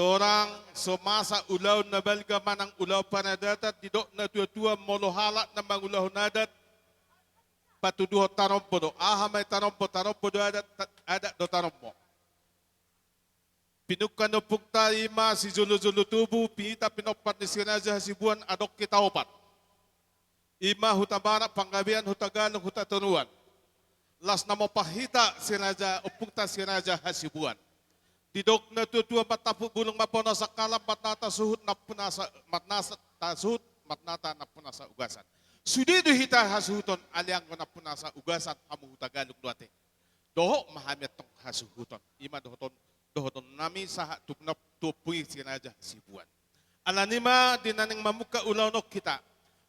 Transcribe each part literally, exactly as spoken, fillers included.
Torang so masa ulaon na balga manang ulaon paradaton, didok na tuatua molo halak na mangulahon adat, patuduhon tarombo do. Aha ma i tarombo? Tarombo do adat, ta-, adat do tarombo. Pinungka ni ompungta i ma sijolojolo tubu, pinita pinompar ni Si Raja Hasibuan, adong hita opat. I ma Hutabarat, Panggabean, Hutagalung, Hutatoruan. Las na mopat hita Si Raja, ompungta Si Raja Hasibuan. Didok na tuatua, martampuk bulung ma pono sangkalan, marnata suhut nampuna sa-, marnata suhut, marnata nampuna sa ugasan. Sude do hita hasuhuton, alai anggo nampuna sa ugasan, hamu Hutagalung do ate. Dohot ma hami antong hasuhuton. I ma dohoton, dohoton nami sahat tu nap-, tu ompung i Si Raja Hasibuan. Alani i ma di na naeng mamungka ulaon on hita,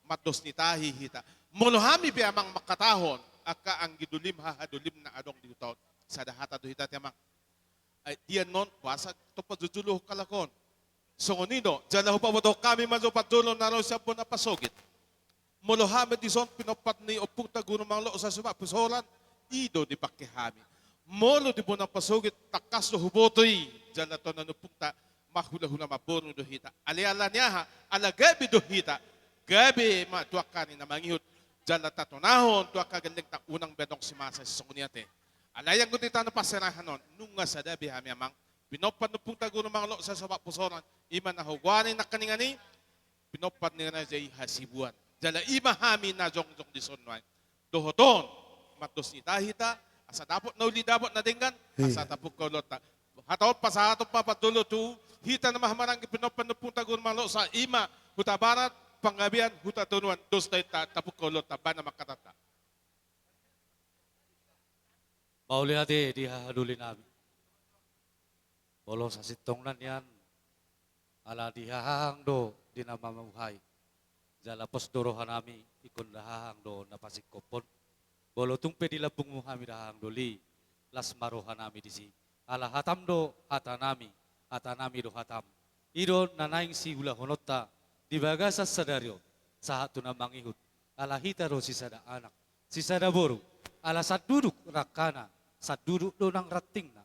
mandos ni tahi hita. Molo hami pe amang mangkatahon, angka anggi dolim, haha dolim na adong di huta on. Sada hata do hita ate amang. Ai, dia non, boasa tong pajojolo halak on. Songon i do, jala hupabotohon hami ma jo parjolo na ro sian bona pasogit. Molo hami dison pinompar ni ompungta Guru Manglosa Sopak Pusoran, i do dipangke hami. Molo di bona pasogit tangkas do huboto i, jala tona ni ompungta, marhulahula marboru do hita. Alai alani aha, ala gabe do hita, gabe ma tu angka ari na mangihut, jala tatonahon tu angka gellengta, unang be adong simasa sisongon i ate. Alai anggo di tano parserahan on, nunga sada be hami amang, pinompar ni ompungta Guru Manglosa Sopak Pusoran, i ma na hugoari nangkiningan i, pinompar ni raja i Hasibuan. Jala i ma hami na jongjong dison nuaeng. Dohoton, mandos ni tahi hita, asa dapot na uli, dapot na denggan, asa tapungka ulaonta. Hata on pasahaton ma parjolo tu hita na marhahamaranggi, pinompar ni ompungta Guru Manglosa, i ma Hutabarat, Panggabean, Hutatoruan, dos tahinta, tapungka ulaonta, bahen amang hatanta. Mauliate di haha doli nami. Molo sasintongna nian, ala di hahang do di na mamuhai. Jala pos do roha nami, ingkon dahahang do na pasingkophon. Molo tung pe di lambungmu hami dahahang doli, las ma roha nami disi. Ala hatam do hata nami, hata nami do hatam. I do na naeng siulahononta di bagasan sadari on, sahat tu na mangihut. Ala hita do sisada anak, sisada boru, ala sanduduk rangkana, sanduduk do nang rantingna.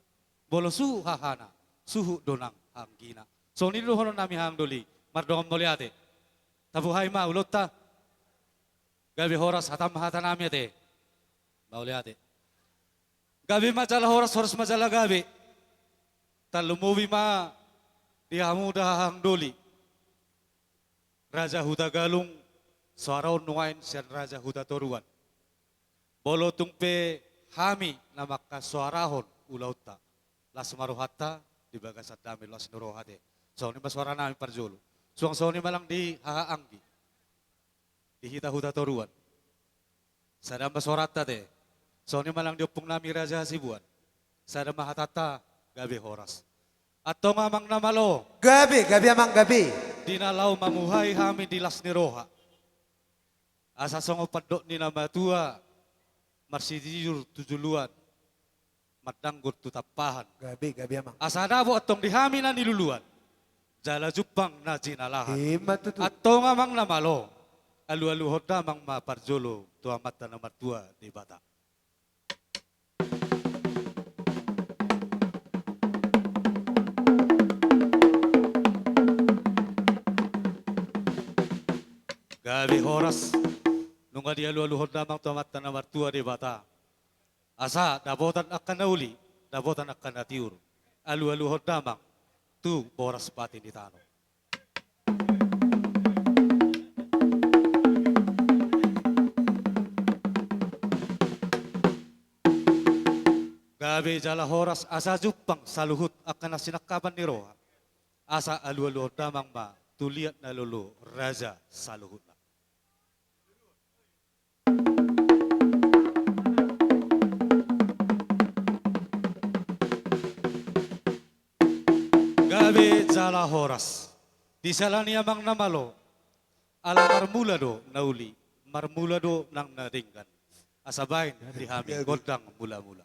Molo suhut hahana, suhut do nang anggina. Songon i do dohonon nami hahang doli, mardongan mauliate. Tabuhai ma ulaonta. Gabe horas, hatam ma hata nami ate. Mauliate. Gabe ma jala horas, horas ma jala gabe. Tarlumobi ma di hamu dahahang doli. Raja Hutagalung, soara on nuaeng sian Raja Hutatoruan. Molo tung pe hami na mangkasuarahon ulaonta, las ma rohanta di bagasan dame, las ni roha ate. Songon i ma soara nami parjolo. Suang songon i ma nang di haha anggi. Di hita Hutatoruan. Sada ma soaranta ate. Songon i ma nang di ompung nami Raja Hasibuan. Sada ma hatanta, gabe horas. Antong amang na malo. Gabe, gabe amang, gabe. Di na laho mamuhai hami di las ni roha. Asa songon pandok ni na matua, marsitijur tu juluan, mandanggur tu tampahan. Gabe, gabe amang. Asa dapot antong di hami na niluluan, jala jumpang na jinalahan. I ma tutu. Antong amang na malo, alualuhon damang ma parjolo tu Amanta na martua Debata. Gabe horas, nunga dialualuhon damang tu Amanta na martua Debata. Asa dapotan angka na uli, dapotan angka na tiur. Alualuhon damang tu boras pati ni tano. Gabe jala horas, asa jumpang saluhut angka na sinangkapan ni roha. Asa alualuhon damang ma tu liat na lolo raja saluhutna. Gabe jala horas. Disala ni amang na malo, ala marmula do na uli, marmula do nang na denggan. Asa baen di hami gondang mulamula.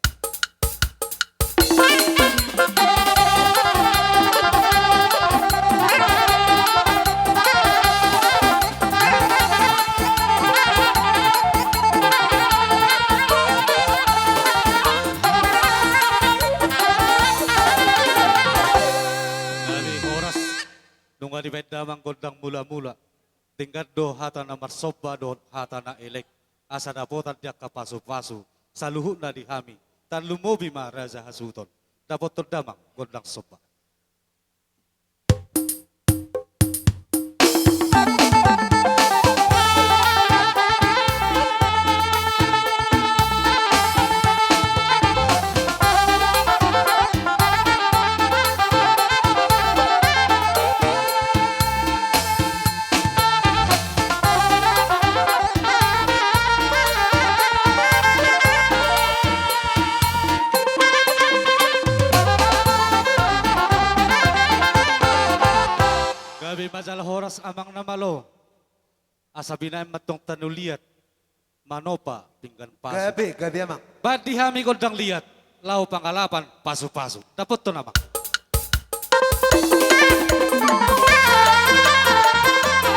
Gabe Amang gondang mula-mula, denggan do hata na marsomba dohot hata na elek, asa dapotan di angka pasu-pasu saluhutna di hami. Tarlumobi ma raja hasuhuton. Dapothon damang gondang somba. Gabe ma jala horas amang na malo. Asa binaen ma tong tano liat, manopa pinggan pasu. Gabe, gabe amang. Baen di hami gondang liat, laho pangalapan pasu-pasu. Dapothon amang.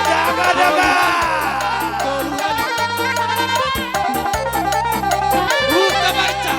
Daga, daga. Tolu hali. Buka baca.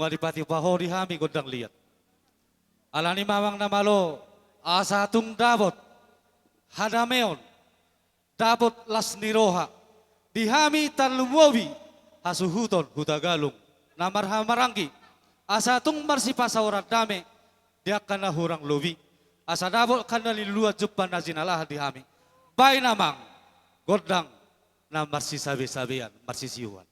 Dipatupa ho di hami gondang liat. Alani i ma amang na malo, asa tung dapot hadameon, dapot las ni roha di hami tarlumobi hasuhuton Hutagalung na marhahamaranggi, asa tung marsipasaoran dame di angka na hurang lobi, asa dapot handa ni luluan jumpang na jinalahan di hami. Baen amang gondang na marsisabesabean, marsisiuhan.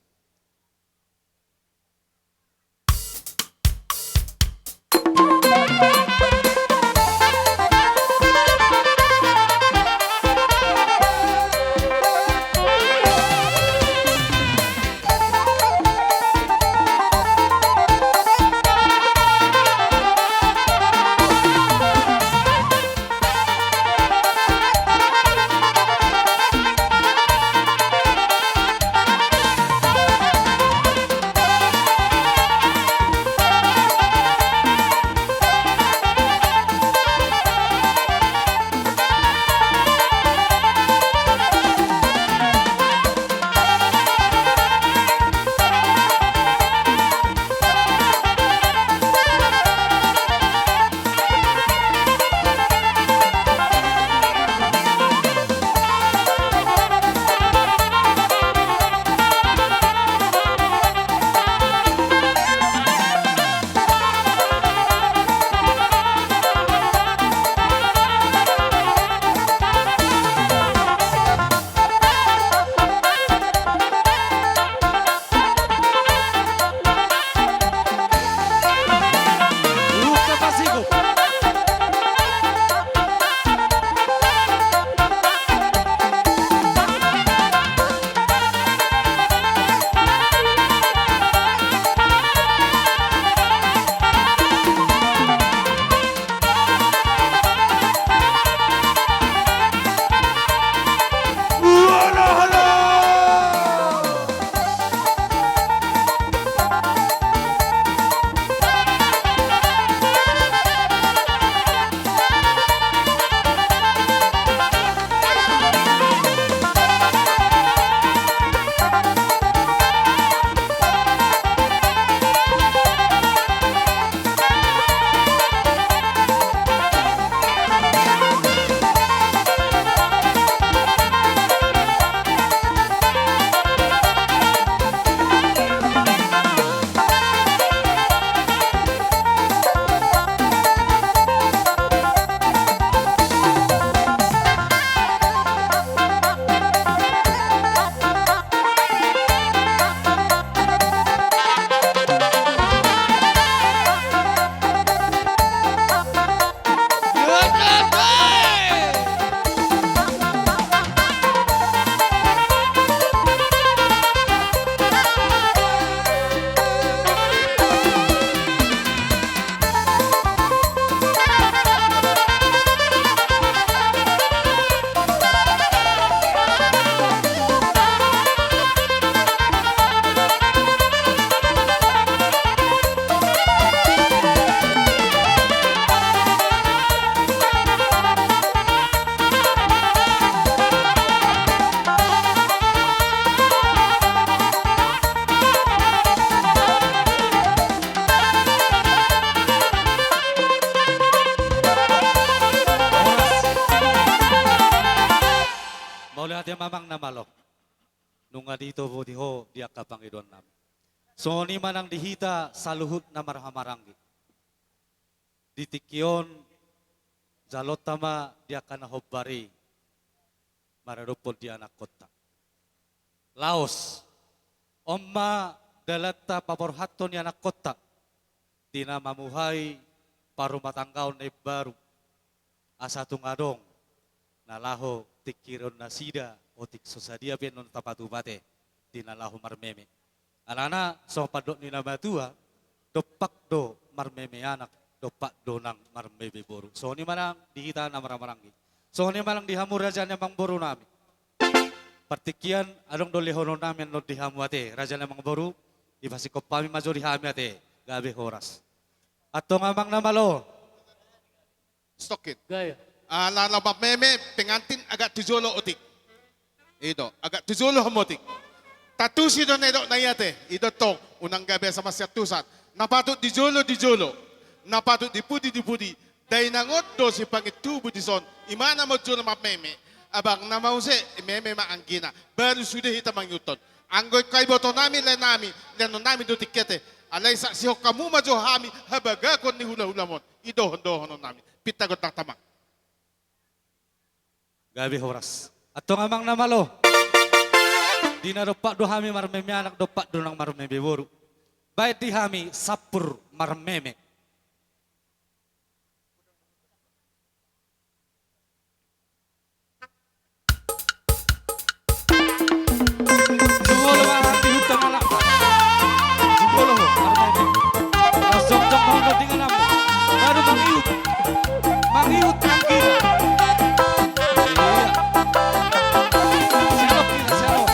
Mauliate ma amang na malo. Nunga ditoboti ho di angka pangidoan nami. Songon i ma nang di hita saluhut na marhahamaranggi. Di tingki on jaloonta ma di angka na hombar i maradophon di anakkonta. Laos, on ma dalanta paborhathon ni anakkonta di na mamuhai parumatanggaon na imbaru. Asa tung adong na laho tingkirhon nasida otik so sadia pe annon tapatupa ate di na laho marmeme. Alana songon pandok ni na matua, dompak do marmeme anak, dompak do nang marmeme boru. Songon i ma nang di hita na marhahamaranggi. Songon i ma nang di hamu raja ni amangboru nami. Partingkian adong do lehonon nami annon di hamu ate, raja ni amangboru, dipasingkop hami ma jo di hami ate, gabe horas. Antong amang na malo. Stokin. Gaya. Ala na marmeme pengantin agak tu jolo otik. I do, agak tu jolo hamu otik. Tatusi do na nidok na i ate. I do tong, unang gabe sama siantusan. Na patut di jolo di jolo, na patut di pudi di pudi. Dainang on do sipangintubu dison, imana ma jolo marmeme. Abangna ma muse, meme ma anggina. Baru sude hita mangihuthon. Anggo ingkon iboto nami, lae nami, lehonon nami do tingki ate. Alai saksihon hamu ma jo hami habagaton ni hulahulam on. I do dohonon nami. Pinta gondang ta amang. Gabe horas. Antong amang na malo. Di na dompak do hami marmeme anak, dompak do nang marmeme boru. Baen di hami sampur marmeme. Jumolo ma hati hutang anak. Jumolo ho, armai. Langsung jong mau noding anakmu. Baru mangihut. Mangihut anggi. Iya. Siap, kita siap.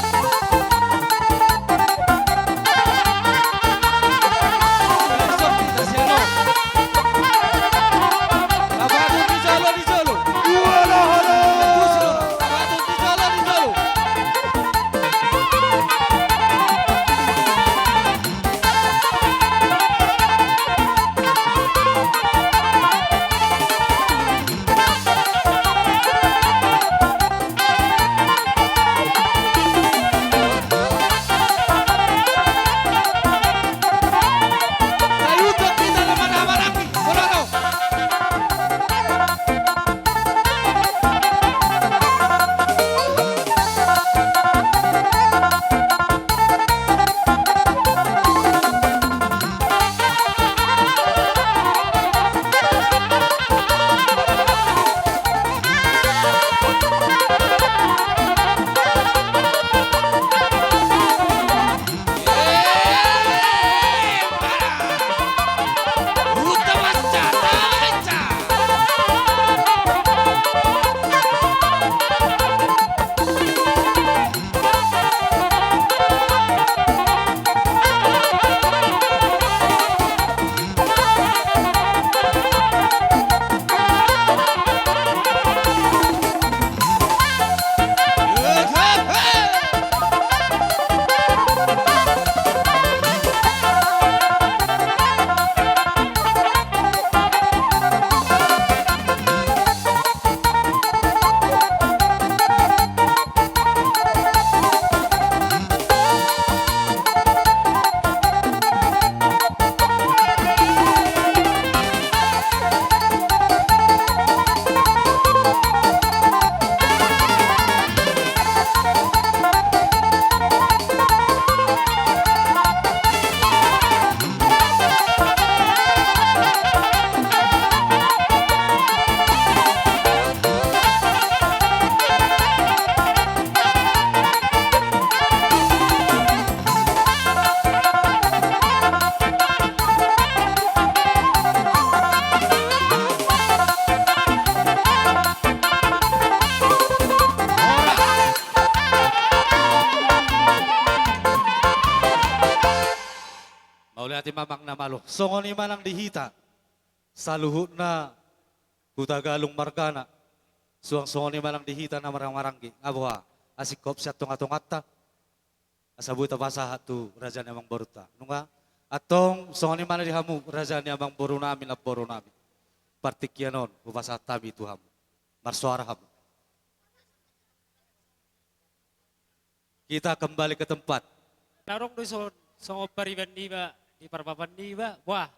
Mauliate ma amang na malo. Songon i ma nang di hita saluhutna Hutagalung margana. Suang songon i ma nang di hita na marhahamaranggi. Nga boha, asing hop sian tongatonganta. Asa boi tapasahat tu raja ni amangborunta. Nunga, antong songon i ma nang di hamu raja ni amangboru nami, namboru nami. Partingkian on hupasahat hami tu hamu. Marsoara hamu. Kita kembali ke tempat. Adong do dison songon pariban niba di parbaban niba. Wah.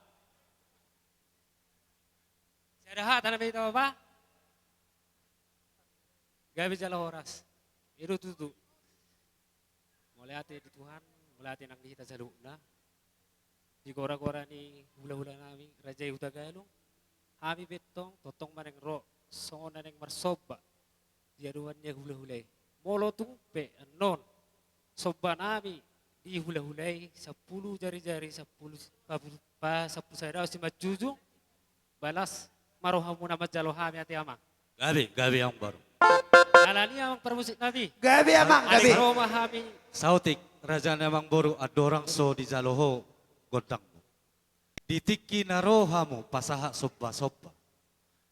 Sada hata na beta bapa. Gabe jala horas. I do tutu. Mauliate di Tuhan, mauliate nang di hita saluhutna. Di goragora ni hulahula nami, raja i Hutagalung. Hami pe tong, tongtong ma naeng ro songon na naeng marsomba di adopan ni hulahula i. Molo tung pe annon somba nami di hulahula i, sampulu jarijari, sampulu, pa, sampulu sada simanjujung. Balas ma rohamuna manjalo hami ate amang. Gabe, gabe amangboru. Alani amang parmusik nami. Gabe amang, gabe. Ro ma hami. Saotik, raja ni amangboru, andorang so dijalo ho gondangmu. Di tingki na ro hamu pasahat sombasomba.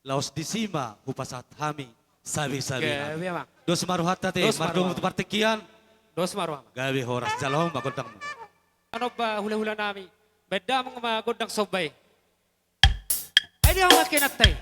Laos disi ma hupasahat hami sabisabi nami. Gabe amang. Dos ma rohanta ate, dos ma rohanta. Mardomu tu partingkian. Dos ma roham. Gabe horas, jalo hamu ma gondangmu. Anomba hulahula nami. Baen damang ma gondang somba i. Ai dia ma ke nantai.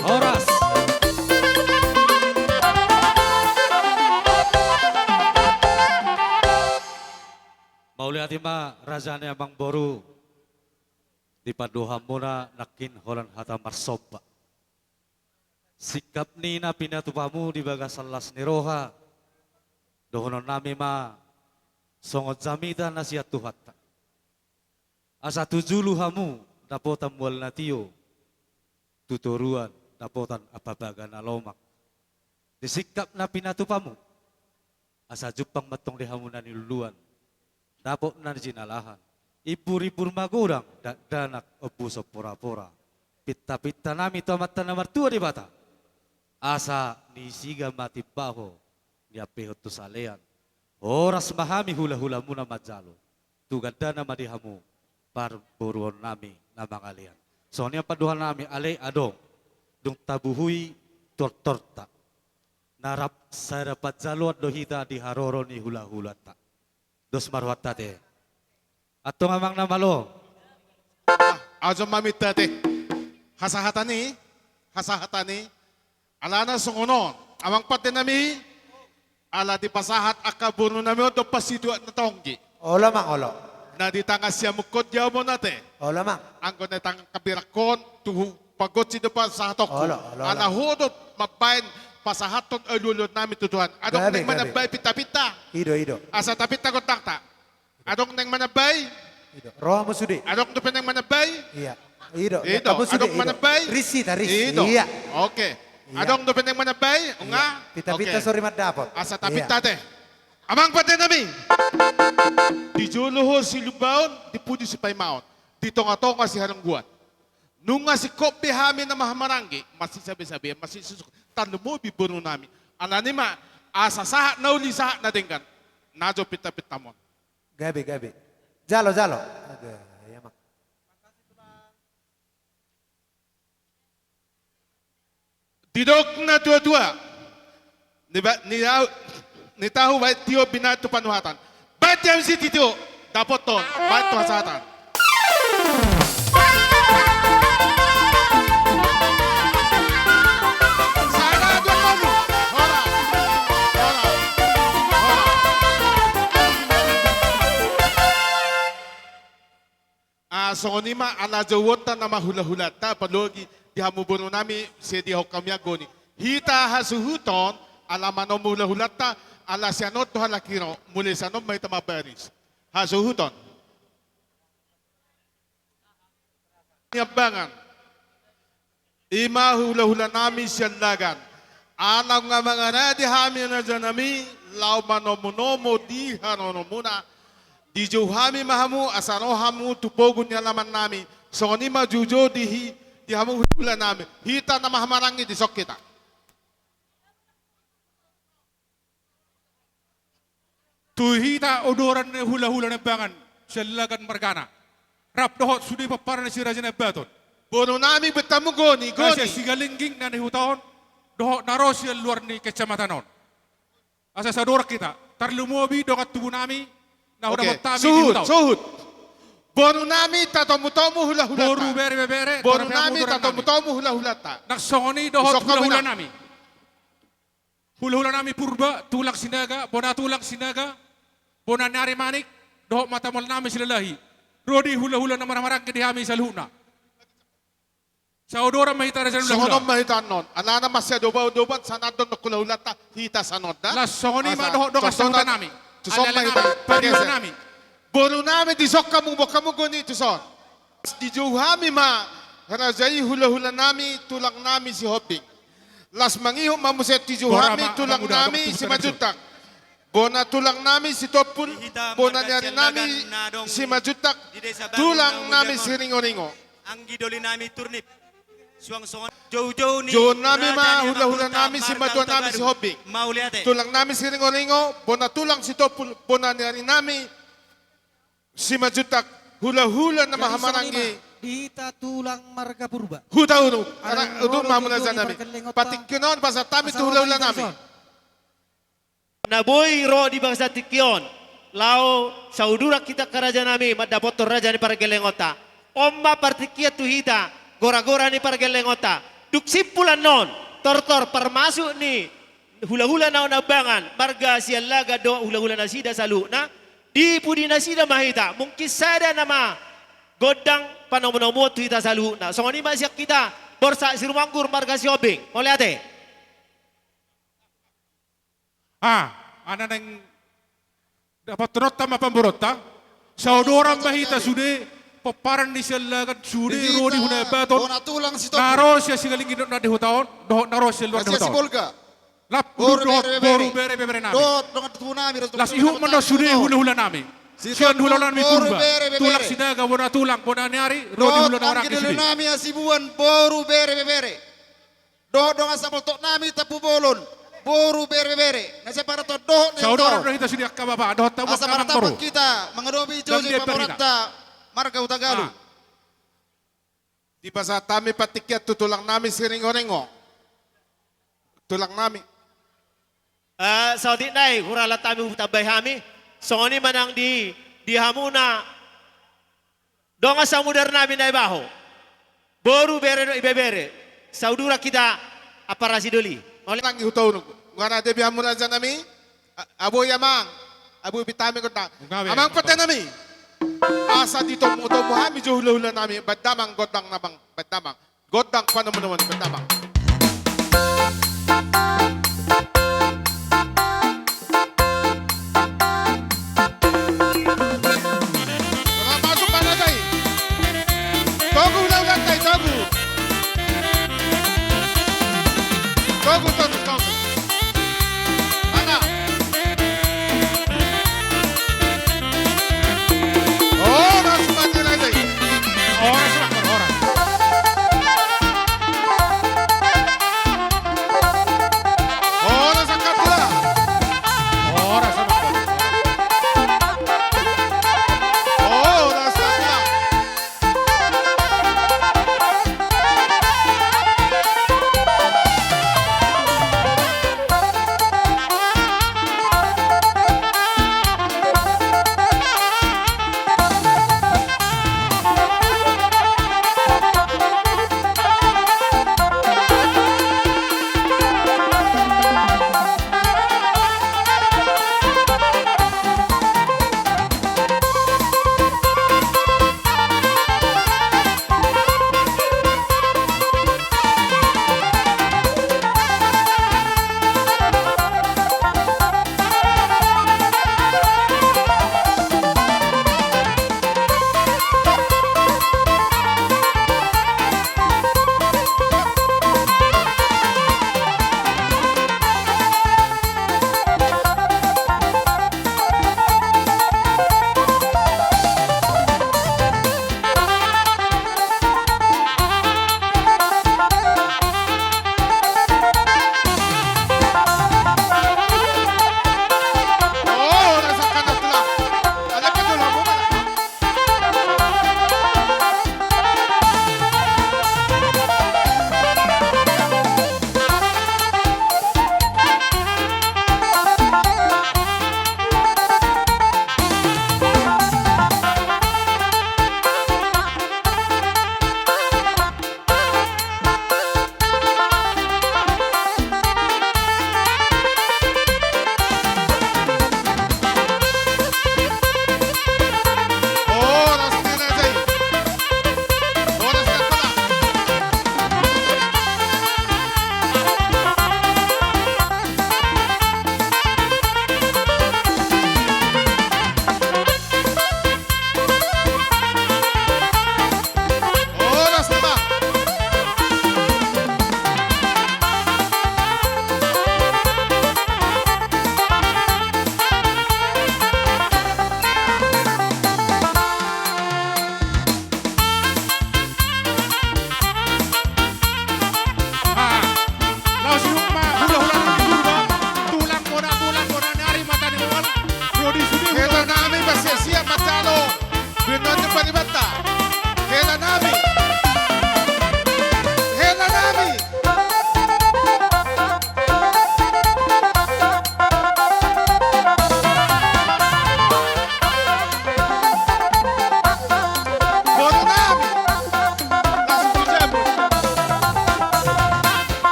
Horas. Mauliate ma raja ni amangboru, di pandohanmuna nangkin holan hata marsomba. Singkap ni na pinatupamu di bagasan las ni roha, dohononnami ma songon jamita na sian Tuhanta. Asa tu julu hamu dapotan mual na tio, tu toruan dapotan ampapaga na lomak. Di singkap na pinatupamu, asa jumpang ma antong di hamu na niluluan, dapot na jinalahan, imbur-imbur magodang, dakdanak ompuson pora-pora, pinta-pintanami tu Amanta na martua Debata, asa nisiga ma timbaho, niampehon tu salean. Horas ma hami hula-hulamuna manjalo. Tu gandana ma di hamu parboruonnami na mangalean. Songon i ma pandohannami, alai adong dung tabuhui tortorta, na rap sada panjaloan do hita di haroro ni hula-hulanta. Dos ma rohanta ate. Antong amang na malo. Ah, ajo ma minta ate. Hasahatan i, hasahatan i. Alana songon on, amang pandenami, ala dipasahat angka borunami on do pasituak na tonggi. Olo, amang, olo. Na di tangan siamun on di hamu ma ate. Olo, Amang. Anggo na di tangan hambirangkon, tu pagonsi do pasahatonku. Olo, olo, olo. Ala ho do mambahen pasahathon alualuan nami tu Tuhan. Adong naeng manambai pintapinta. Gabe, gabe. I do, i do. Asa tapinta gondangta. Adong naeng manambai? I do. Ro hamu sude. Adong dope naeng manambai? Iya. I do. I do. Hamu sude, adong manambai? Ris hita, ris. I do. Iya. Oke. Iya. Adong dope naeng manambai? Iya. Nunga? Pintapinta. Oke. Sori mandapot. Asa tapinta ate. Iya. Amang pande nami. Di jolo ho silumbaon, di pudi sipaimaon, di tongatonga siharungguan. Nunga singkop be hami na marhahamaranggi, masisabesabean, masisusuk, tarlumobi boru nami. Alani i ma, asa sahat na uli, sahat na denggan. Na jo pintapintamon. Gabe, gabe. Jalo, jalo. Gabe, ya, Mak. Didok na tuatua, ni ba-, ni au-, ni tahu baen tio binaen tu panuhatan. Baen tio, sitio dapothon, baen tu hasahatan. Sada, dua, tolu. Horas. Horas. Horas. Ah, songon i ma ala jouonta nama hulahulanta, apalagi di hamu boru nami, sediahon hami anggo ni hita hasuhuton, ala manomu hulahulanta, ala sian on do halak i ro, mulai sian on ma hita mambaris. Hasuhuton. Niambangan. I ma hulahula nami Siallagan. Ala nunga mangarade hami raja nami, laho manomunomu di haroronmuna. Dijou hami ma hamu, asa ro hamu tu pogu ni alaman nami. Songon i ma joujou di hi-, di hamu hulahula nami. Hita na marhahamaranggi, dison hita. Tu hita odoran ni hulahula Nambangan, Siallagan margana. Rap dohot sude pomparan ni si Raja Nabaton. Boru nami, baen hamu goni, goni. Na sian Sigalingging na di huta on, dohot na ro sian luar ni kecamatan on. Asa saodoran hita, tarlumobi dongan tubu nami, na hudapot hami di huta on. Oke, suhut, suhut. Boru nami, tatomutomu hulahulanta. Boru, bere, ibebere. Boru nami, tatomutomu hulahulanta. Nang songon i dohot hulahula nami. Hulahula nami Purba, tulang Sinaga, bona tulang Sinaga, bona ni ari Manik, dohot ma tamol nami Silalahi. Ro di hulahula na marhahamaranggi di hami saluhutna. Saodoran ma hita raja ni hulahula. Songon on ma hita annon. Alana masiadopandopan, sanandon do hulahulanta, hita sanandon. Las songon i ma dohot dongan sahuta nami. Tuson ma hita. Alana nami, pageser. Boru nami, dison hamu, boan hamu goni tuson. Dijou hami ma raja i hulahula nami, tulang nami Sihombing. Las mangihut ma muse dijou hami tulang nami Simanjuntak. Bona tulang nami Sitompul, bona ni ari nami Simanjuntak, tulang nami Siringoringo. Anggi doli nami Turnip. Suang songon joujou ni raja ni hulahula nami, simatua nami Sihombing. Mauliate. Tulang nami Siringoringo, bona tulang Sitompul, bona ni ari nami Simanjuntak, hulahula na marhahamaranggi. Di hita tulang marga Purba. Huta Unuk, anak uduk ma hamu raja nami. Partingkian on pasahat hami tu hulahula nami. Na boi ro di bagasan tingki on, laho sauduran hita angka raja nami, mandapothon raja ni pargellengonta. On ma partingkian tu hita, goragora ni pargellengonta. Dung simpul annon, tortor parmasuk ni hulahula na on Nambangan, marga Siallagan dohot hulahula nasida saluhutna, di pudi nasida ma hita, mungkin sada nama gondang panomunomuon tu hita saluhutna. Songon i ma sian hita, Borsak Sirumanggur marga Sihombing. Mauliate. Ah, ana naeng dapothononta ma pamboaronta. Saodoran ma hita sude, pomparan ni Siallagan sude, ro di Hunabaton. Na ro sian Sigalingging dohot na di huta on, dohot na ro sian luar ni huta on. Lampu dohot boru, bere, ibebere nami. Las ihut ma annon sude hulahula nami. Sian hulahula nami Purba, tulang Sinaga, bona tulang, bona ni ari, ro di hulahula nami sude. Dohot anggi doli nami Hasibuan, boru, bere, ibebere. Dohot dongan samoltok nami Tampubolon, boru, bere, ibebere. Na sian Paraton dohot na di huta on. Saodoran do hita sude angka bapa, dohot hamu angka amang boru. Asa martapak hita mangadopi joujou pamboaronta marga Hutagalu. Ah. Dipasahat hami partingkian tu tulang nami Siringoringo. Tulang nami. Eh, saotik nai, hurang hami hutambai hami. Songon i ma nang di, di hamuna dongan samudar nami Naibaho. Boru, bere dohot ibebere. Sauduran hita amparasi doli. Mauliate. Nang di Huta Unuk. Nunga rade be hamu raja nami. A-, aboi amang. Aboi, pinta hami gondang. Amang pande nami. Asa ditomu-tomu hami jo hula-hula nami, baen damang gondang damang, baen damang. Gondang panomu-nomu, baen damang. Masuk mana tadi? Togu hula-hula tadi, togu. Togu, togu, togu. Mana? Horas ma di raja i. Horas ma, horas.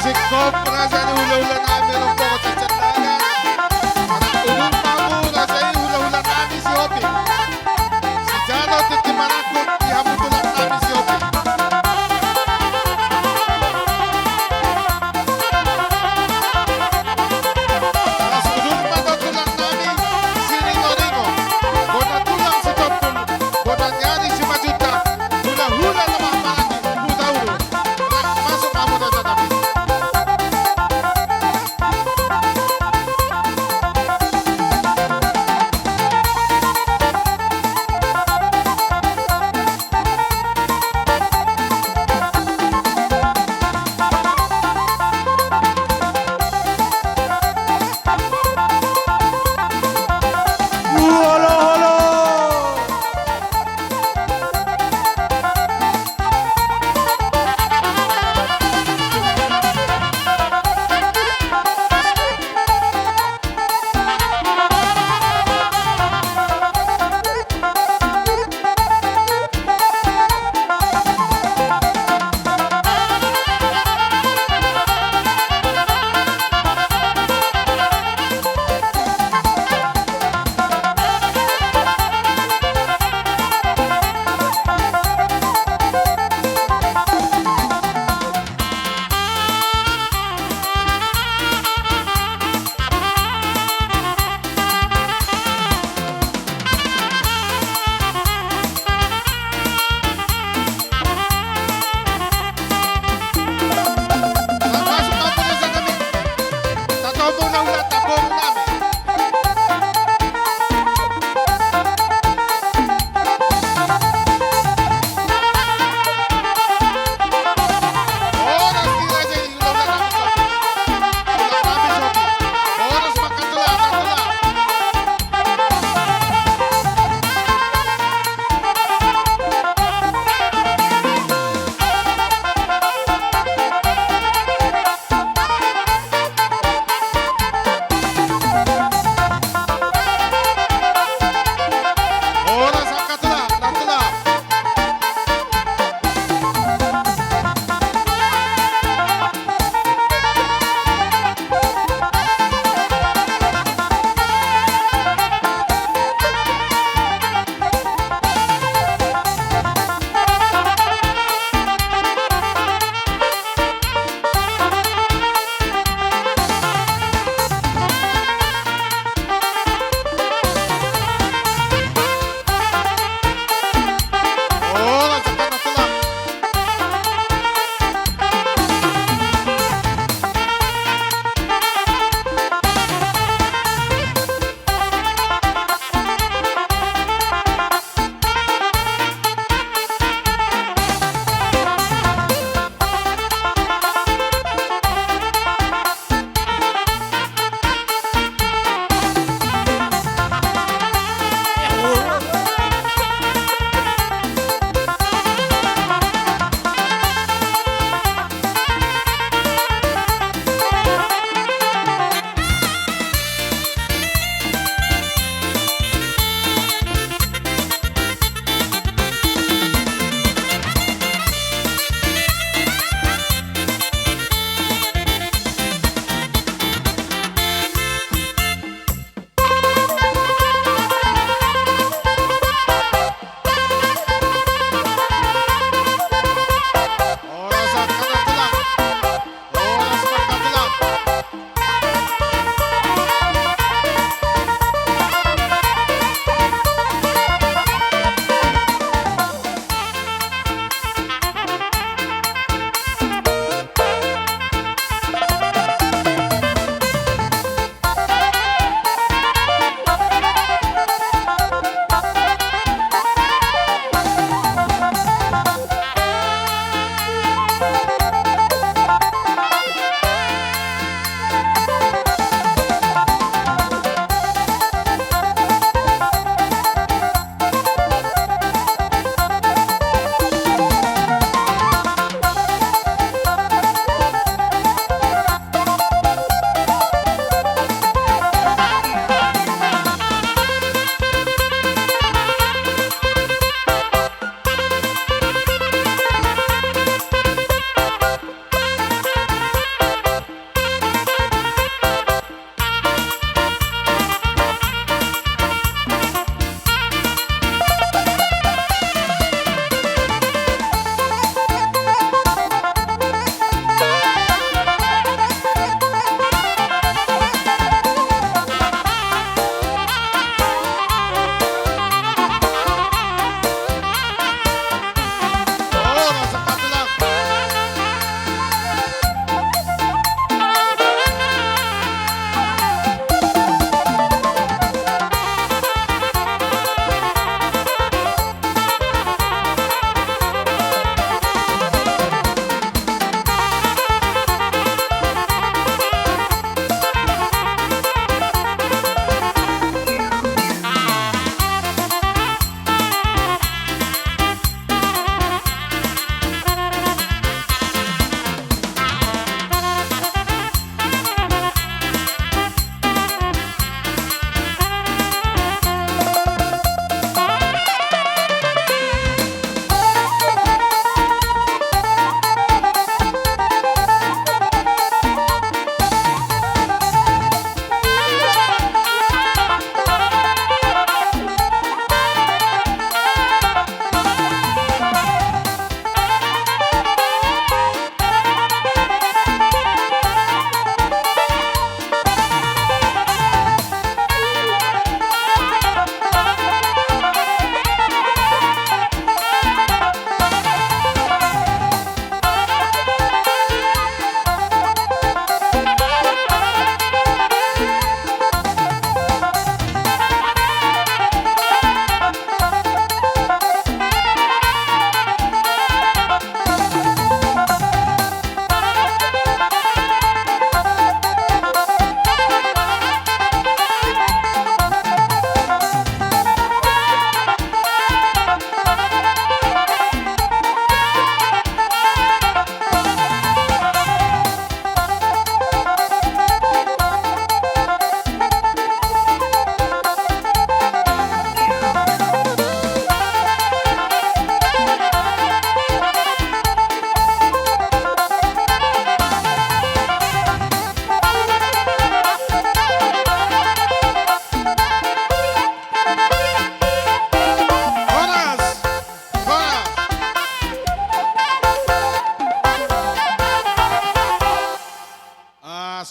Singkop raja ni hulahula nami rombongan Sijandagan. Anak ulun mamu raja i hulahula nami Sihombing. Sijalo tintin manangkun di hamu tulang nami Sihombing. Las ulun ma do tulang nami Siringoringo. Bona tulang Sitompul. Bona ni ari Simanjuntak. Hulahula Lebak Maranggi. Hutauruk. Masuk hamu raja nami.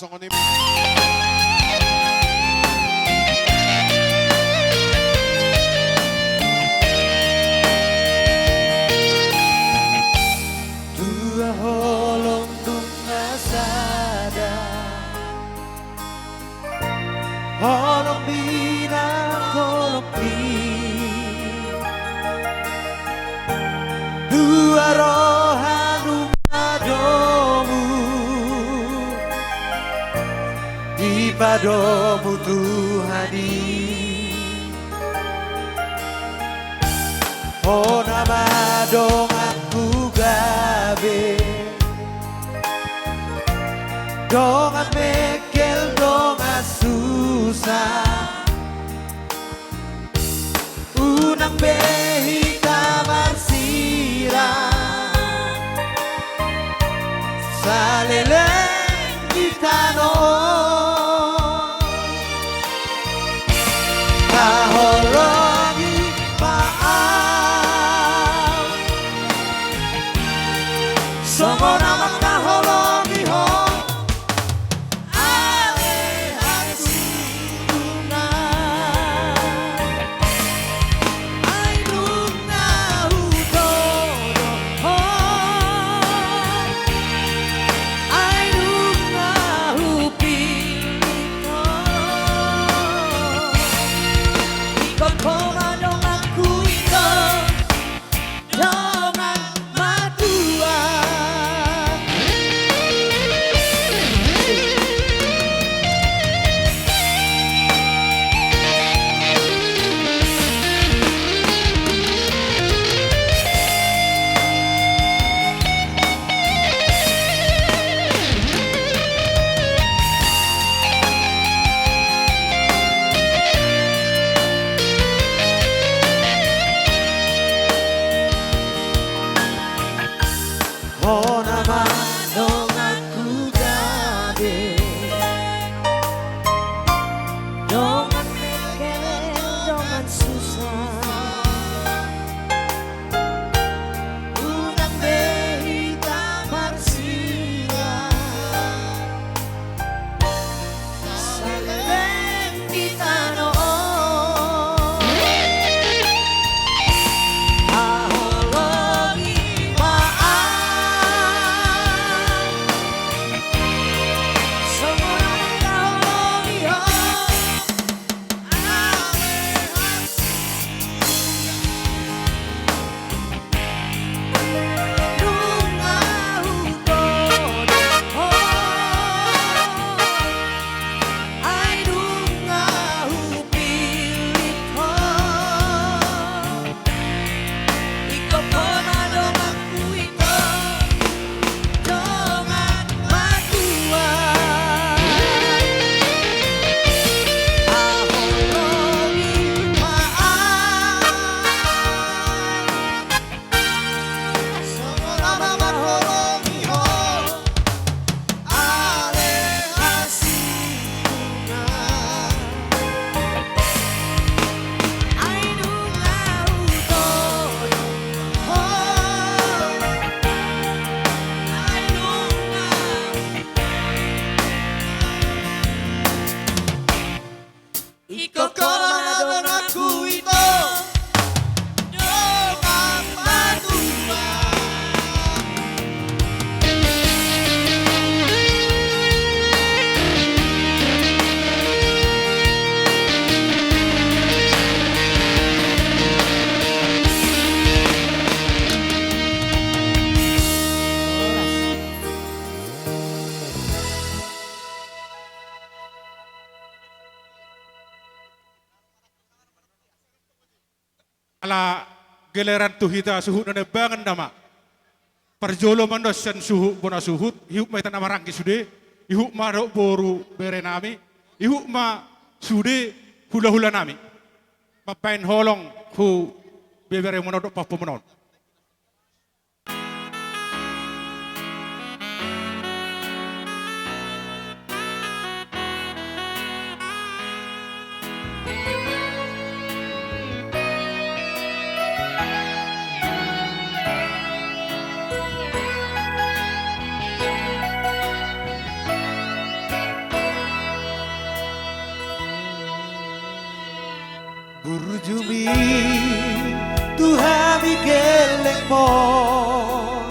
Songon i. Tua holong nunga sada. Holong ni na holong i. Dua roha nunga domu. Dipadomu Tuhan i. Hona ma donganku gabe. Dongan mengkel, dongan susah. Unang be hita marsirang. Saleleng di tano on. Taholongi ma au. Songon na mangkaholongi ho. Ale hasintongan. Ai nunga hudodo ho. Ai nunga hupillit ho. Ingkon ho ma donganku ito. Dongan matua. Hona ma donganku gabe. Dongan mengkel, dongan susah. Unang be hita marsirang. Saleleng di tano on. Taholongi ma au. Songon na mangkaholongi ho. Ale hasintongan. Nunga hudodo ho. Ai nunga hupillit ho. Ingkon ho ma donganku ito. Dongan matua. Taholongi ma au. Songon na mangkaholongi ho. Ale hasintongan. Ai nunga hudodo ho. Ai nunga. Ingkon ho ma donganku ito. Dongan matua. Ala geleran tu hita suhut na niambangan nama. Parjolo ma on sian suhut bona suhut, ihut ma hita na maranggi sude, ihut ma dohot boru bere nami, ihut ma sude hulahula nami. Mambahen holong tu bebere muna dohot pahompu muna on. tu hami gellengmon,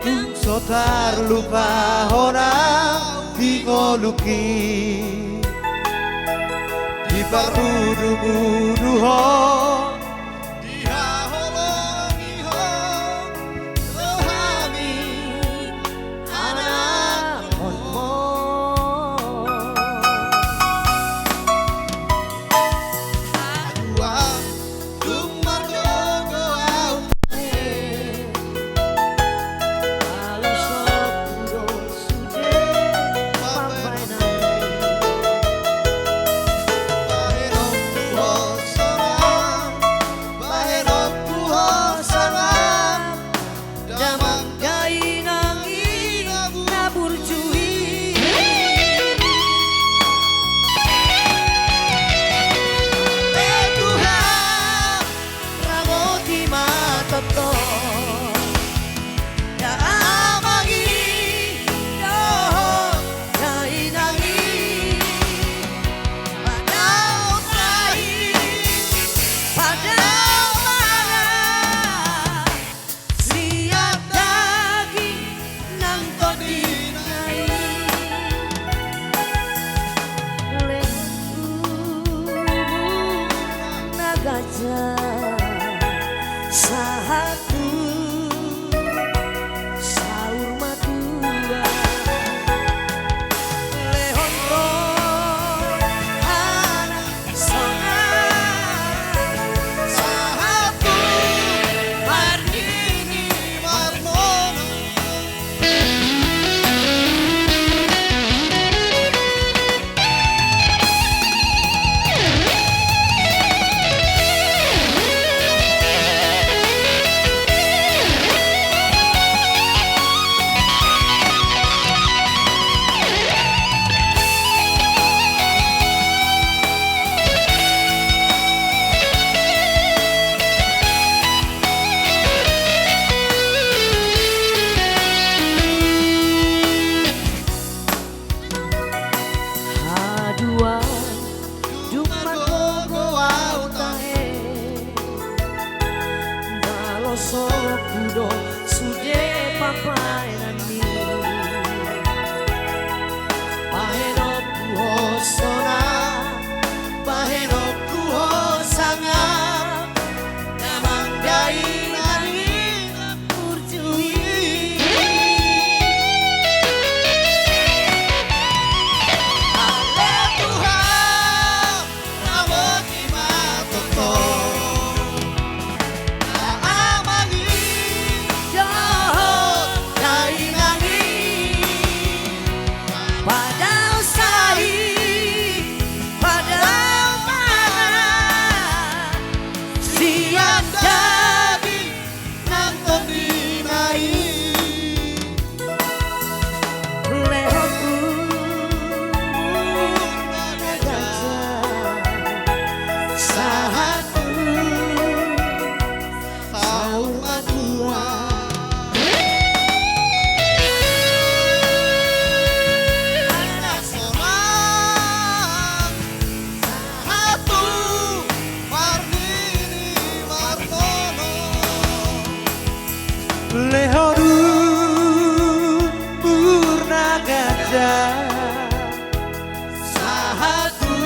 tung so tarlupa hona di ngolungki, diparmudumuduhon, dihaholongihon do hami anakhonmon. Haduan, dung margogo ahu tahe, balosonku do sude pambahenanmi. Bahenonku ho sonang, bahenonku ho sonang, damang dainang i na burju i. Ale Tuhan, ramoti ma tongtong damang i dohot dainang i, padao sahit, padao mangan sian daging nang tondina i. Lehonku na ganjang sahat tu saur matua. Lehon rohana sonang sahat tu marnini marnono. Haduan, dung margogo ahu tahe, balosonku do sude pambahenanmi. Bahenonku ho sonang, bahenonku ho sangap, damang dainang i na burju i. Ale Tuhan, ramoti ma tongtong damang i dohot dainang i, padao sahit, padao mangan sian daging nang tondina i. Lehonku na ganjang sahat tu saur matua. Anakhonmon sahat tu marnini marnono. Lehon umur na ganjang sahat tu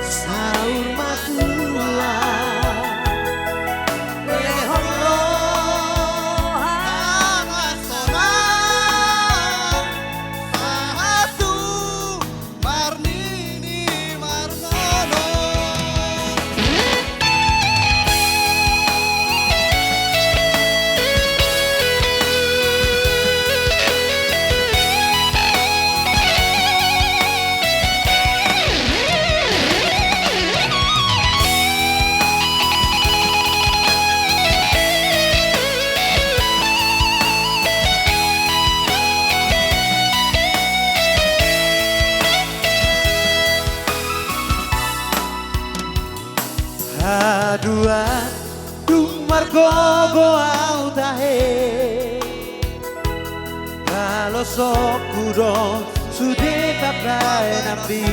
saur matua. Lehon roha na sonang sahat tu marnini marnono. Haduan, dung margogo ahu tahe, balosonku do sude pambahenanmi.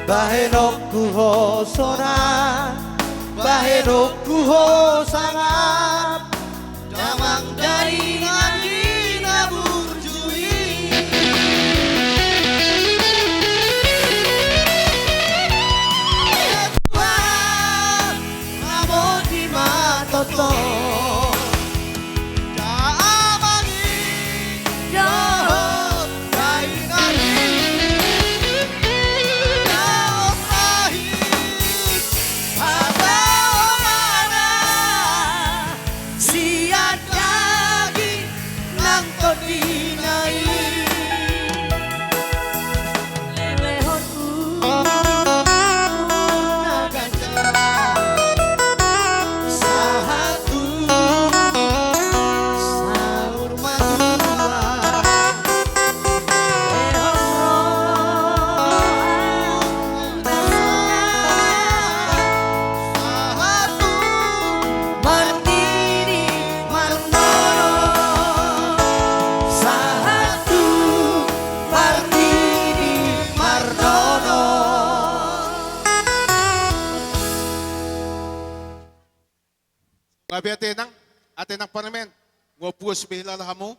Bahenonku ho sonang, bahenonku ho sangap, damang dainang i na burju i. Tuhan, ramoti ma tongtong. Damang i dohot dainang i, laos lahit hata Omana, sian daging nang tondina i. Lelehonku na ganjang, sahat tu saur matua. Lehon roha na sahat, sahat tu marnini marnono, sahat tu marnini marnono. Gabe ate nang, ate nang parumaen, nunga puas be hilala hamu.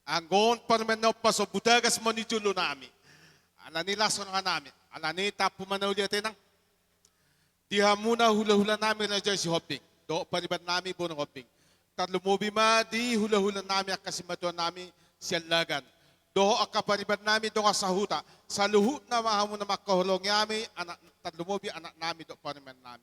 Anggo on parumaen na ompas on, butagas ma ni jolonami. Alani las rohanami, alani tampu ma na uli ate nang. Di hamuna hulahulanami Raja Sihombing dohot paribanami Boru Hombing, tarlumobi ma di hulahulanami angka simatuanami Siallagan, dohot angka paribanami dongan sahuta, saluhutna ma hamuna mangkaholongi hami, anak, tarlumobi anaknami dohot parumaennami.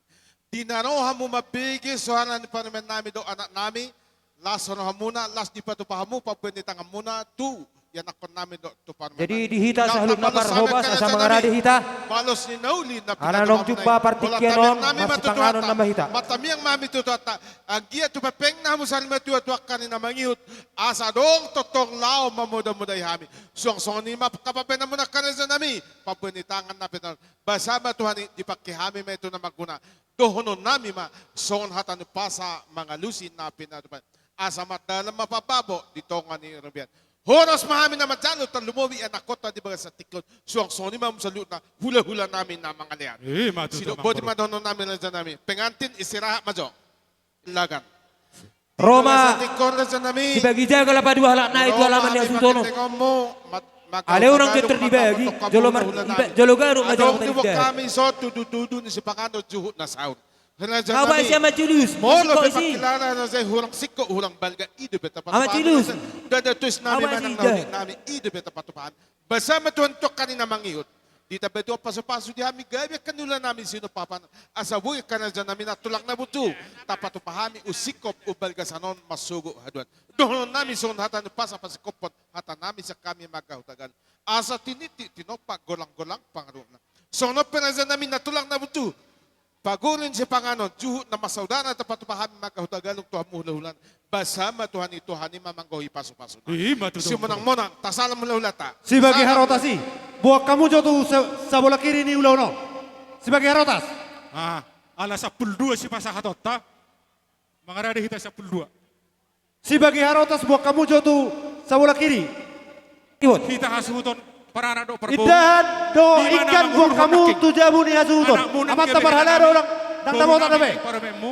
Di na ro hamu mambege soara ni parumaennami dohot anaknami, las rohamuna, las dipatupa hamu pambuat ni tanganmuna tu ianakkonnami dohot tu parumaennami. Jadi di hita saluhutna parhobas asa mangarade hita. Balos ni na uli na pinatupa hamu nai. Ala naung jumpa partingkian on, marsipanganon nama hita. Martamiang ma hami tu Tuhanta, anggiat tu pepengna hamu sarimatua tu angka na mangihut, asa adong tongtong laho mamodamodai hami. Suang songon i ma angka pambahenanmuna angka rajanami, pambuat ni tangan na pinatupa. Basa ma Tuhan i, dipangke hami ma i tu na marguna. Dohononnami ma songon hata ni umpasa mangalusi na pinatupa i. Asa mardalan ma parbabo di tonga ni robean. Horas ma hami na manjalo, tarlumobi anakkonta di bagasan tingki on. Suang songon i ma hamu saluhutna hulahulanami na mangalean. Ima tutu. Sidok boti ma dohononnami rajanami. Pengantin istirahat ma jo. Silakan. Ro ma. Sibagi jagal na paduahalak nai tu halaman ni hasuhuton on. Alai unang jontor dibagi, jolo mar-, iba-, jolo ganup ma jolo martandai. Adong di boan hami dison tudutudu ni sipanganon juhut na saur. Rajanami. Au baen sian Ama Julius. Molo pe pangkilala raja i hurang singkop hurang balga, i do pe tapatupa hami. Ama Julius. Dada tuisnami manang na ulinami, i do pe tapatupa hami. Basa ma Tuhan tu angka na mangihut. Ditamba Tuhan pasupasu di hami gabe angka na ulinami sinumpapan. Asa boi angka rajanami na tulang na burju tapatupa hami, umsingkop umbalga sian on marsogot haduan. Dohononnami songon hata ni umpasa pasingkophon hatanami sian hami marga Hutagalung. Asa tiniti tinompa golanggolang pangarahutna. Songon on pe rajanami na tulang na burju. Pagorin sipanganon, juhut na marsaudara tapatupa hami marga Hutagalung tu hamu hulahula. Basa ma Tuhan i, Tuhan i ma manggohi pasupasuna. Ima tutu. Simonangmonang, tasalam hulahulanta. Sibagi harotas i, boan hamu jo tu sa-, sabola kiri ni ulaon on. Sibagi harotas. Ah, ala sampulu dua sipasahatonta. Mangarade hita sampulu dua. Sibagi harotas, boan hamu jo tu sabola kiri. Iwon. Hita hasuhuton, paranak dohot parboru. Indahan dohot ingkan boan hamu tu jabu ni hasuhuton. Amanta parhalado, ndang dapotan dope. Parumaenmu,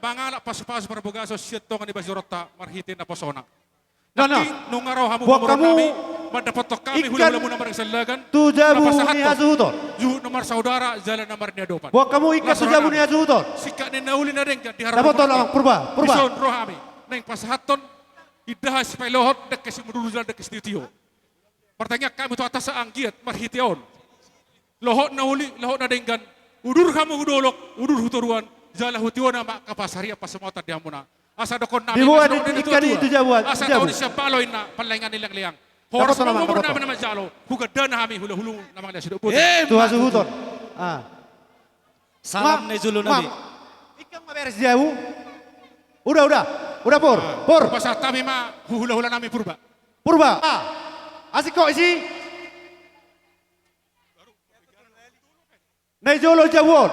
mangalap pasupasu parbagason sian tonga ni basoronta marhite naposona. Nangkin nunga ro hamu pamoruonnami, mandapothon hami hulahulamuna marga Siallagan, tu jabu ni hasuhuton. Juhut na marsaudara jala na marniadopan. Boan hamu ingkan tu jabu ni hasuhuton. Singkat ni na uli na denggan di harapan. Dapotan, Amang Purba, Purba. Dison ro hami naeng pasahathon indahan sipailohot, dengke simudurudur jala dengke sitiotio. Martangiang hami tu Tuhanta asa anggiat marhite on, lohot na uli, lohot na denggan, udur hamu hu dolok, udur hu toruan, jala hu tiona ma angka pasarian pansamotan di hamuna. Asa dohononnami ma songon nidok ni natuatua. Asa taon ni sian balo inna, panleangan ni leangleleng. Horas ma umurnami na manjalo, hugandana hami hulahula na mangalean, sidok boti. Eh, tu hasuhuton. Ah. Salam ni jolonami. Ingkon ma beres jabu. Udah, udah. Udah, Pur. Pur. Pasahat hami ma hu hulahulanami Purba. Purba. Ah. Asing kok isi. Na i jolo jabu on.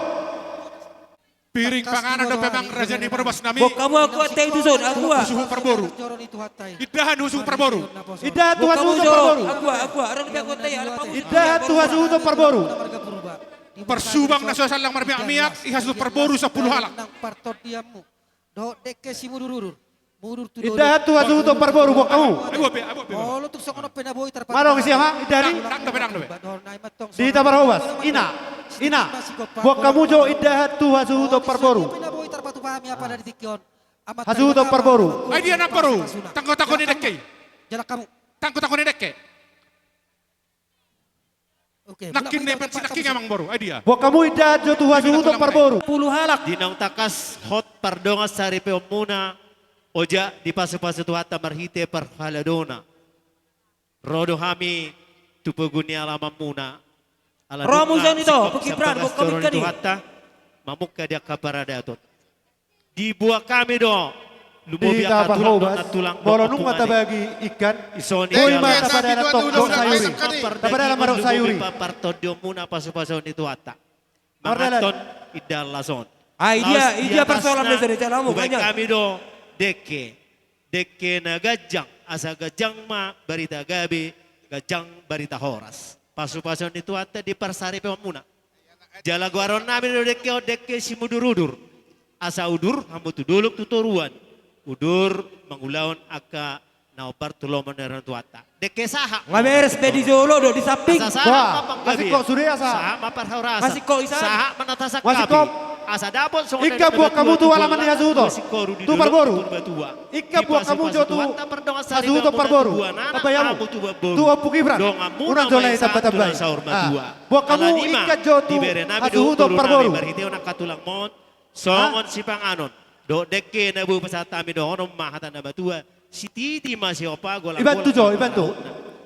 Piring panganan dope amang raja ni Parbas nami. Boan hamu angkup ate i tuson, angkup. Hasuhuton parboru. Indahan hasuhuton parboru. Indahan tu hasuhuton parboru. Angkup, angkup, angkup. Indahan tu hasuhuton parboru. Parsubang na so sallang marmiakmiak, i hasuhuton parboru sampulu halak. Dohot dengke simudurudur. Indahan tu hasuhuton parboru, boan hamu. Ai bope, ai bope. Molo tung songon on pe na boi tarpatupa. Madong sian ha, indahan i. Dang, dang dope, dang dope. Di hita parhobas. Ina, ina. Boan hamu jo indahan tu hasuhuton parboru. Hasuhuton parboru. Ai dia namboru. Tanggo-tanggo ni dengke i. Jala hamu. Tanggo-tanggo ni dengke. Oke, nangkin na ipansi nangkin amang boru, ai dia. Boan hamu indahan jo tu hasuhuton parboru. Sampulu halak. Di naung tangkas hot pardongan saripeonmuna, ojak dipasupasu Tuhanta marhite parhaladona. Ro do hami tu pogu ni alamanmuna. Ala nunga singkop sian bagas joro ni Tuhanta, mamungka di angka paradaton. Diboan hami do, lumobi angka tulang dohot nantulang dohot ompung. Molo nunga tabagi ikan, boi ma tapadana tong dohot sayuri. Tapadana ma dohot sayuri. Partondionmuna pasupasu ni Tuhanta. Mangan indahan las on. Ai dia, dia parsoalan ni seri, jala hamu, hubaen hami do dengke. Dengke na ganjang, asa ganjang ma barita gabe, ganjang barita horas. Pasupasu ni Tuhanta di parsaripeonmuna. Jala goaronnami do dengke on dengke simudurudur. Asa udur hamu tu dolok tu toruan. Udur mangulahon angka na hombar tu lomo ni roha ni Tuhanta. Dengke sahat. Nga beres pe di jolo do, di samping. Asa sahat ma panggabean. Sahat ma parhorasan. Sahat ma na tasangkapi. Asa dapot songon na nidok ni natuatua. Ingkon boan hamu tu alaman ni hasuhuton. Tu parboru. Ingkon boan hamu jo tu hasuhuton parboru. Tambai hamu tu Ompu Gibran. Unang jolo i tambai-tambai. Boan hamu ingkon jo tu hasuhuton parboru. Songon sipanganon dohot dengke na boi pasahat hami dohonon ma hata na matua. Sititi ma sihopa, golang-golang. Iban tu jo, iban tu.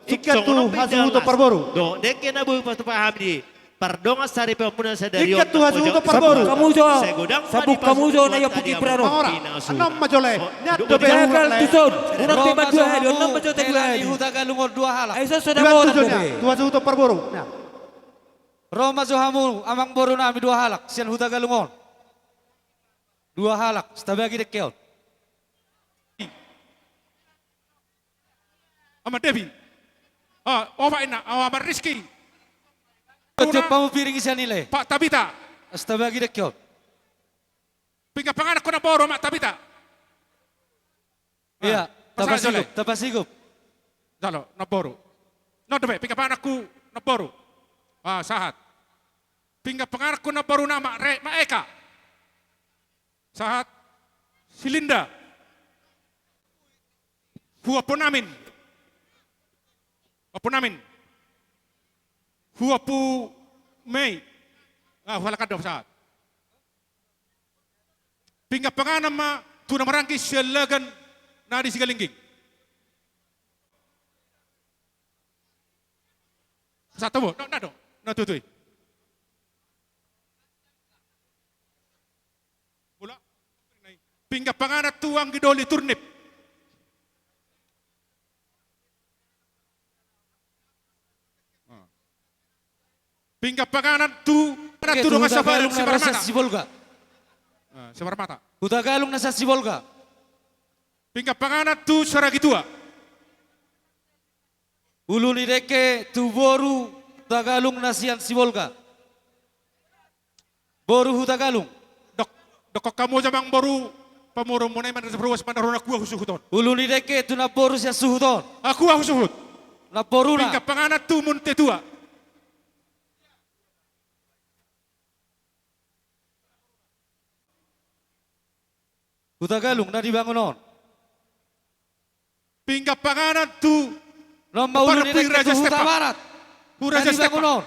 Ingkon tu hasuhuton parboru. Dohot dengke na boi patupa hami di pardongan saripeonmuna sadari on. Ingkon tu hasuhuton parboru. Sambung hamu jo. Sambung hamu jo na i Ompu Gibran on. Annon ma jolo i. Nian dope. Jagal tuson. Unang pe mandua hali, annon ma jo tolu hali. Huta Galung on dua halak. Ai so so. Iban tu jo nian tu hasuhuton parboru. Ro ma jo hamu amang boru nami dua halak sian Huta Galung on. Dua halak, tabagi dengke on. Ama Devi. Ah, opa ina, ah, Ama Rizky. Jumpa mu piring sian i le. Pak Tabita. Tabagi dengke on. Pinggan panganan tu namboru, Ama Tabita. Ia, tapasigup, tapasigup. Jalo, namboru. Annon dope, pinggan panganan tu namboru. Ah, sahat. Pinggan panganan tu namboru nama, re, Ma Eka. Sahat. Si Linda. Hu Ompu Namin. Ompu Namin. Hu Ompu Mei. Ah, hu halak an do, sahat. Pinggan panganan ma tu na maranggi sian lagan na di Sigalingging. Satu bo, na, na do, na tutu i. Pinggan panganan tu anggi doli Turnip. Pinggan panganan tu, panganan tu dongan sahabat Siparmata. Sibolga. Ah, Siparmata. Huta Galung na sian Sibolga. Pinggan panganan tu Saragitua. Ulu ni dengke tu boru Huta Galung na sian Sibolga. Boru Huta Galung. Dok, dokkon hamu jo amang boru, pamoruonmuna i manang ruas manang rona, kua husuhut on. Ulu ni dengke tu namboru sian suhut on. Ah, kua husuhut. Namboruna. Pinggan panganan tu Munte Tua. Huta Galung na di Bangun on. Pinggan panganan tu. Non ma ulu ni dengke tu Huta Barat. Hu Raja Steppa.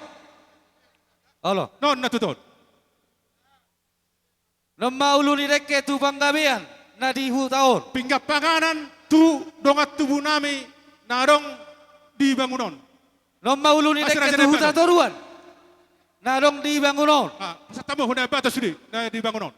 Olo. Non na tutu on. Non ma ulu ni dengke tu Panggabean na di huta on. Pinggan panganan tu dongan tubu nami na adong di Bangun on. Non ma ulu ni dengke tu huta toruan na adong di Bangun on. Ah, pasahat hamu tu na batas sude na di Bangun on.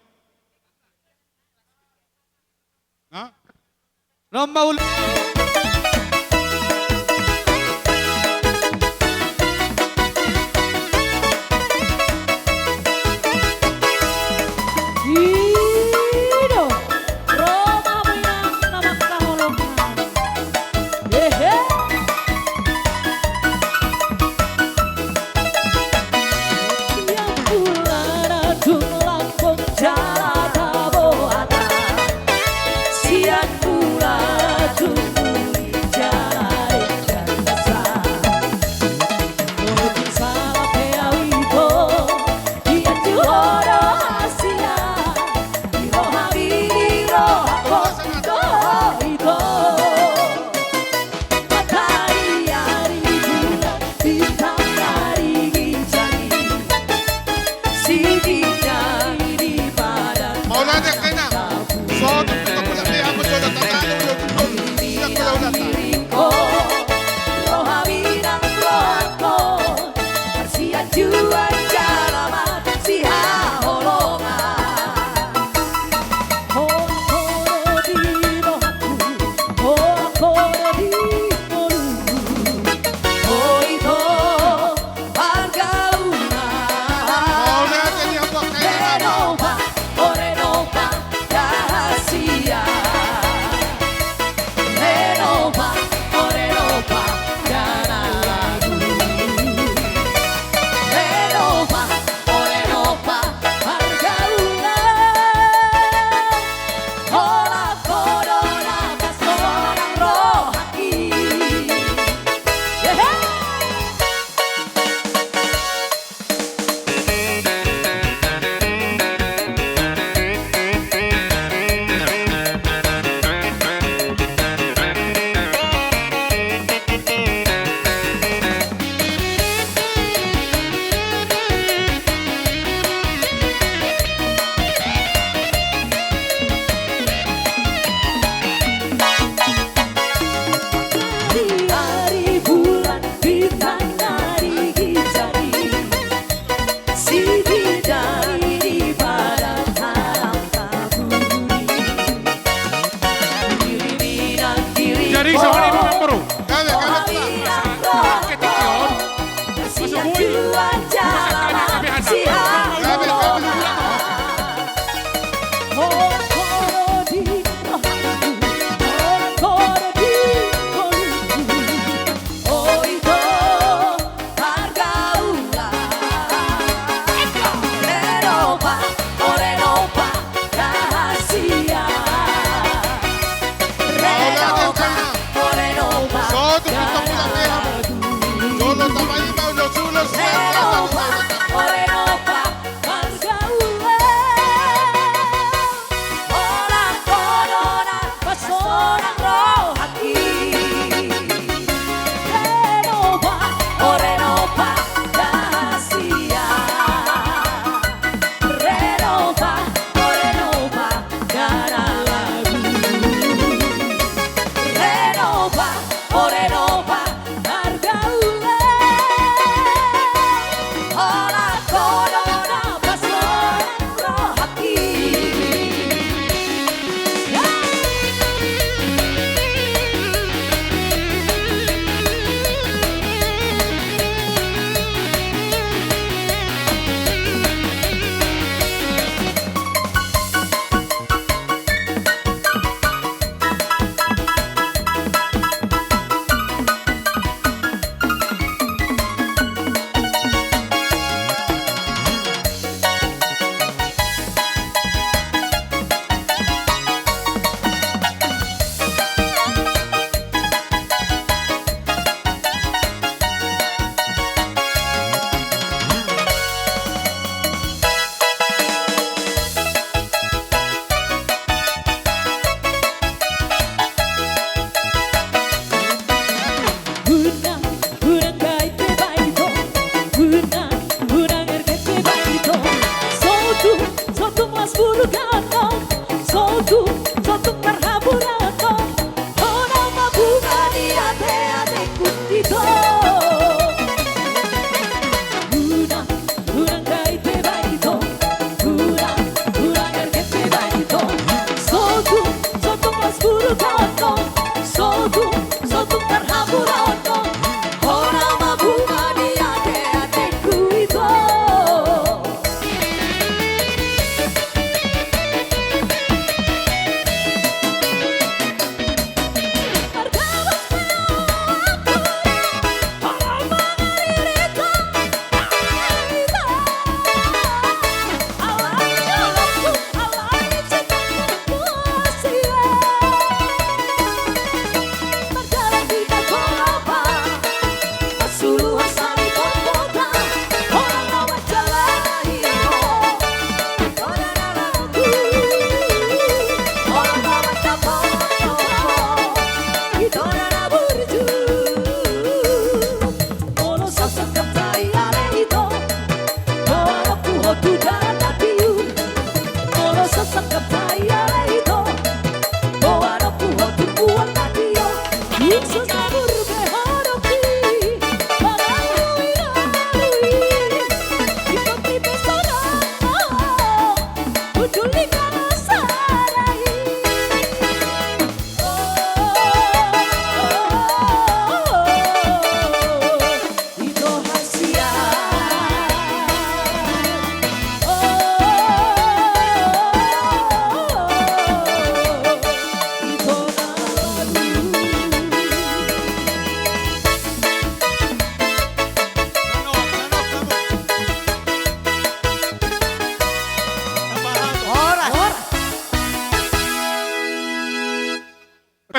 Jolo tapaima ulos-ulos. Renopa, o Renopa, marga ulaon. Holan ho do na pasonang rohangki. Renopa, o Renopa, rahasia. Renopa, o Renopa, dara lagu. Renopa, o Renopa, marga ulaon. Holan ho do na pasonang rohangki. Unang, unang gabe baito, unang, unang ergete baito. Sotung, sotung las buruk ganon, sotung, sotung marhaburangon. Ho nama bunga di ate-ateku ito. Unang, unang gabe baito, unang, unang ergete baito. Sotung, sotung las buruk ganon, sotung, sotung marhaburangon. Ho nama bunga di ate-ateku ito.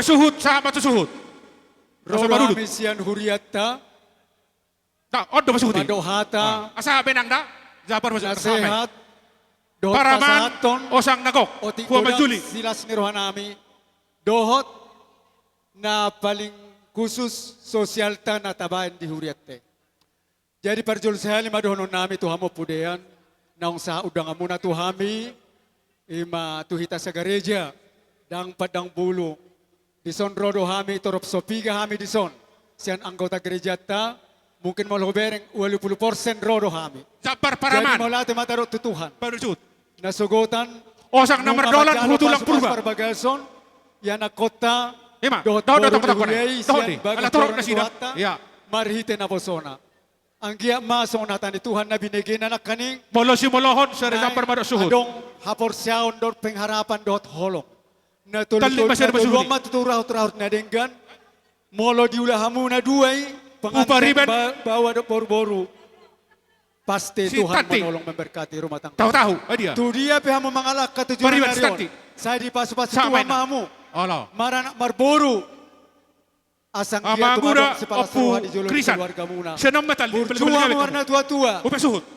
Suhut, sahat ma tu suhut. Ro do hami sian hurianta. Nah, on do masuhut i. Mandok hata. Ah, asa benang da. Jabar masuhut. Nasehat. Dohot paraman, pasahathon. Osang na gok. Otik. Hua godang manjuli. Silas ni rohanami. Dohot na paling khusus sosialta na tabaen di hurianta. Jadi parjolo sahali ma dohononnami tu hamu Pudean, naung sahat undanganmuna tu hami, ima tu hita sagareja, ndang pat ndang bulu. Dison ro do hami, torop so piga hami dison, sian anggota gerejanta, mungkin molo hubereng, ualu pulu persen ro do hami. Jambar paraman. Jadi mauliate ma taruhon tu Tuhan. Baru sut. Na sogot on, osang na mardolan, nunga manjalo hu tulang Purba. Pasupasu parbagason, ianakhonta, ima, dohot dohot boru dohot ni huria i, dohot sian ni bagas dohot ni Tuhanta, iya. Marhite naposona. Anggiat ma songon hata ni Tuhan na binegena nangkaning. Molo simolohon, sare jambar ma dohot suhut. Adong haporseaon dohot pengharapan dohot holong. Na tolu tolu, na tolu ma tutu rahut rahut na denggan. Molo diula hamu na dua i, penganten ba-, baoa dohot boru boru. Pasti Tuhan manolong memberkati rumah tangga. Tahu tahu, ai dia. Tu dia pe hamu mangalangka tu joloan ni ari on. Sai dipasupasu Tuhan ma hamu. Maranak marboru. Asa anggiat tumandang sipalas roha di jolo ni keluargamuna. Burju hamu arna tuatua.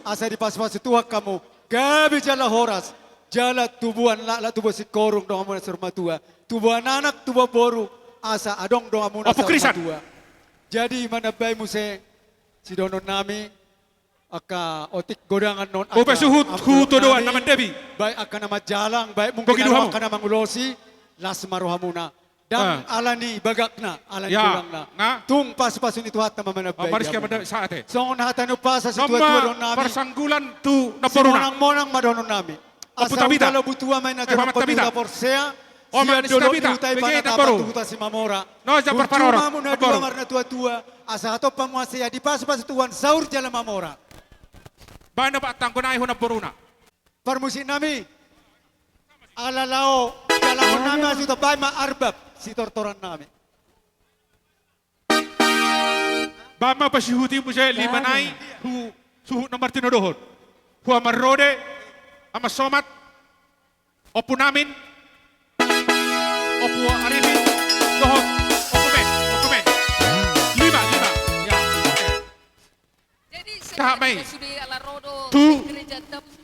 Asa dipasupasu Tuhan hamu gabe jala horas, jala tubuan laklak, tubuan singkoru dongan muna saur matua, tubuan anak, tubuan boru, asa adong dongan muna saur matua. Jadi manambai muse sidohonon nami, angka otik godangan on, hupe suhut, hutodoan na mandapi. Baik angka na manjalang, baik mungkin angka na mangulosi, las ma rohamuna. Ndang ala ni bagakna, ala ni godangna. Tung pasupasu ni Tuhanta ma manambai. Songon hata ni umpasa situatua dohonon nami. Parsimonangmonang ma dohonon nami. Asa ujalo butua ma i na jorok, porsea sian dolok ni huta i, panatapan tu huta Simamora. Burju ma hamu na dua marna tuatua, asa hatop hamu asa dipasupasu Tuhan saur jala mamora. Baen na patanggo nai hona boruna. Parmusik nami, ala lao jalaon nami, asa hutambai ma arbab sitortoran nami. Baen ma pasihut i muse lima nai, tu suhut na martinodohon. Tu Ama Rode, Ama Somat, Ompu Namin, Ompu Arifin, dohot Ompu Men, Ompu Men. Lima, lima. Ya, oke. Jadi, sahat ma i. Tu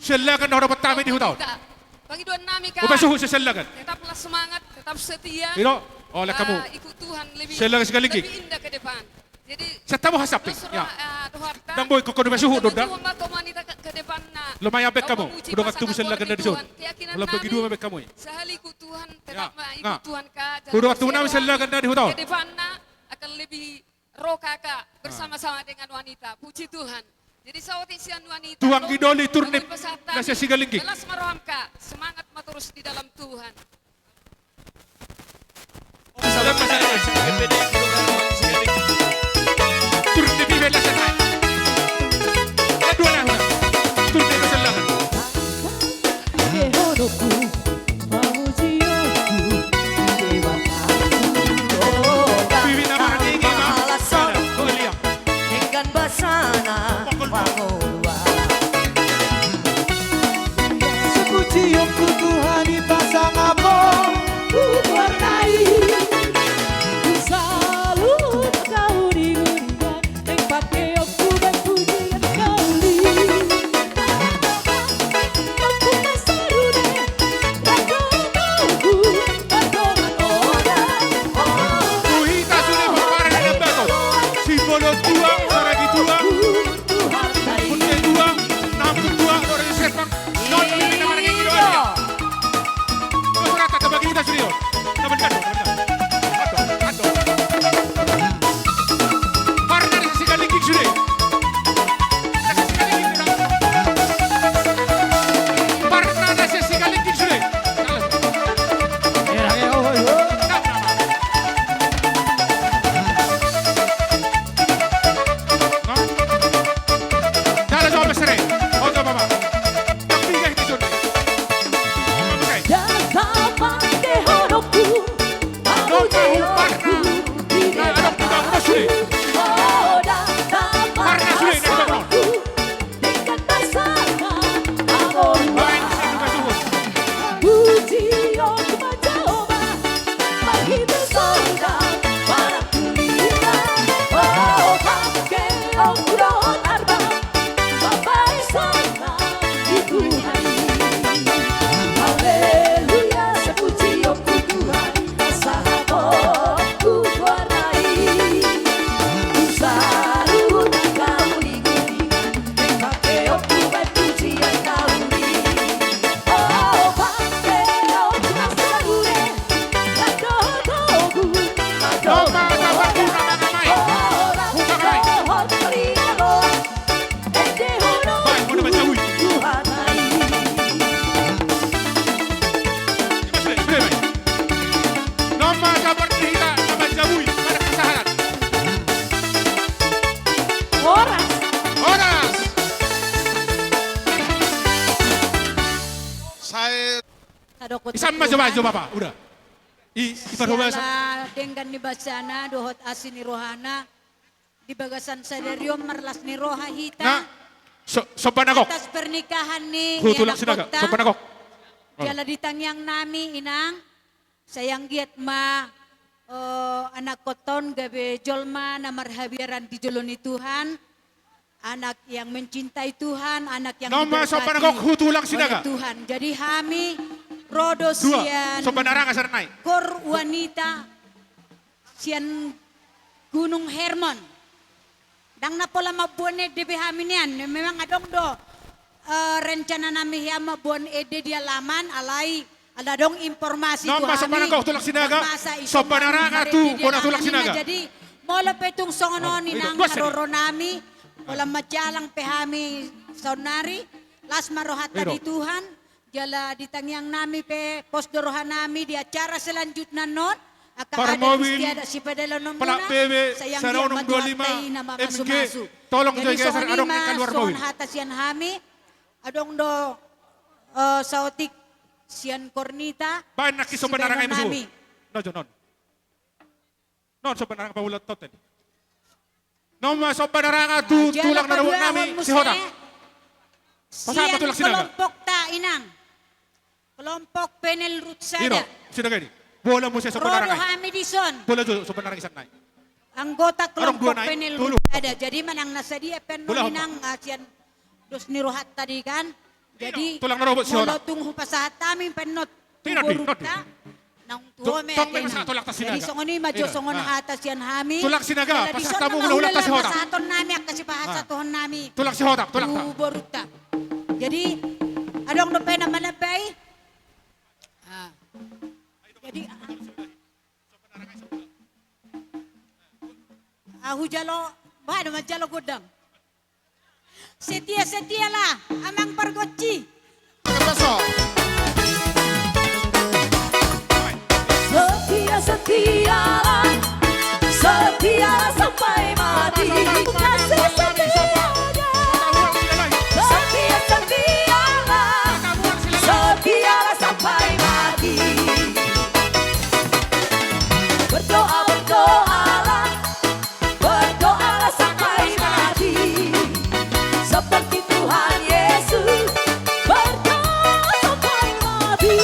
Sellagan na hudapot hami di huta on. Pangidoan nami, hupe suhut Sellagan. Tetaplah semangat, tetap setia. Ido, oleh hamu. Ikut Tuhan lebih, Sellagan Sigalingging, lebih indah ke depan. Jadi, sian hamu hasap i. Ndang boi, ingkon hupe suhut do ndang. Lumayan be hamu. Hudok tubu Sellagan na dison. Keyakinan nami, sahali ikut Tuhan, tetap ikut Tuhan ka. Hudok tubu nami Sellagan na di huta on. Ke depanna akan lebih ro kaka bersama-sama dengan wanita. Puji Tuhan. Jadi saotik sian wanita. Tuang Gidoli, turnip na sian Sigalingging. Las ma roham ka, semangat ma torus di dalam Tuhan. Turnip i bela sian. Dua na, turnip na Sellagan. Tu hita sude pomparan ni Ambaton. Simbolon tua, maragi tua, punde tua, nampun tua, dore sempang. Non, non, non, non, non, non, non. Kau rata, kau bagi kita sude, non. Kau bagi kita. Aduh, aduh. Parna na sian Sigalingging sude. Parna na sian Sigalingging sude. Horas. Horas. Sae. Isan ma jo, jo bapa, uda. I, i parhobasan. Siala denggan ni basana dohot asi ni rohana. Di bagasan sadari on marlas ni roha hita. Na, so, somba na gok. Atas pernikahan ni, hutu lang sinaga, somba na gok. Jala di tangiang nami, Inang, sai anggiat ma O, anak koton gabe jolma na marhabiaran di jolo ni Tuhan, anak yang mencintai Tuhan, anak yang diberkati oleh Tuhan. Nama sombana gok hu Tulang Sinaga. Jadi hami ro do sian Kor Wanita sian Gunung Hermon. Ndang na pola mamboan ende be hami nian, memang adong do, eh, rencana nami hian mamboan ende di alaman, alai ala adong informasi tu hami. Nama sombana gok Tulang Sinaga. Sombana ranga tu bona Tulang Sinaga. Jadi molo pe tung songon on inang haroro nami, pola manjalang pe hami saonnari, las ma rohanta di Tuhan. Jala di tangiang nami pe pos do roha nami di acara selanjutna non. Angka adat istiadat sipadelonon muna, sai anggiat ma Tuhanta i na mamasumasu. Jadi songon i ma songon hata sian hami. Adong do, eh, saotik sian Kornita. Baen nangkin sombana ranga i musu. Non sombana ranga pamulat toten. Nama sombana ranga tu tulang na dohot nami Sihotang. Pasahat ma Tulang Sinaga. Kelompokta inang. Kelompok Penel Rutsada. Iro, Sinaga i. Bola muse sombana ranga i. Ro do hami dison. Bola jo sombana ranga i sian nai. Anggota kelompok Penel Rutsada. Jadi manang na sadia pe annon inang, ah, sian dos ni rohanta di kan. Jadi molo tung hupasahat hami pe annon tu borunta, naung tuho ma. Jadi songon i ma jo songon hata sian hami. Tulang Sinaga, pasahat hamu hulahulanta Sihotang. Pasahaton nami angka sipasahat tu borunta. Jadi adong dope na manambai. Ah. Jadi, ah. Ahu jalo, bah, ada manjalo godang. Setia-setialah, amang pargonsi. Setia, setialah, setia sampai mati. Kasih setia. Setia, setialah, setialah sampai mati. Berdoa, berdoalah, berdoalah sampai mati. Seperti Tuhan Yesus, berdoa sampai mati.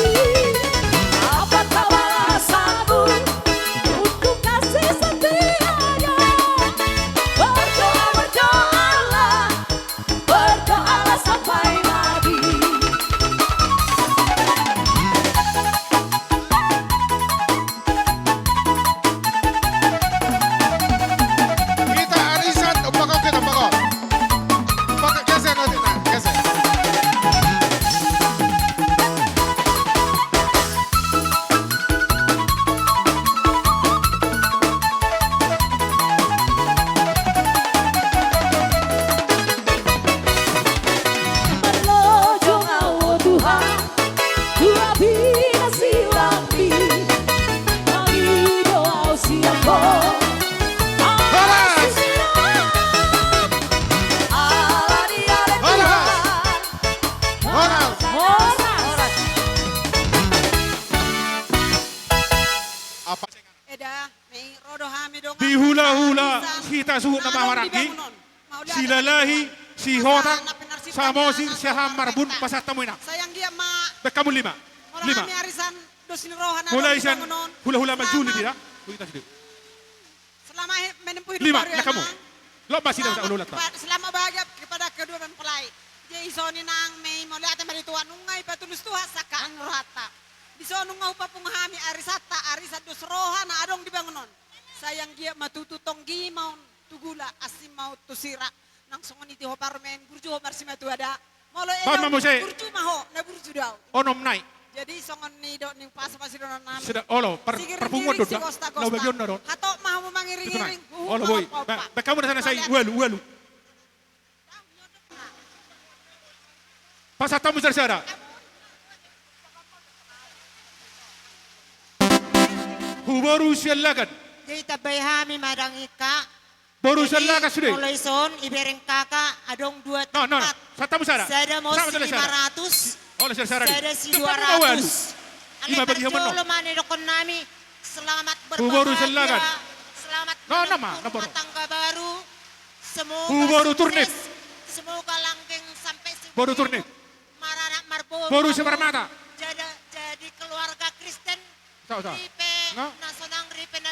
Apakah balasanmu untuk kasih setianya? Berdoa, berdoalah, berdoalah sampai mati. Hita arisan, umbak on hita, umbak on. Umbak on, geser nanti, nah, geser. Marlojong ahu Tuhan, tu api na siulang i, mangido ahu sian Ho. Horas! Ala ni ale Tuhan. Horas! Horas! Horas! Apa? Eda, mei ro do hami dongan. Di hulahula hita suhut na marhahamaranggi. Silalahi, Sihotang, Samosir, Siahaan, Marbun, pasahat hamu inang. Baen hamu lima. Lima. Mulai sian hulahula manjujung i da. Begitu sude. Selama menempuh hidup baru ya, Mang. Lima, baen hamu. Lot ma sida, hulahulanta. Selamat bahagia kepada kedua mempelai. Jadi songon i nang, mei mauliate ma di Tuhan, nunga ipatulus Tuhan sangkap ni rohanta. Dison nunga hupapungu hami arisanta, arisan dos roha na adong di bangunan. Sai anggiat ma tutu tonggi ma on tu gula, asi ma on tu sira. Nang songon i tu ho parumaen, burju ho marsimatua da. Molo eda burju ma ho, na burju do ahu. Onom nai. Jadi songon i do ni pasa pasi do nami. Sida olo, parpunguan do da. Laho bagionna do. Hatop ma hamu mangiring-iring. Olo boi. Baen hamu na sada sai ualu, ualu. Pasahat hamu sada-sada. Tu boru Siahaan. Jadi tambai hami ma dang ingka. Boru Siahaan sude. Molo dison, ibereng kaka, adong dua tempat. Sada Moses lima ratus, sada Siahaan dua ratus. Alai parjolo ma na didokkon nami, selamat berbahagia, selamat menempuh rumah tangga baru. Semoga sukses, semoga langgeng sampai sumur hidup, maranak marboru, jadi keluarga Kristen. Ripe na sonang, ripe na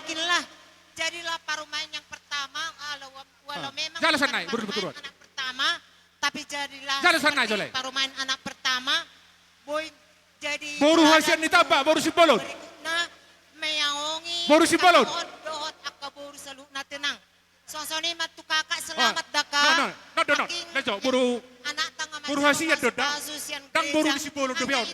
yakinlah. Jadilah parumaen yang pertama, walau, walau memang bukan parumaen anak pertama, tapi jadilah seperti parumaen anak pertama. Boi jadi boru hasian ni tamba, boru Simbolon. Berikutna, meaongi boru Simbolon. Dohot angka boru saluhutna tenang. Songon i ma tu kakak, selamat da kak. Boru hasian do ndang boru ni Simbolon dope on.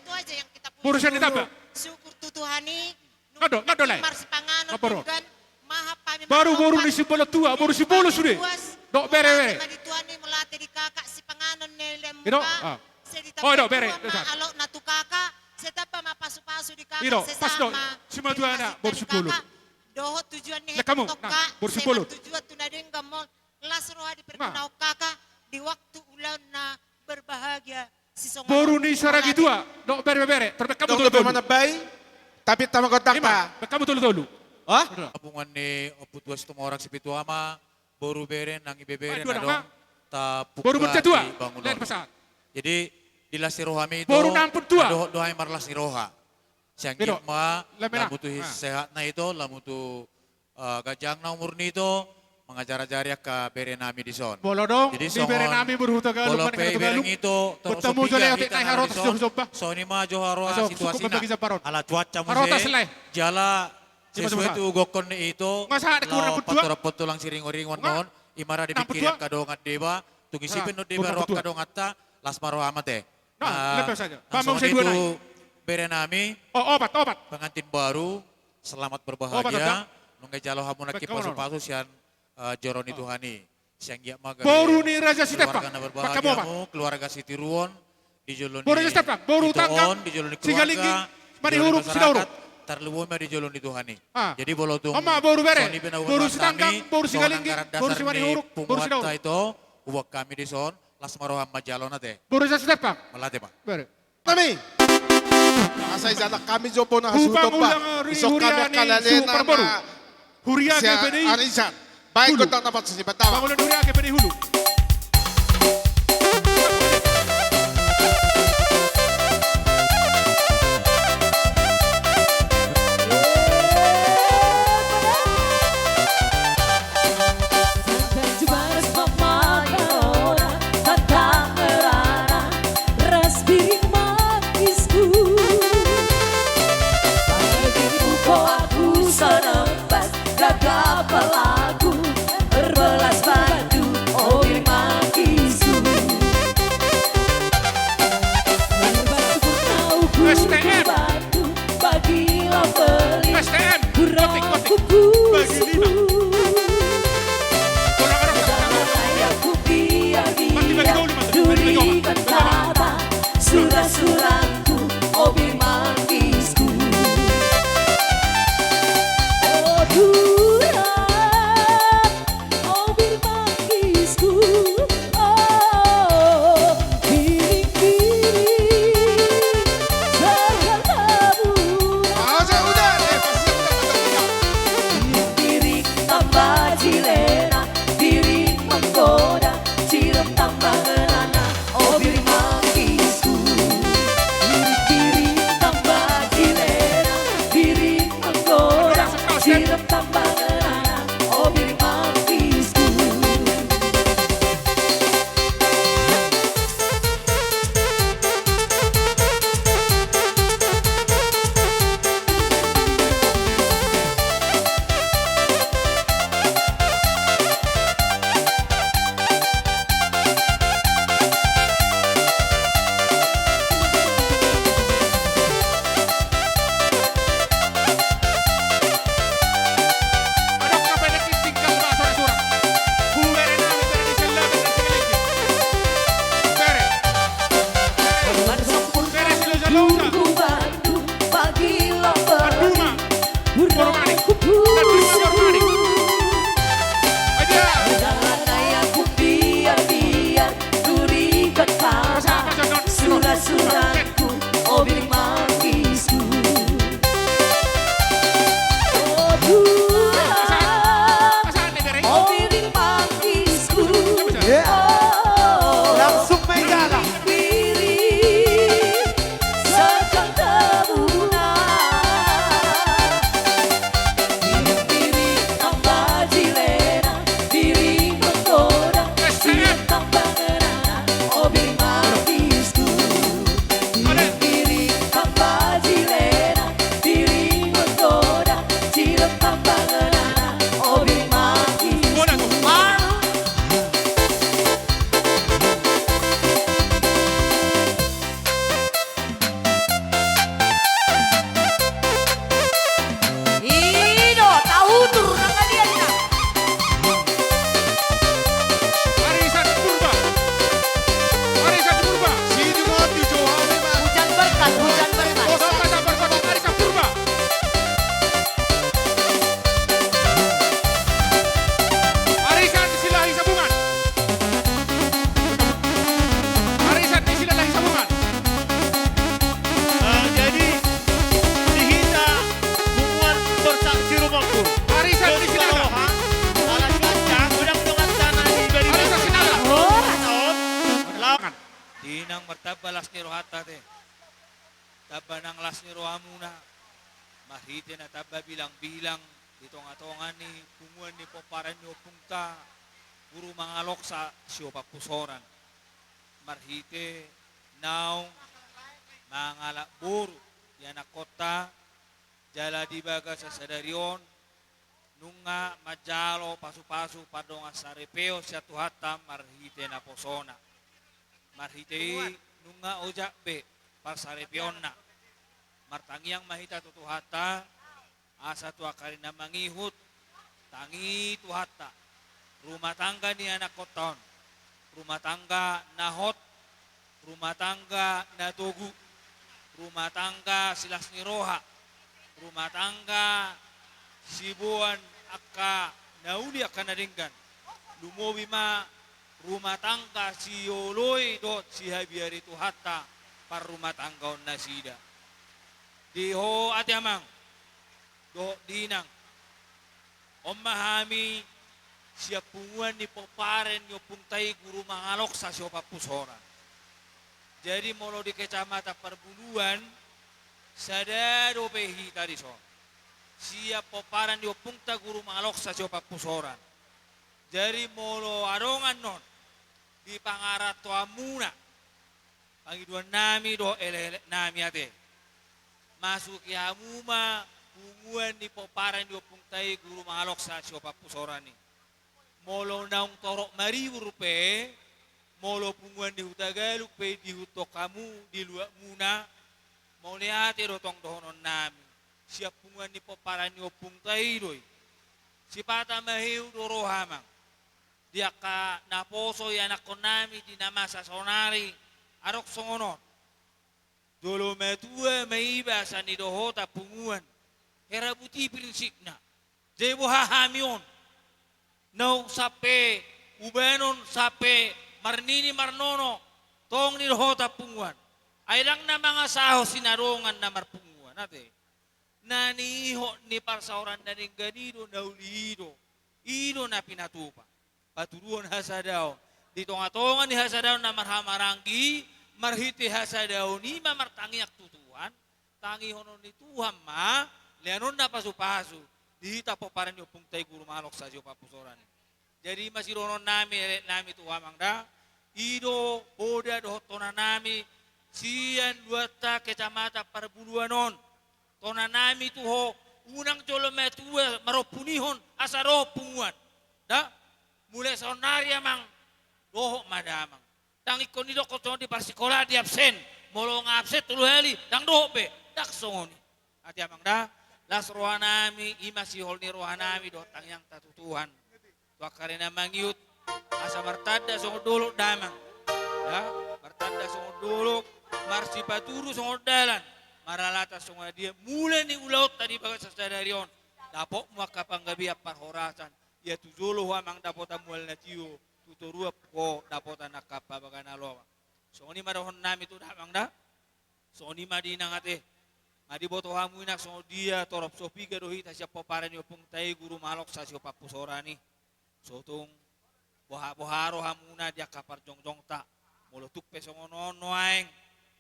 Boru hasian ni tamba. Syukur tu Tuhan i. Nunga do, nunga do lae. Marsipanganon denggan, maha pami. Baru boru ni Simbolon tua, boru Simbolon sude. Dok bere, bere. Mauliate di Tuhan i, mauliate di kakak, sipanganon ni lembu. Ido, ah. Oh, ido, bere. Alokna tu kakak, sai tamba ma pasupasu di kakak. Ido, pas do. Simatuana boru Simbolon. Dohot tujuan ni hepeng tongka, boru Simbolon. Tujuan tu na denggan mol. Las roha dipergunaon kakak di waktu ulaon na berbahagia. Boru ni Saragi tua, dok bere, bere, bere. Tar baen hamu tolu tolu. Manambai, tapi tama kotak. Ima, baen hamu tolu tolu. Hah? Gabungan ni Ompu Tua Situmorang Sipitu Ama, boru bere nang ibebere na dong. Boru Mertua tua. Jadi di las ni rohami ito, boru Nampun tua. Dohot do hami marlas ni roha. Sian i ma, lamu tu sehatna ito, lamu tu Eh, ganjangna umur ni ito, mangajar-ajari angka bere nami dison. Molo adong di bere nami boru Hutagalung, molo pe ibereng ito, torus jolo hita nang dison. Songon i ma jo haroa situasina. Ala cuaca muse, jala sesuai tu gokhon ni ito, laho patudophon tulang siringoringon on, ima ra dipingkiri angka dongan deba, tung ise pe annon deba ro angka donganta, las ma roham ate. Nah, songon i tu bere nami, opat, opat. Pengantin baru, selamat berbahagia. Nunga dijalo hamu nangkin pasupasu sian, eh, joro ni Tuhan i. Sian i ma gabe boru ni Raja Sitepang, keluarga na berbahagia hamu, keluarga sitiruon, di jolo ni ito on, di jolo ni keluarga, di jolo ni masyarakat, tarlumobi ma di jolo ni Tuhan i. Jadi molo tung songon i pe na huboan hami, songon anggaran dasar ni punguanta ito, huboan hami dison, las ma roham manjalo ate. Boru Raja Sitepang. Mauliate ma. Bere. Nami. Asa ijalan hami jo bona hasuhuton ba. Huria ni Suhu Parboru. Huria G P D I. Arisan. Baik gondang na patsu si pertama. Pangulan Huria G P D I Hulu. Ras biring mangisku. Pagi buko aku sonang pas gagap lagu. Berbelas batu, oh, di Inang, martamba las ni rohanta ate. Tamba nang las ni rohamuna. Marhite na tamba bilangbilang di tongatonga ni punguan ni pomparan ni ompungta Guru Mangaloksa Siopat Pusoran. Marhite naung mangalap boru di anakkonta, jala di bagasan sadari on nunga manjalo pasupasu pardongansaripeon sian Tuhanta marhite naposona. Marhite i nunga ojak be parsaripeonna. Martangiang ma hita tu Tuhanta, asa tu angka ari na mangihut, tangi Tuhanta rumah tangga ni anakkonta on, rumah tangga na hot, rumah tangga na togu, rumah tangga silas ni roha, rumah tangga siboan angka na uli angka na denggan, lumobi ma rumah tangga sioloi dohot sihabiari Tuhanta parrumahtanggaon nasida. Di ho ate amang dohot di inang, on ma hami sian punguan ni pomparan ni ompungta i Guru Mangaloksa Siopat Pusoran. Jadi molo di Kecamatan Parbuluan, sada dope hita dison sian pomparan ni ompungta Guru Mangaloksa Siopat Pusoran. Jadi molo adong annon di pangarantoanmuna, pangidoannami dohot elekeleknami ate, masuki hamu ma punguan ni pomparan ni ompungta i Guru Mangaloksa Siopat Pusoran i. Molo naung torop maribur pe, molo punguan ni Hutagalung pe diihuthon hamu di luatmuna, mauliate do tong dohononnami, sian punguan ni pomparan ni ompungta i do i. Sipata maheu do roha amang di angka naposo ianakkonnami di na masa saonari. Adong songon on. Jolo matua ma iba asa nidohotan punguan. Hera buti prinsipna. Jadi boha hami on, naung sampe ubanon sampe marnini marnono, tong nidohotan punguan. Ai ndang na mangasahon sinadongan na marpunguan ate. Na niihot ni parsaoran na denggan i do na uli i do. I do na pinatupa. Patuduhon hasadaon. Di tongatonga ni hasadaon na marhahamaranggi, marhite hasadaon i ma martangiang tu Tuhan. Tangihonon ni Tuhan ma leanonna pasupasu di hita pomparan ni ompungta i Guru Mangaloksa Siopat Pusoran i. Jadi i ma sidohononnami elekeleknami tu ho amang da. I do poda dohot tonanami sian luatta Kecamatan Parbuluan on. Tonanami tu ho, unang jolo matua marompunihon asa dohot punguan. Da, mulai saonari amang, dohot ma da amang. Ndang ingkon didokkon songon di parsikolaan di absen. Molo nga absen tolu hali, ndang dohot be. Ndang songon i. Ate amang da, las rohanami, i ma sihol ni rohanami dohot tangiangta tu Tuhan. Tu angka ari na mangihut, asa martanda songon dolok damang. Ya, martanda songon dolok, marsipatudu songon dalan, maralatan songon dia, mulai ni ulaonta di bagasan sadari on, dapotmu angka panggabean parhorasan, ia tu jolo ho amang dapotan mual na tio, tu toruan ho dapotan angka pabaganan lomo. Songon i ma dohononnami tu damang da. Songon i ma di inang ate. Nga diboto hamu inang songon dia torop so piga do hita sian pomparan ni ompungta i Guru Mangaloksa Siopat Pusoran i. So tung boha-boha rohamuna di angka parjongjongta. Molo tung pe songon on nuaeng,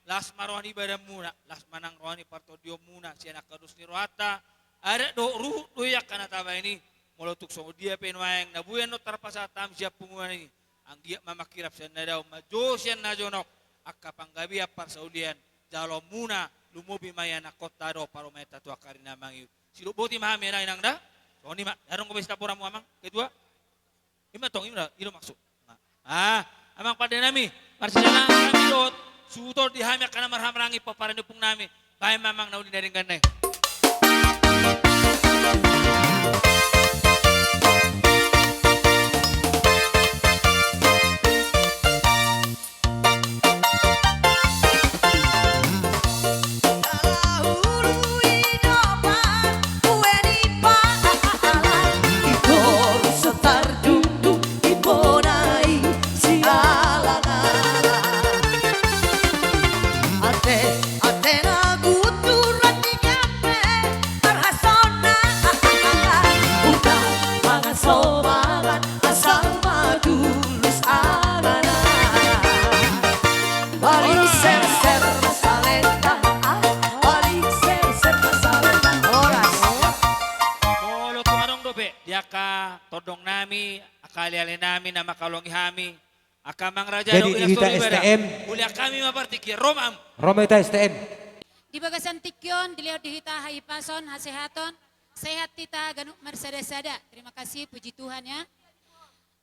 las ma roha ni badanmuna, las ma nang roha ni partondionmuna sian angka dos ni rohanta. Adat dohot ruhut do i angka na tabaen i. Molo tung songon dia pe nuaeng na boi annon tarpasahat hami sian punguan i, anggiat ma mangkirap sian na dao, manjou sian na jonok, angka panggabean parsaulian jaloonmuna, lumobi ma ianakkonta dohot parumaenta tu angka ari na mangihut. Sidok boti ma hami inang da. Songon i ma, adong dope sitaporanmu amang ketua? I ma tong, i ma da, i do maksud. Ah, amang pandenami, marsidangan hami dohot suhut di hami angka na marhahamaranggi pomparan ni ompungnami. Baen ma amang na uli na denggan i. Tondong nami, angka ale-ale nami na mangkaholongi hami. Angka amang raja dohot inang soripada. Jadi hita S T M. Uli angka hami ma partingkian, ro ma hamu. Ro ma hita S T M. Di bagasan tingki on dilehon di hita hahipason, hasehaton, sehat hita ganup marsada-sada. Terima kasih, puji Tuhan ya.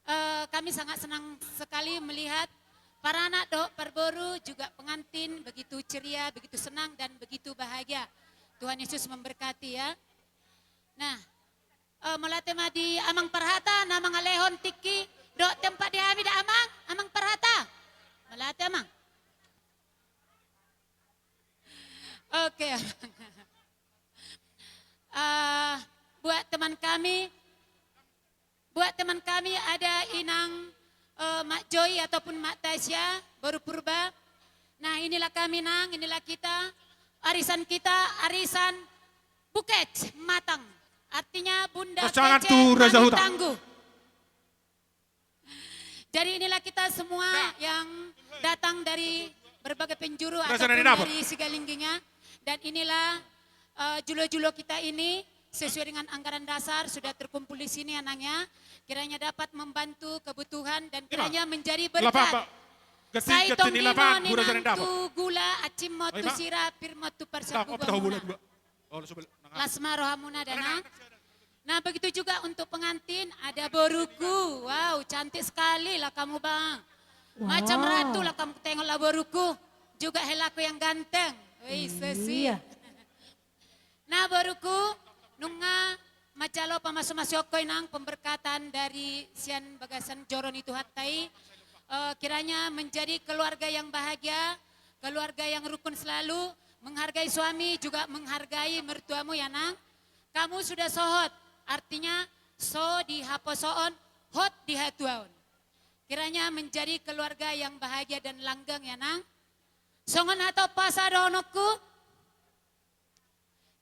Eh, kami sangat senang sekali melihat paranak dohot parboru juga pengantin begitu ceria, begitu senang dan begitu bahagia. Tuhan Yesus memberkati ya. Nah, eh, mauliate ma di amang parhata na mangalehon tingki dohot tempat di hami da amang, amang parhata. Mauliate amang. Oke. Eh, buat teman kami, buat teman kami ada inang, eh, Mak Joy ataupun Mak Tasya, boru Purba. Nah, inilah kami nang, inilah kita, arisan kita, arisan Bukej Matang. Artinya Bunda Kece Mani Tangguh. Jadi inilah kita semua yang datang dari berbagai penjuru ataupun dari Sigalingging ya. Dan inilah, eh, julo-julo kita ini sesuai dengan anggaran dasar sudah terkumpul di sini anang ya. Kiranya dapat membantu kebutuhan dan kiranya menjadi berkat. Sai tonggi ma ninna tu gula, aci ma tu sira, pir ma tu parsanggubuanmuna. Las ma rohamuna da nang. Nah, begitu juga untuk pengantin, ada boruku. Wow, cantik sekali lah kamu, Bang. Macam ratu lah kamu, tengoklah boruku. Juga helaku yang ganteng. Wih, sesi. Nah, boruku, nunga manjalo pamasu-masuon ho inang pemberkatan dari sian bagasan joro ni Tuhanta i. Eh, kiranya menjadi keluarga yang bahagia, keluarga yang rukun selalu, menghargai suami, juga menghargai mertuamu ya, Nang. Kamu sudah sohot, artinya so di haposoon, hot di hatuaon. Kiranya menjadi keluarga yang bahagia dan langgeng ya, Nang. Songon hata umpasa dohononku,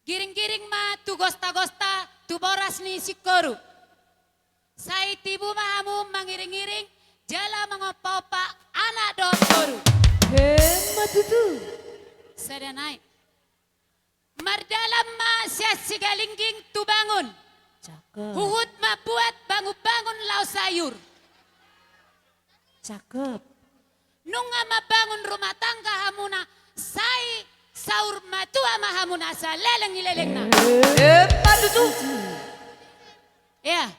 giring-giring ma tu gosta-gosta, tu boras ni singkoru. Sai tibu ma hamu mangiring-iring, jala mangompa-ompa anak dohot boru. Emma tutu. Sada nai. Mardalan ma sian Sigalingging tu Bangun. Cakep. Huhut mambuat bangun-bangun laho sayur. Cakep. Nunga mambangun rumah tangga hamuna, sai saur matua ma hamuna asa leleng ni lelengna. Emma tutu. Ya.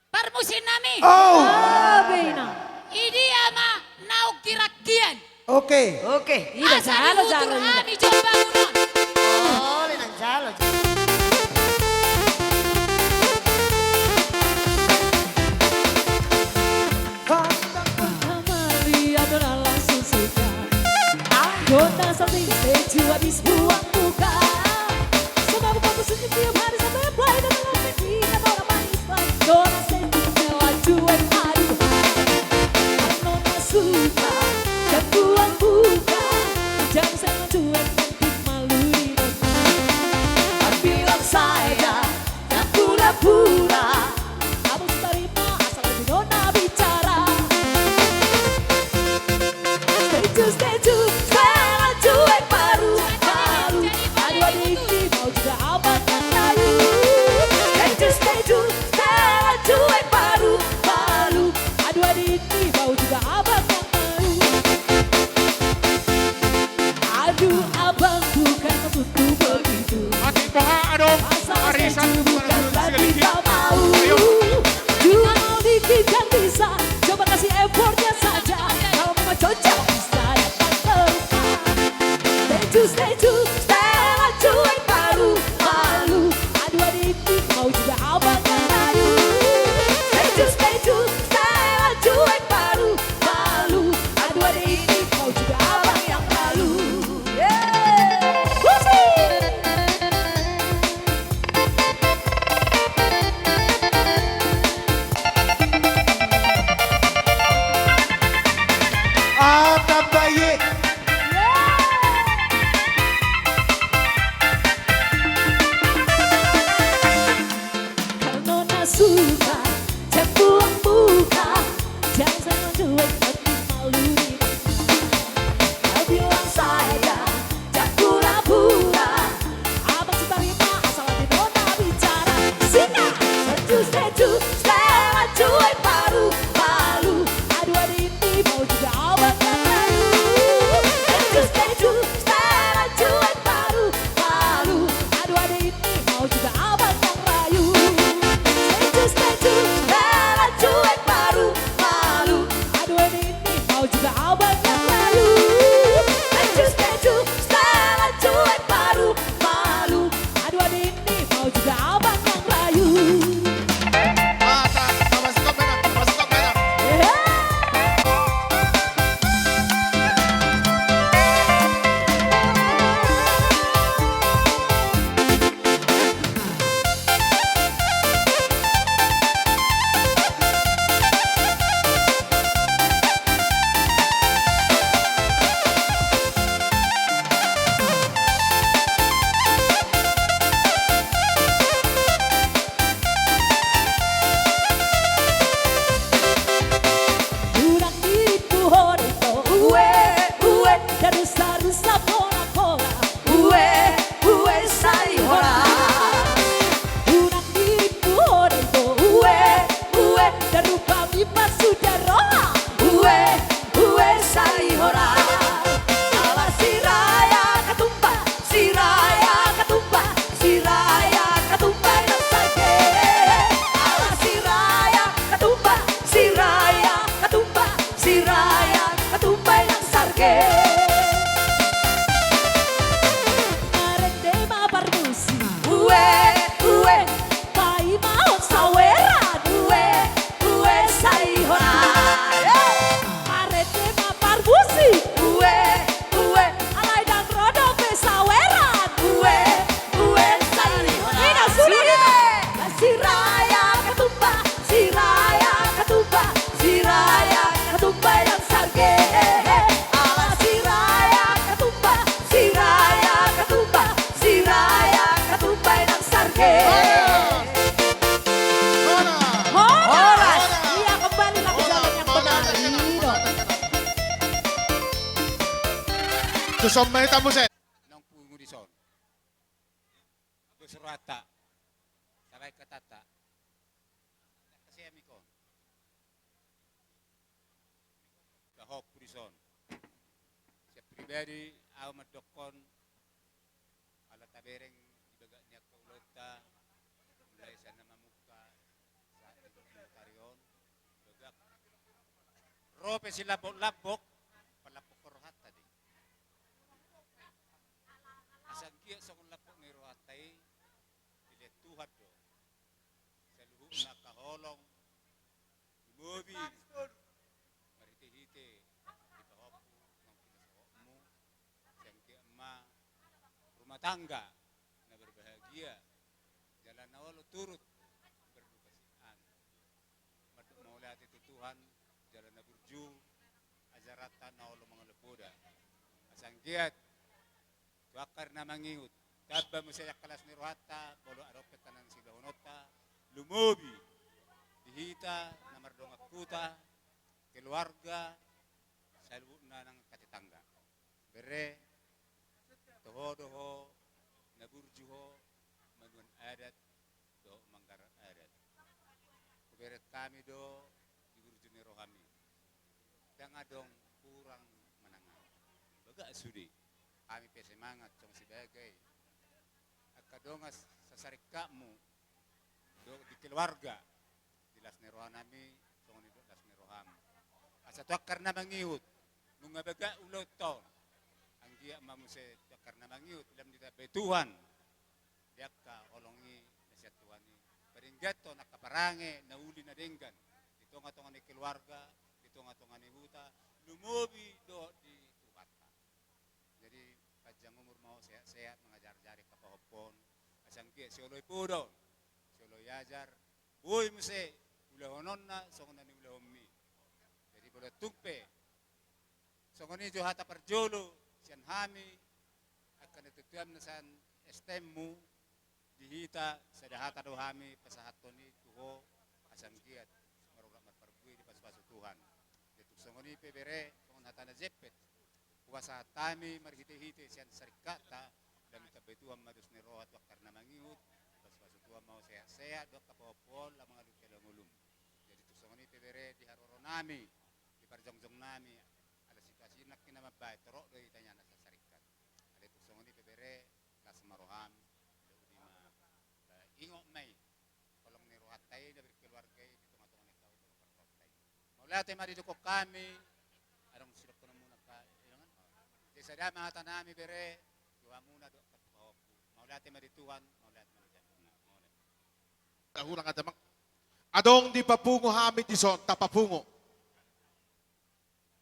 Parmusiknami. Oh. Abena. Idia ma naung giranggian. Oke. Oke. Asa dihutur hami jo bangunon. Ole nang jalo. Kau tak pernah melihat orang langsung suka. Anggota satu stage habis buang muka. Semua buka musiknya tiap hari sampai play dan melompat di kata orang manis. Dona sendiri melaju, eh, aduh. Nona suka, dan buang buka. Jangan saya melaju, eh, nanti malu di depan. Bilang saya, jangan pura-pura. Kamu terima asal lagi nona bicara. Stay tune, stay tune, saya melaju, eh, baru, baru. Marende ma parmusi. Ue, ue. Paima hot saweran. Ue, ue, sai hona. Marende ma parmusi. Ue, ue. Alai ndang ro dope saweran. Ue, ue, sai hona. Ina sudah. Siraya Ketumbar. Siraya Ketumbar, Siraya Ketumbar Inang Sarge. Ala Siraya Ketumbar, Siraya Ketumbar, Siraya Ketumbar Inang Sarge. Horas. Horas. Horas. Iya, kembali lagi. Horas. Zaman yang benar. Horas. Iya dong. Tuson ma hita muse. Naung pungu dison. Dos rohanta. Sabaen hatanta. Ndang kasian ikon. Pahompu dison. Sian pribadi, ahu mandokkon, ala tabereng di bagak ni angka ulaonta, mulai sian na mamungka, sahat di ujung tarion, bagak. Ro pe silambok-lambok, palambok rohanta do i. Asa anggiat songon lambok ni rohanta i, dilehon Tuhan do saluhutna angka holong, lumobi marhite-hite di pahompu nang pinasohotmu, sai anggiat ma rumah tangga na berbahagia, jala na olo turut berduka si an. Mandok mauliate tu Tuhan, jala na burju ajaranta, na olo mangalap poda. Asa anggiat tu angka na mangihut, tamba muse angka las ni rohanta, molo adong pe angka na siulahononta, lumobi di hita na mardongan huta, keluarga, saluhutna nang angka tetangga. Bere, toho do ho, na burju ho manuan adat dohot manggarar adat. Hubereng hami do di burju ni rohami. Ndang adong hurang manang aha. Bagak sude. Hami pe semangat songon sebagai angka dongan sasaringkatmu dohot di keluarga, di las ni rohanami, songon i dohot las ni roham. Asa tu angka na mangihut, nunga bagak ulaonta on, anggiat ma muse tu angka na mangihut, lam ditambai Tuhan di angka holong i na sian Tuhan i, padengganhon angka parange na uli na denggan di tonga-tonga ni keluarga, di tonga-tonga ni huta, lumobi dohot di Tuhanta. Jadi, panjang umur ma ho, sehat-sehat, mangajar-ajari angka pahompu on, asa anggiat sioloi poda on, sioloi ajar, boi muse ulahononna songon na niulahonmi. Jadi, molo tung pe songon i jo hata parjolo sian hami angka natuatuam na sian S T M-mu, di hita, sada hata do hami pasahathon i tu ho, asa anggiat marurat marparbue, dipasu-pasu Tuhan. Jadi tung songon i pe bere, songon hata na jempek hupasahat hami marhite-hite sian saringkatta, lam ditambai Tuhan ma dos ni roha tu angka na mangihut, dipasu-pasu Tuhan ma ho sehat-sehat, dohot angka pahompu on, lam mangalului angka ngolum. Jadi tung songon i pe bere, di haroronami, di parjongjongnami, ala situasi nangkin na mambahen, torop do hita nian asa saringkat. Alai tung songon i pe bere, las ma roham, uli ma, eh, ingot ma i holong ni rohanta i na berkeluarga i di tonga-tonga ni hau dohot parrohanta i. Mauliate ma didok hami, adong sidokhononmuna angka inongan. Jadi sada ma hatanami bere, tu hamuna dohot angka tu pahompu. Mauliate ma di Tuhan, mauliate ma di Tuhan. Mauliate. Hurang ate, Amang. Adong dipapungu hami dison, tapapungu.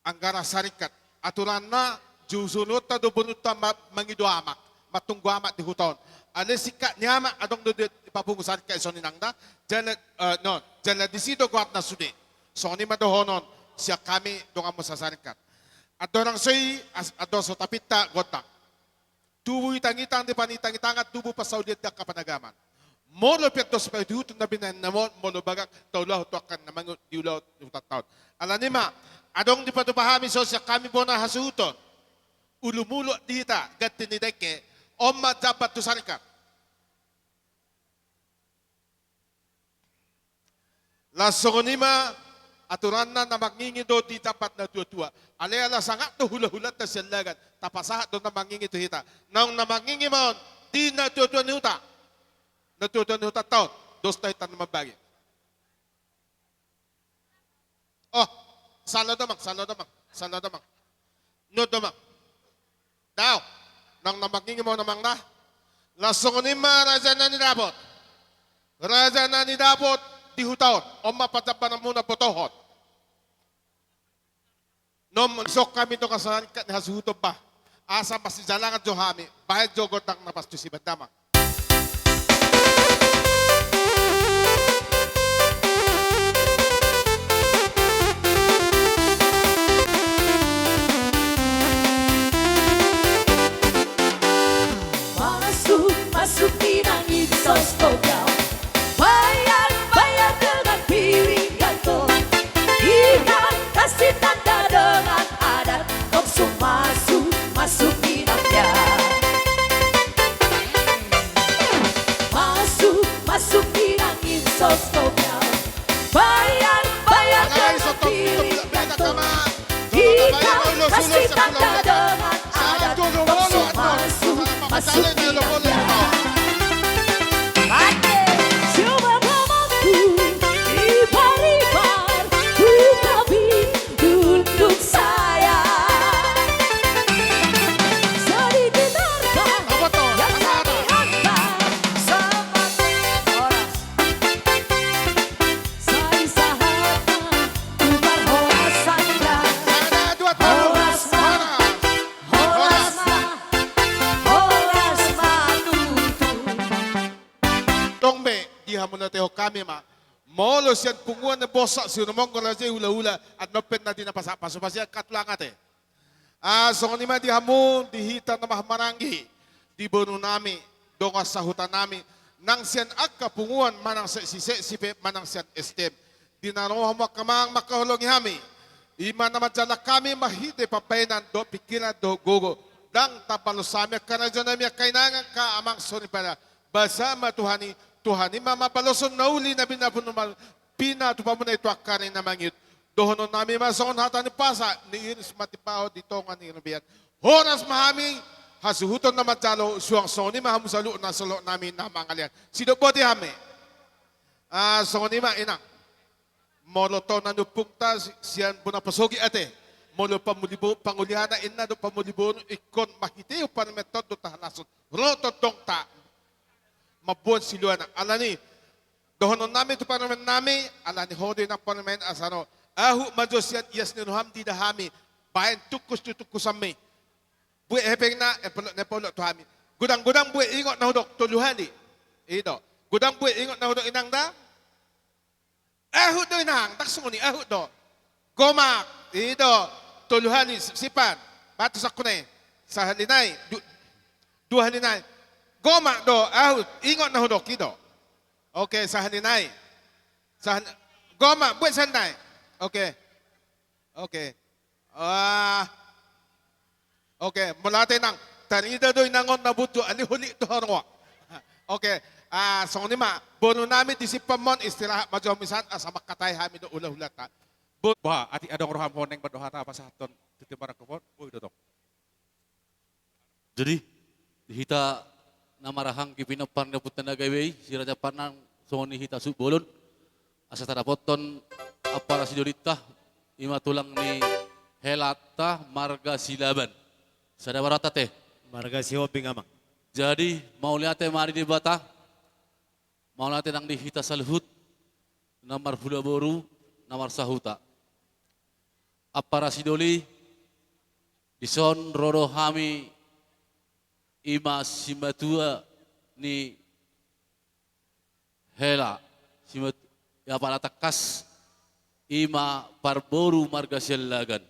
Anggaran saringkat. Aturanna, jujurta do borunta ma-, mangido amak, mantunggu amak di huta on. Alai singkat ni amak, adong do di, dipapungu saringkat dison inangna, jala, eh, non, jala disi do goarna sude. Songon i ma dohonon sian hami donganmu sasaringkat. Andorang so i, as-, andorang so tapinta gondang. Tubu itang-itang di panitang-itangan, tubu parsaulian di angka panagaman. Molo pe dos paihutihut na binahen nami on, molo bagak taulahon tu angka na mangihut di ulaon di hutanta on. Alani i ma, adong dipatupa hami songon sian hami bona hasuhuton. Ulu mulak di hita, ganti ni dengke, on ma jamban tu saringkat. Laos songon i ma aturanna, na mangingi do dijamban natuatua. Alai ala sangap do hulahulanta sian lagan, tapasahat do na mangingi tu hita. Naung na mangingi ma on di natuatua ni huta. Natuatua ni hutanta on, dos do hita na mambagi. Oh, sala do, Amang, sala do, Amang, sala do, Amang. Nunga do amang. Dao. Nang na mangingin ma on amang da. Laos songon i ma raja na nidapot. Raja na nidapot di huta on. On ma panjambananmuna botohon. Nunga dison hami dongan sahalangkat ni hasuhuton bah. Asa masijalangan jo hami. Bahen jo gondang na pas tusi bah da amang. Masuk, masuk inang insos kogau. Bayar, bayar dengan piring gantong. Inang kasih tanda dengan adat. Langsung masuk, masuk inang ya. Masuk, masuk inang insos kogau. Bayar, bayar dengan piring gantong. Inang kasih tanda dengan adat. Langsung masuk, masuk inang ya. Coba mamaku, ibar-ibar, ku kawin. Duduk saya sedikit harta yang kami hantar. Seperti horas. Saya sahabat Umar, horas Sandra. Horas ma. Horas ma. Horas ma tutu. Tong be, di hamu na teho kami ma. Molo sian punguan ni bosak, sinumonggor raja i, hula-hula, adong pe na di na pasahat pasu-pasu i angka tulang ate. Ah, songon i ma di hamu, di hita na marhahamaranggi, di boru nami, dongan sahuta nami, nang sian angka punguan, manang sian seksi pe, manang sian S T M. Di na ro hamu angka amang mangkaholongi hami. I ma na manjalang hami marhite pambahenan dohot pingkiran dohot gogo. Ndang tabalos hami angka raja nami, angka inang, angka amang songon i pada. Basa ma Tuhan i, Tuhan i ma mambaloshon na uli na binahen, pinatupamuna i tu angka ari na mangihut. Dohonon nami ma songon hata ni umpasa, ni iris ma timbahon di tonga ni robean. Horas ma hami hasuhuton na manjalo, suang songon i ma hamu saluhutna, saluhut nami na mangalean. Sidok boti hami. Ah, songon i ma inang. Molo tong na niompungta si-, sian bona pasogit ate. Molo pamuli bo-, panguliana inna dohot pamuli boru, ingkon marhite parumaenta on do tahalashon. Ro tondongta. Mamboan siluana. Alani, dohonon nami tu parumaen nami, alani ho do inang parumaen asa ro. Ahut ma jo sian ias ni roham diida hami. Bahen tungkus tu tungkusanmi. Buek hepengna, eh, polok, eh, polok tu hami. Godang-godang buek ingot na hudok, tolu hali. I do. Godang buek ingot na hudok inang da. Ahut do inang, ndang songon i, ahut do. Gomak, i do, tolu hali, sipsipan, batu sangkuna i, sahali nai, du-, dua hali nai. Gomak do, ahut, ingot na hudok, i do. Oke, sahali nai. Sahali, gomak, buat sahali nai. Oke. Oke. Ah. Oke, mauliate inang. Tarida do inang on na buntu, alai holit do haroa. Oke, ah, songon i ma, boru nami di simpang ma on, istirahat ma jo hamu sian, asa mangkatai hami do hula-hulanta. Bo-, bah, atik adong roham, ho naeng mandok hata pasahathon tu timarangkup on, boi do tong. Jadi, di hita na marhahamaranggi pinompar ni Ompunta na gabe i, si Raja Panang, songon i hita suhut bolon, asa tadapothon ampara sidolinta, i ma tulang ni helanta marga Silaban. Sada ma rohanta ate. Marga Sihombing, amang. Jadi, mauliate ma di Debata, mauliate nang di hita saluhut, na marhula boru, na marsahuta. Ampara sidoli, dison ro do hami, i ma simatua ni hela, simat-, i apala tangkas, i ma parboru marga Siallagan.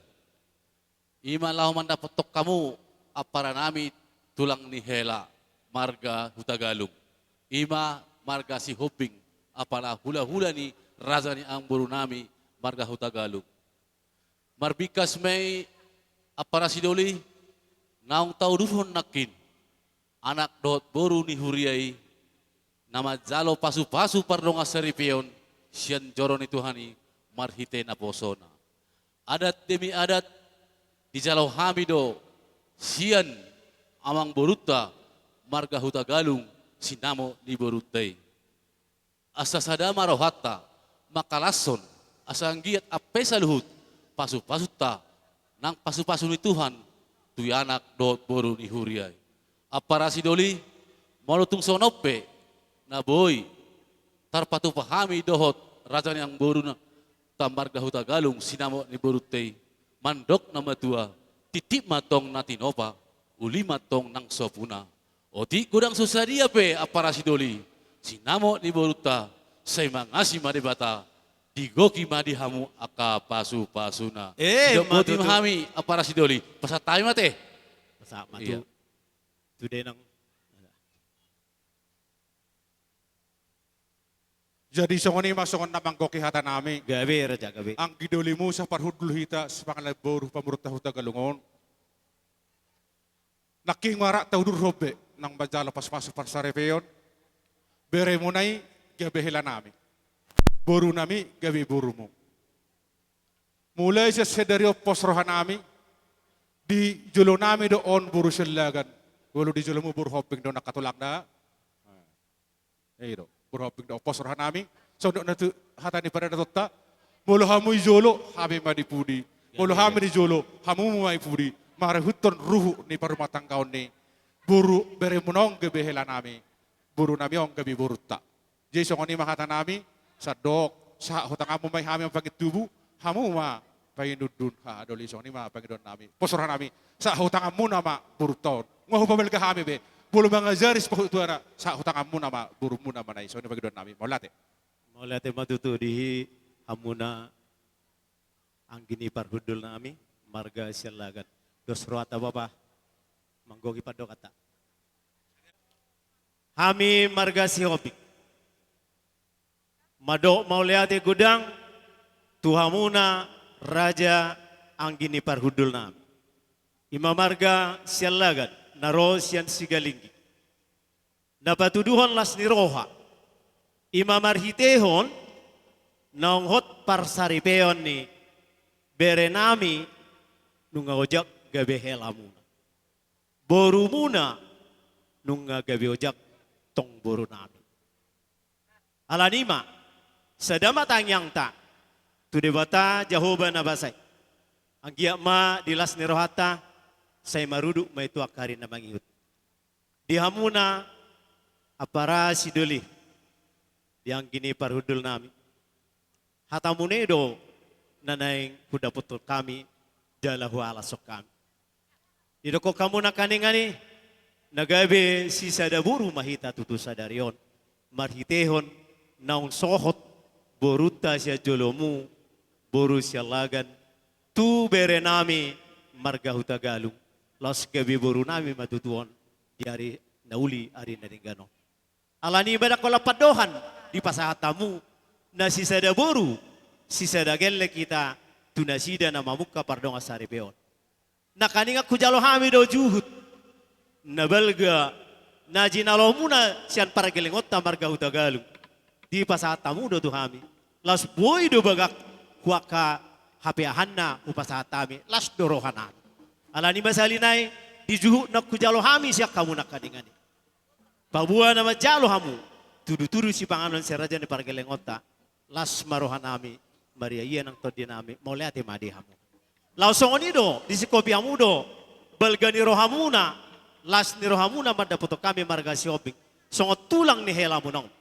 I ma laho mandapothon hamu ampara nami tulang ni hela marga Hutagalung. I ma marga Sihombing, apala hula-hula ni raja ni amangboru nami marga Hutagalung. Marbingkas ma i ampara sidoli, naung tauduthon nangkin anak dohot boru ni huria i, na manjalo pasu-pasu pardongansaripeon sian joro ni Tuhan i marhite naposona. Adat demi adat, dijalo hami do sian amangborunta marga Hutagalung sinamot ni borunta i. Asa sada ma rohanta, mangkalashon, asa anggiat ampe saluhut, pasu-pasunta, nang pasu-pasu ni Tuhan, tu anak dohot boru ni huria i. Ampara sidoli, molo tung songon on pe na boi tarpatupa hami dohot raja ni amangboruna ta marga Hutagalung sinamot ni borunta i, mandok na matua, titip ma tong na tinopa, uli ma tong nang so puna. Otik godang so sadia pe ampara sidoli, sinamot ni borunta, sai mangasi ma Debata, digohi ma di hamu angka pasupasuna. Eh, didok ma boti ma tutu hami ampara sidoli, pasahat hami ma ate. Pasahat ma tu, iya, tu denang. Jadi songon i ma songon na manggohi hatanami. Gabe, raja, gabe. Anggi doli, muse parhundul hita, sipanganon boru pamoruonta Hutagalung on. Nangkin ma rap ta udur hombe nang manjalo paspasu parsaripeon. Beremuna i gabe helanami, borunami gabe borumu. Mulai sian sadari on pos rohanami, di jolonami do on boru Siallagan. Molo di jolomu boru Hombing do nang hatolangna. I do, boru Hombing do on pos rohanami. Songon na tu hata ni paradatonta, molo hamu di jolo, hami ma di pudi. Molo hami di jolo, hamu ma di pudi. Maradophon ruhut ni parumatanggaon ni boru, beremuna on gabe helanami, borunami on gabe borunta. Jadi songon i ma hatanami, sandok, sahat tu tanganmu ma i hami mampangintubu, hamu ma panginundun. Ha, doli, songon i ma pangidoannami. Pos rohanami, sahat tu tanganmuna ma borunta on. Nunga hupabalga hami be, molo mangajari sipahutuana, sahat tu tanganmuna ma borumuna ma na i. Songon i pangidoannami. Mauliate. Mauliate ma tutu di hamuna anggi ni parhundulnami marga Siallagan. Dos rohanta, Bapa, manggohi pandokanta. Hami marga Sihombing mandok mauliate godang tu hamuna raja anggi ni parhundulnami, i ma marga Siallagan na ro sian Sigalingging, na patuduhon las ni roha, i ma marhitehon naung hot parsaripeon ni berenami, nunga ojak gabe helamuna. Borumuna nunga gabe ojak tong borunami. Alani i ma, sada ma tangiangta tu Debata Jahowa na basa i. Anggiat ma di las ni rohanta sai marudut ma i tu angka ari na mangihut. Di hamuna ampara sidoli, di anggi ni parhundulnami, hatamuna i do na naeng hudapothon hami jala huhalashon hami. Didokkon hamu nangkiningan i, na gabe sisada boru ma hita tutu sadari on, marhitehon naung sohot borunta sian jolomu, boru Siallagan, tu berenami marga Hutagalung, laos gabe borunami ma tutu on di ari na uli, ari na denggan on. Alani i ma ndang holan pandohan dipasahat hamu na sisada boru, sisada gelleng hita tu nasida na mamungka pardongan saripeon. Nangkiningan hujalo hami do juhut na balga na jinalomuna sian pargellengonta marga Hutagalung. Dipasahat hamu do tu hami, laos boi do bagak tu angka hapeahanna hupasahat hami, las do rohanami. Alani i ma sahali nai, di juhut na hujalo hami sian hamu nangkiningan i, paboa na manjalo hamu tudutudu sipanganon sian raja ni pargellengonta, las ma rohanami, mariaia nang tondinami, mauliate ma di hamu. Laos songon i do, disingkopi hamu do balga ni rohamuna, las ni rohamuna mandapothon hami marga Sihombing songon tulang ni helamuna on.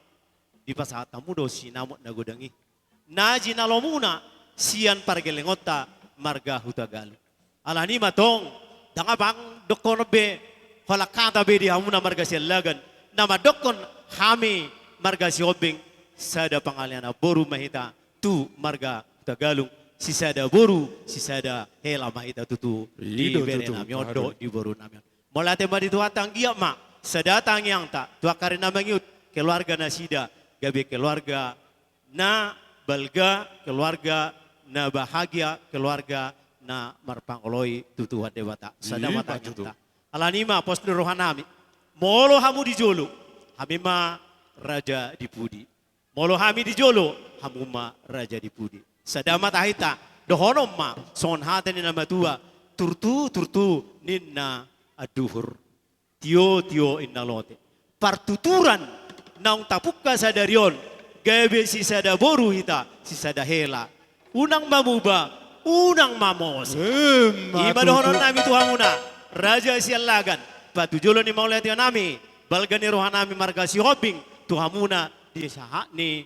Dipasahat hamu do sinamot na godang i na jinalomuna sian pargellengonta marga Hutagalung. Alani i ma tong, ndang apang dohonon be holan hata be di hamuna marga Siallagan, na mandokkon hami marga Sihombing sada pangalean boru ma hita tu marga Hutagalung, sisada boru, sisada hela ma hita tutu di berenami on dohot di borunami on. Mauliate ma di Tuhanta, anggiat ma sada tangiangta tu angka ari na mangihut, keluarga nasida gabe keluarga na balga, keluarga na bahagia, keluarga na marpangoloi tu Tuhan Debata. Sada ma tangiangta. Alani i ma pos ni rohanami, molo hamu di jolo, hami ma raja di pudi. Molo hami di jolo, hamu ma raja di pudi. Sada ma tahinta, dohonon ma songon hata ni na matua: Turtu, turtu, ninna anduhur. Tio, tio, ninna lote. Partuturan naung tapungka sadari on, gabe sisada boru hita, sisada hela. Unang ma muba, unang ma mose. Ima dohononnami tu hamuna. Raja Siallagan, patujolo ni mauliateonnami, balga ni rohanami marga Sihombing, tu hamuna di sahat ni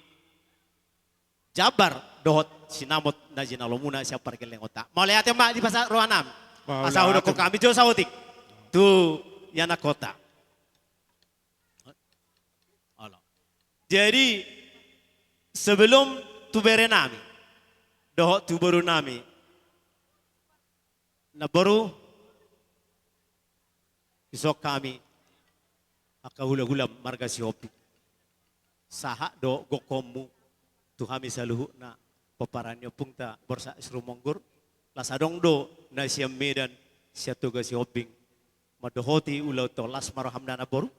jambar dohot sinamot na jinalomuna sian pargellengonta. Mauliate ma dipasahat rohanami. Asa hudokkon hami jo saotik tu ianakhonta. Olo. Jadi, sebelum tu berenami dohot tu borunami, namboru, dison hami angka hulahula marga Sihombing, sahat do gokhonmu tu hami saluhutna pomparan ni ompungta Borsak Sirumonggur. Las adong do na sian Medan, sian Toga Sihombing, mandohoti ulaonta on. Las ma rohamuna namboru.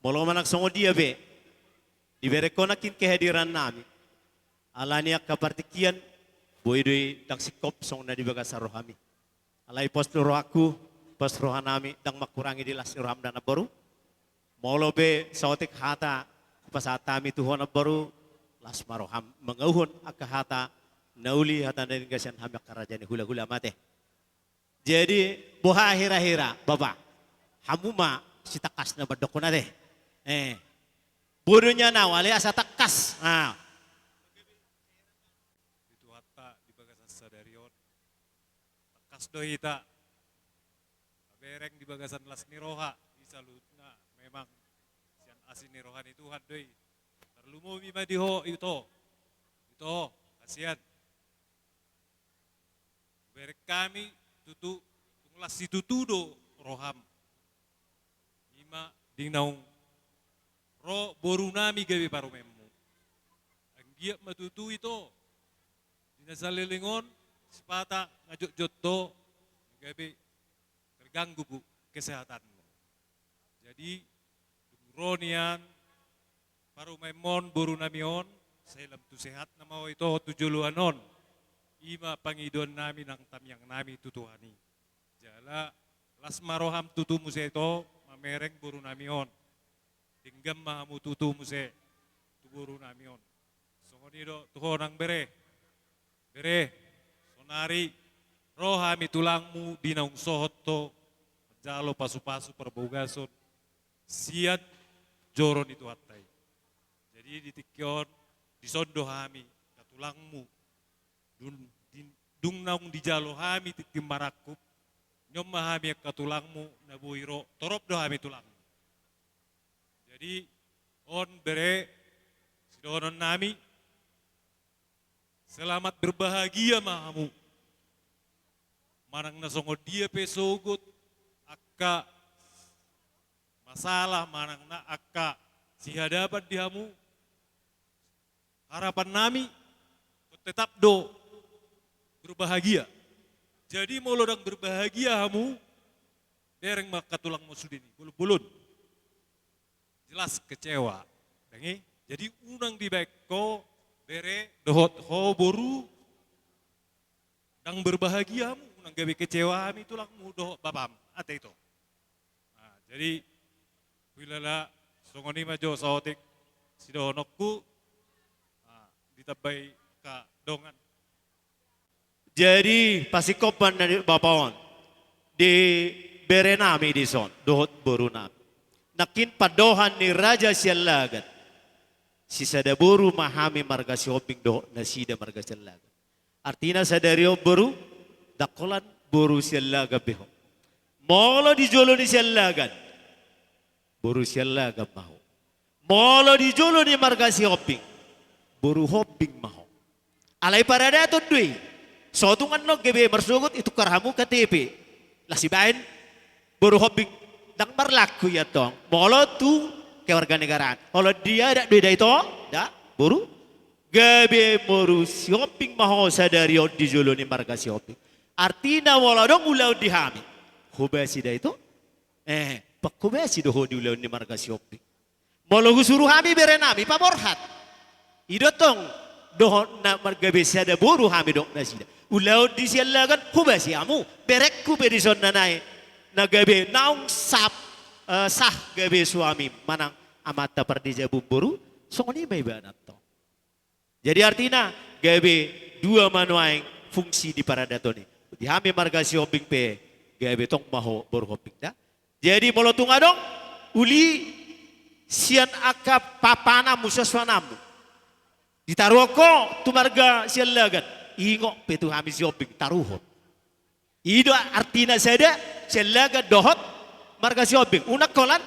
Molo manang songon dia pe, dibereng ho nangkin kehadirannami. Alani angka partingkian, boi do i ndang singkop songon na di bagasan rohami. Alai pos do rohangku, pos rohanami, ndang mangkurangi di las ni rohamuna namboru. Molo pe saotik hata hupasahat hami tu ho namboru, las ma roham mangauhon angka hata na uli, hata na denggan sian hami angka raja ni hulahula ma ate. Jadi, boha hira-hira, Bapa? Hamu ma sitangkasna mandokkon ate. Eh. Bodonya nau ale asa tangkas. Ah. Di Tuhanta di bagasan sadari on. Tangkas do hita bereng di bagasan las ni roha, di saluhutna memang sian asi ni roha ni Tuhan do i. Tarlumobi ma di ho ito. Ito, hasian. Bereng hami tutu, tung las situtu do roham. Ima di naung ro borunami gabe parumaenmu. Anggiat ma tutu ito, di na saleleng on, sipata nga jotjot ho, gabe terganggu bu kesehatanmu. Jadi, dung ro nian parumaenmon borunami on, sai lam tu sehatna ma ho ito tu joloan on. Ima pangidoannami nang tangiangnami tu Tuhan i. Jala las ma roham tutu muse ito mamereng borunami on. Denggan ma hamu tutu muse tu borunami on. Songon i do tu ho nang bere. Bere, sonari ro hami tulangmu di naung sohot ho manjalo pasupasu parbagason sian joro ni Tuhanta i. Jadi di tingki on, dison do hami angka tulangmu. Dung, di, dung naung dijalo hami tintin marangkup, nion ma hami angka tulangmu na boi ro, torop do hami tulangmu. Jadi on bere, sidohononnami, selamat berbahagia ma hamu. Manang na songon dia pe sogot angka masalah, manang na angka sihadapan di hamu, harapannami, tetap do berbahagia. Jadi molo ndang berbahagia hamu, bereng ma angka tulangmu sude ni bolon-bolon. Jelas kecewa. Ndang i? Jadi unang dibaen ho bere dohot ho boru, ndang berbahagia hamu, unang gabe kecewa hami tulangmu dohot bapam. Ate ito. Nah, jadi huilala songon i ma jo saotik sidohononku. Nah, ditambai angka dongan. Jadi pasingkopan na ni bapa on di berenami dison dohot borunami. Nangkin pandohan ni Raja Siallagan. Sisada boru ma hami marga Sihombing dohot nasida marga Siallagan. Artina sadari on boru, ndang holan boru Siallagan be ho. Molo di jolo ni Siallagan, boru Siallagan ma ho. Molo di jolo ni marga Sihombing, boru Hombing ma ho. Alai paradaton do i. So tung annon gabe marsogot, itukar hamu K T P. Las ibaen boru Hombing, ndang marlaku i antong. Molo tu kewarganegaraan. Molo di adat do i da ito, da, boru. Gabe boru Sihombing ma ho sadari on di jolo ni marga Sihombing. Artina molo adong ulaon di hami, hobasi da ito. Eh, pangkobasi do ho di ulaon ni marga Sihombing. Molo husuru hami berenami paborhat. I do antong dohot na marga be sada boru hami dohot nasida. Ulaon di Siallagan hobasi hamu, berengku pe dison na naeng na gabe naung sah, eh, sah gabe suami manang amanta pardijabun boru, songon i ma ibana antong. Jadi artina gabe dua ma nuaeng fungsi di paradaton i. Di hami marga Sihombing pe gabe tong ma ho boru Hombing da. Jadi molo tung adong uli sian angka papananmu, suansuananmu, ditaruhon ho tu marga Siallagan, ingot pe tu hami Sihombing, taruhon. I do artina sada, Siallagan dohot marga Sihombing. Unang holan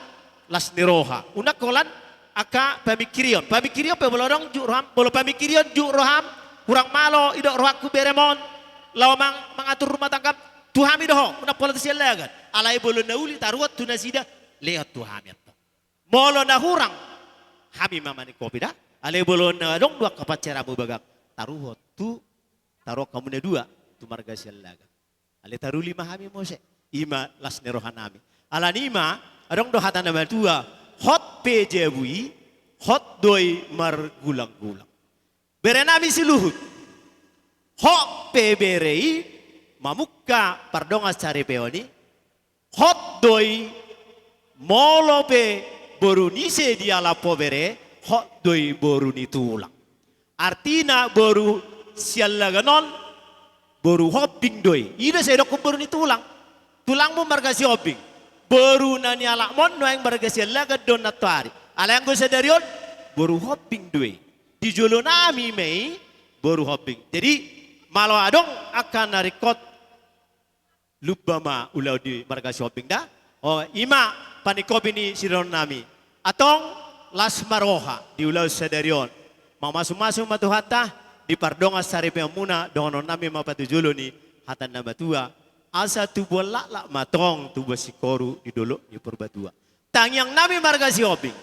las ni roha, unang holan angka pamingkirion. Pamingkirion pe molo adong jut roham, molo pamingkirion jut roham, hurang malo didok rohangku berem on laho mang-, mangatur rumah tanggam, tu hami do ho, unang holan tu Siallagan. Alai molo na uli taruhon tu nasida, lehon tu hami antong. Molo na hurang, hami ma maningkopi da. Alai molo na adong do angka pansarianmu bagak, taruhon tu, taruhon hamu na dua tu marga Siallagan. Alai taruli ma hami muse. I ma las ni rohanami. Alani i ma, adong do hata na matua, hot pe jabu i, hot do i margulanggulang. Berenami Siluhut, hot pe bere i mamungka pardongan saripeon i, hot do i molo pe boru ni ise dialap ho bere, hot do i boru ni tulang. Artina boru Siallagan on boru Hombing do i. I do sai didokkon boru ni tulang. Tulangmu marga Sihombing. Boru na nialapmu on nuaeng marga Siallagan do nantoari. Alai anggo sadari on boru Hombing do i. Di jolonami ma i boru Hombing. Jadi molo adong angka na ringkot, lumba ma ulaon di marga Sihombing da. O, i ma paningkopi ni sidohononnami. Antong las ma roha di ulaon sadari on. Mamasumasu ma Tuhanta, di pardongan saripeonmuna dohononnami ma patujolo ni hata na matua. Asa tubuan laklak ma tong tubuan singkoru di dolok ni Purbatua. Tangiangnami marga Sihombing,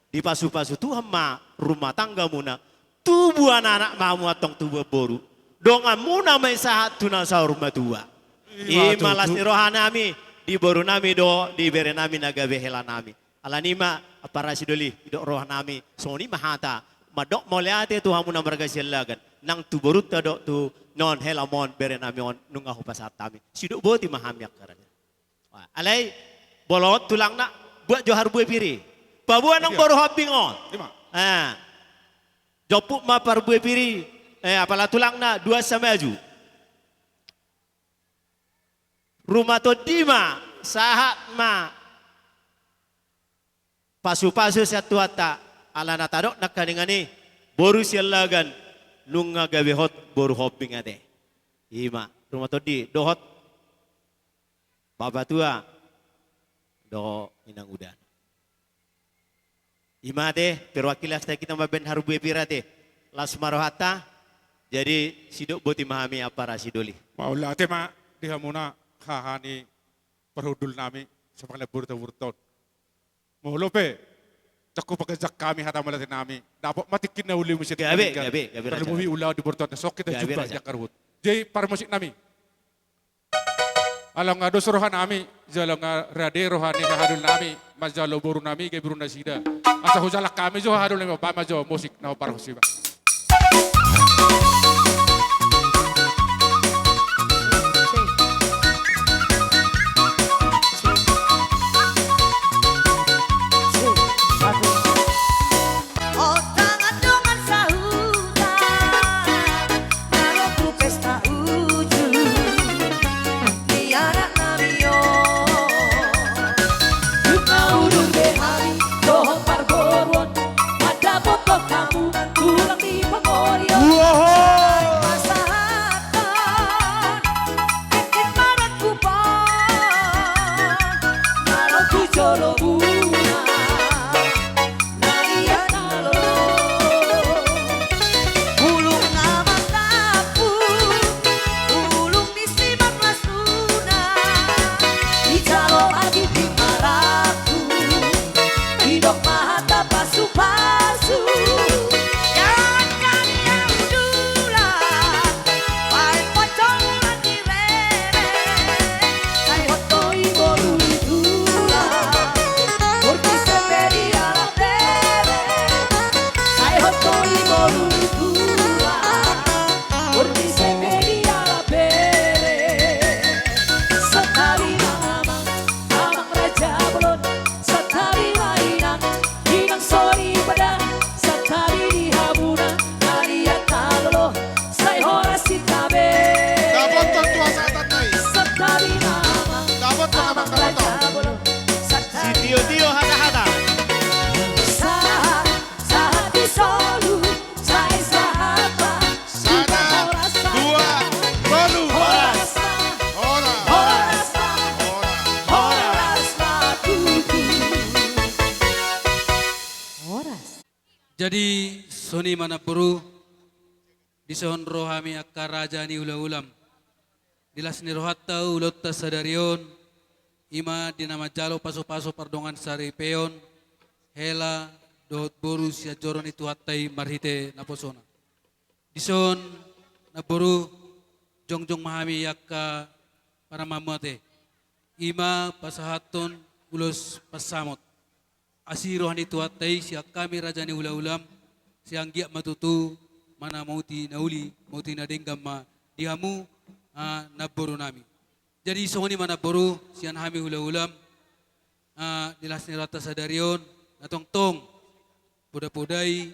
dipasupasu Tuhan ma rumah tanggamuna, tubuan anak ma hamu antong tubuan boru, donganmuna ma i sahat tu na saur matua. I ma tutu. I ma las ni rohanami, di borunami dohot di berenami na gabe helanami. Alani i ma ampara sidoli, didok rohanami, songon i ma hata, mandok mauliate tu hamuna marga Siallagan, nang tu borunta dohot tu non helamon berenami on nunga hupasahat hami. Sidok boti ma hami angka raja. Wah, alai bolon tulangna, buat jo harbue pir i. Paboa nang boru Hombing on. Ima. Ah. Jomput ma parbue pir i. Eh, apala tulangna, dua samaju. Ruma tondi ma, sahat ma. Pasupasu sian Tuhanta, ala na tadok nangkaningan i, boru Siallagan, nunga gabe hot boru Hombing ate. Ima, ruma tondi, dohot. Bapatua dohot inang udan. Ima ate, perwakilan sahit hita mambahen harbue pir ate. Las ma rohanta, jadi sidok boti ma hami ampara sidoli. Mauliate ma di hamuna haha ni parhundulnami, sapangalemboru ta burton. Molo pe, cakkup pangajak hami hata mauliatenami. Dapot ma tingki na uli muse. Gabe, gabe, gabe. Tarlumobi ulaon di burton, songon hita jumpa di angka ruhut. Jadi parmusiknami. Ala nga dos rohanami, jala nga rade roha ni hahadolnami, manjalo borunami, gabe boru nasida. Asa hujalang hami jo hahadolnami, baen ma jo musik na hombar husip. Jadi, songon i ma namboru, dison ro hami angka raja ni hula-hulam. Di las ni rohanta ulaonta sadari on, i ma di na manjalo pasu-pasu pardongansaripeon, hela dohot boru sian joro ni Tuhanta i marhite naposona. Dison, namboru, jongjong ma hami angka paramamate. I ma pasahathon ulos pansamot. Asi roha ni Tuhanta i sian hami raja ni hula-hulam, sai anggiat ma tutu manamoti na uli, moti na denggan ma di hamu, ah, namboru nami. Jadi songon i ma namboru, sian hami hula-hulam, ah, di las ni rohanta sadari on, na tongtong, poda-podai,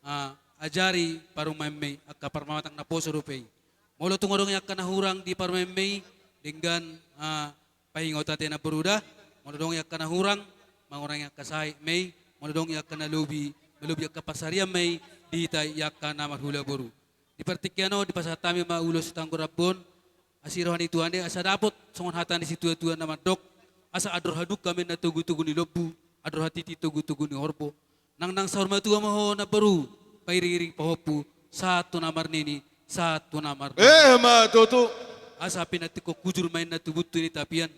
ah, ajari parumaenmi, angka parmatang naposo dope i. Molo tung adong i angka na hurang di parumaenmi, denggan, ah, paingot ate namboru da, molo adong i angka na hurang, mangurangi angka sahitmi, molo adong i angka na lobi, malobi angka pansarianmi, di hita i angka na marhula boru. Di partingkian on, dipasahat hami ma ulos sitanggor ambon, asi roha ni Tuhan i, asa dapot songon hata ni situa-tua na mandok, asa andor hadungka ma inna togu-togu ni lombu, andor hatiti togu-togu ni horbo. Nang, nang saur matua ma ho namboru, pairing-iring pahompu, sahat tu na marnini, sahat tu na marnono. Eh, ma tutu. Asa pinantikhon hujur ma inna tu buntu ni tapian,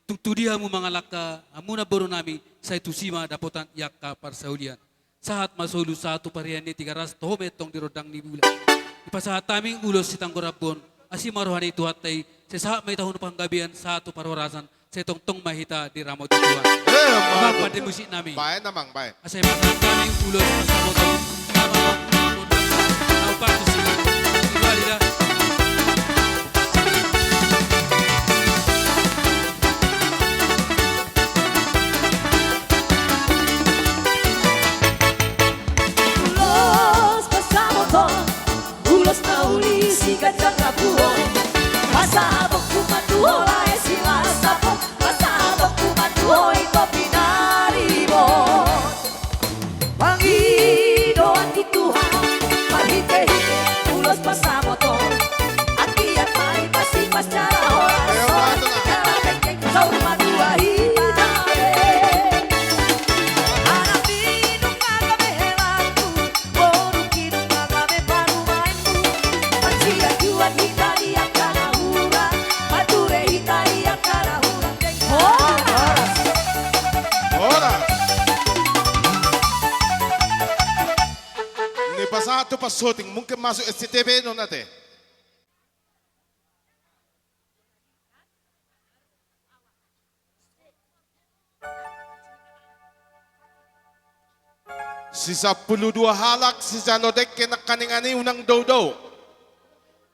tung tu dia hamu mangalangka, hamu namboru nami, sai tusi ma dapotan i angka parsaulian. Sahat ma solu sahat tu parian ni Tigaras, toho ma i antong di rondang ni bulan. Dipasahat hami ulos sitanggor ambon, asi ma roha ni Tuhanta i, sai sahat ma hita tu panggabean, sahat tu parhorasan, sai tongtong ma hita diramoti Tuhan. Eh, ma tutu. Pande musik nami. Baen, Amang, baen. Asa dipasahat hami ulos pansamot. Amang, Amang, Amang, Amang, Amang, Amang, Amang, Amang, Amang, Amang, Amang, Ulos pansamot on, ulos na uli siganjang rambu on. Asa bongku ma tu ho lae silas sapot, asa bongku ma tu ho ingkon pinaribot. Pangidoan ni Tuhan, marhite-hite ulos pansamot on. Anggiat ma i pasti pas jala horas. Ayo, horas. Jala bengkeng saur matua hita. Anak ni nunga gabe helangku, boru ni nunga gabe parumaenku. Marsianjuan hita di angka na hurang, marture hita di angka na hurang. Horas. Horas. Ni pasahat tu pansuting, mungkin masuk S C T V non ate. Sisampulu dua halak sijalo dengke nangkaningan i unang dao-dao.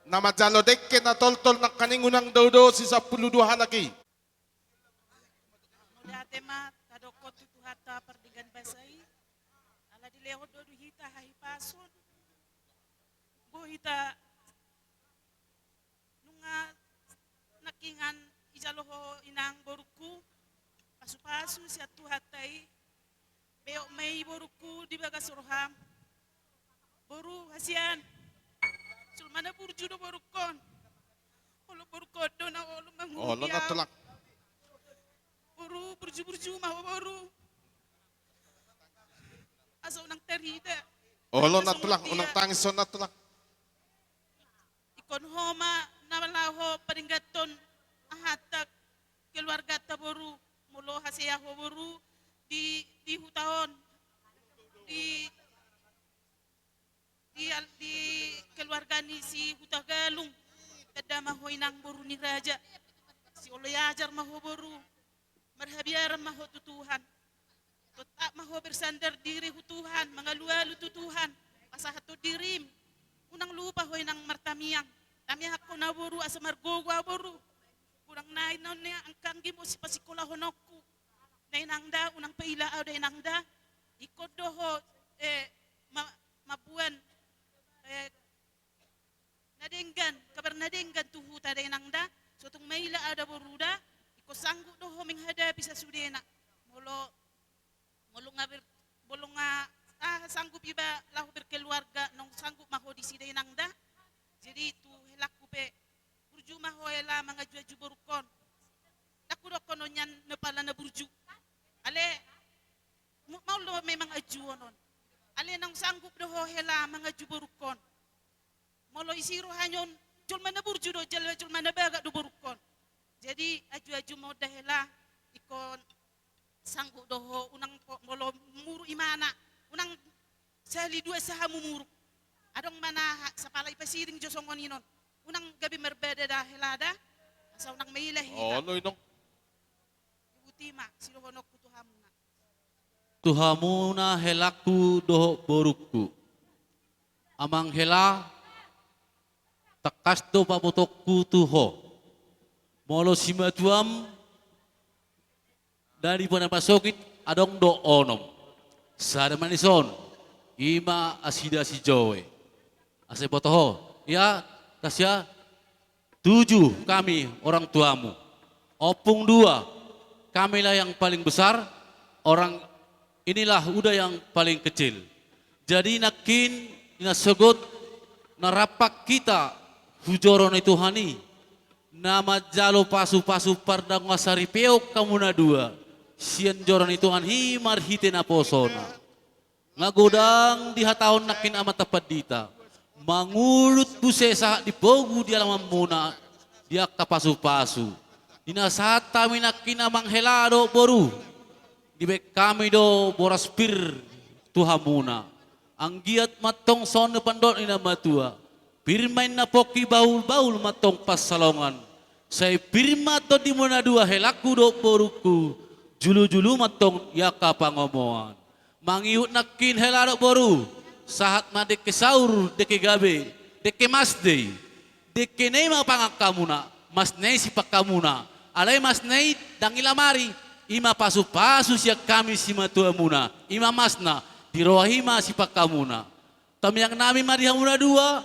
Na manjalo dengke na toltol nangkaning unang dao-dao sisampulu dua halak i. Mauliate ma tadokkon tu Tuhanta pardenggan basa i. Ala dilehon do di hita hahipason. Bo hita nunga nangkiningan ijalo ho inang borungku, pasu-pasu sian Tuhanta i, beok ma i borungku di bagas roham. Boru hasian, sulmana burju do borungkon. Olo borungkon do na olo mangurung. Olo na tulang. Boru burju-burju ma ho boru. Asa unang tarida. Olo na tulang, unang tangis ho na tulang. Ingkon ho ma na laho padengganhon ahanta keluarganta boru, molo hasea ho boru di, di huta on, di, di, di keluarga ni si Hutagalung, tanda ma ho inang boru ni raja, sioloi ajar ma ho boru. Marhabiaran ma ho tu Tuhan. Totap ma ho bersandar diri hu Tuhan, mangalu-alu tu Tuhan. Pasahathon dirim. Unang lupa ho inang martamiang. Tamiang ho na boru asa margogo au boru. Godang nai na on angka anggi mo sipasikolahononku. Na inang da, unang paila au da inang da. Ingkon do ho, eh, ma-, mamboan, eh, na denggan, kabar na denggan tu huta da inang da, so tung maila au da boru da, ingkon sanggup do ho menghadapi sasudena. Molo, molo nga ber-, molo nga, ah, sanggup iba laho berkeluarga, nunga sanggup ma ho disi da inang da. Jadi tu helangku pe, burju ma ho hela mangaju-aju borungkon. Ndang hudokkon on nian na pala na burju. Ale, mu-, maol do memang ajuon on. Alai naung sanggup do ho hela manganju borungkon. Molo isi rohana on, jolma na burju do, jala jolma na bagak do borungkon. Jadi, aju-aju ma on da hela, ingkon sanggup do ho, unang po-, molo muruk imana, unang sahali dua sa hamu muruk. Adong ma na ha-, sapala i pasiding jo songon i non. Unang gabe marbada da hela da, asa unang maila hita. Olo, inong. Ihuti ma sidohononku tu hamuna. Tu hamuna helangku dohot borungku. Amang hela, tangkas do pabotoonku tu ho. Molo simatuam, dari bona pasogit adong do onom. Sada ma dison, i ma nasida si Joe. Asa iboto ho. Ia, Tasya, tujuh kami orang tuamu. Ompung dua, kamilah yang paling besar, orang inilah uda yang paling kecil. Jadi nangkin, di na sogot, na rap hita, tu joro ni Tuhan i. Na manjalo pasu-pasu pardongan saripeon hamu na dua. Sian joro ni Tuhan i marhite naposona. Nga godang dihatahon nangkin amanta pandita. Mangulut muse sahat di pogu di alamanmuna, di angka pasu-pasu. Di na sahat hami nangkin amang hela dohot boru. Dibaen hami do boras pir tu hamuna. Anggiat ma antong songon na pandok ni na matua. Pir ma inna pongki, bahul-bahul ma antong pansalongan. Sai pir ma antong di muna dua helangku dohot borungku. Julu-julu ma antong di angka pangomoan. Mangihut nangkin hela dohot boru, sahat ma dengke saur, dengke gabe, dengke masne i, dengke na i ma pangan hamuna, masne i sipan hamuna, alai masne i ndang i lamari, i ma pasu-pasu sian hami simatuamuna, i ma masna, di roha i ma sipan hamuna. Tamiang nami ma di hamuna dua,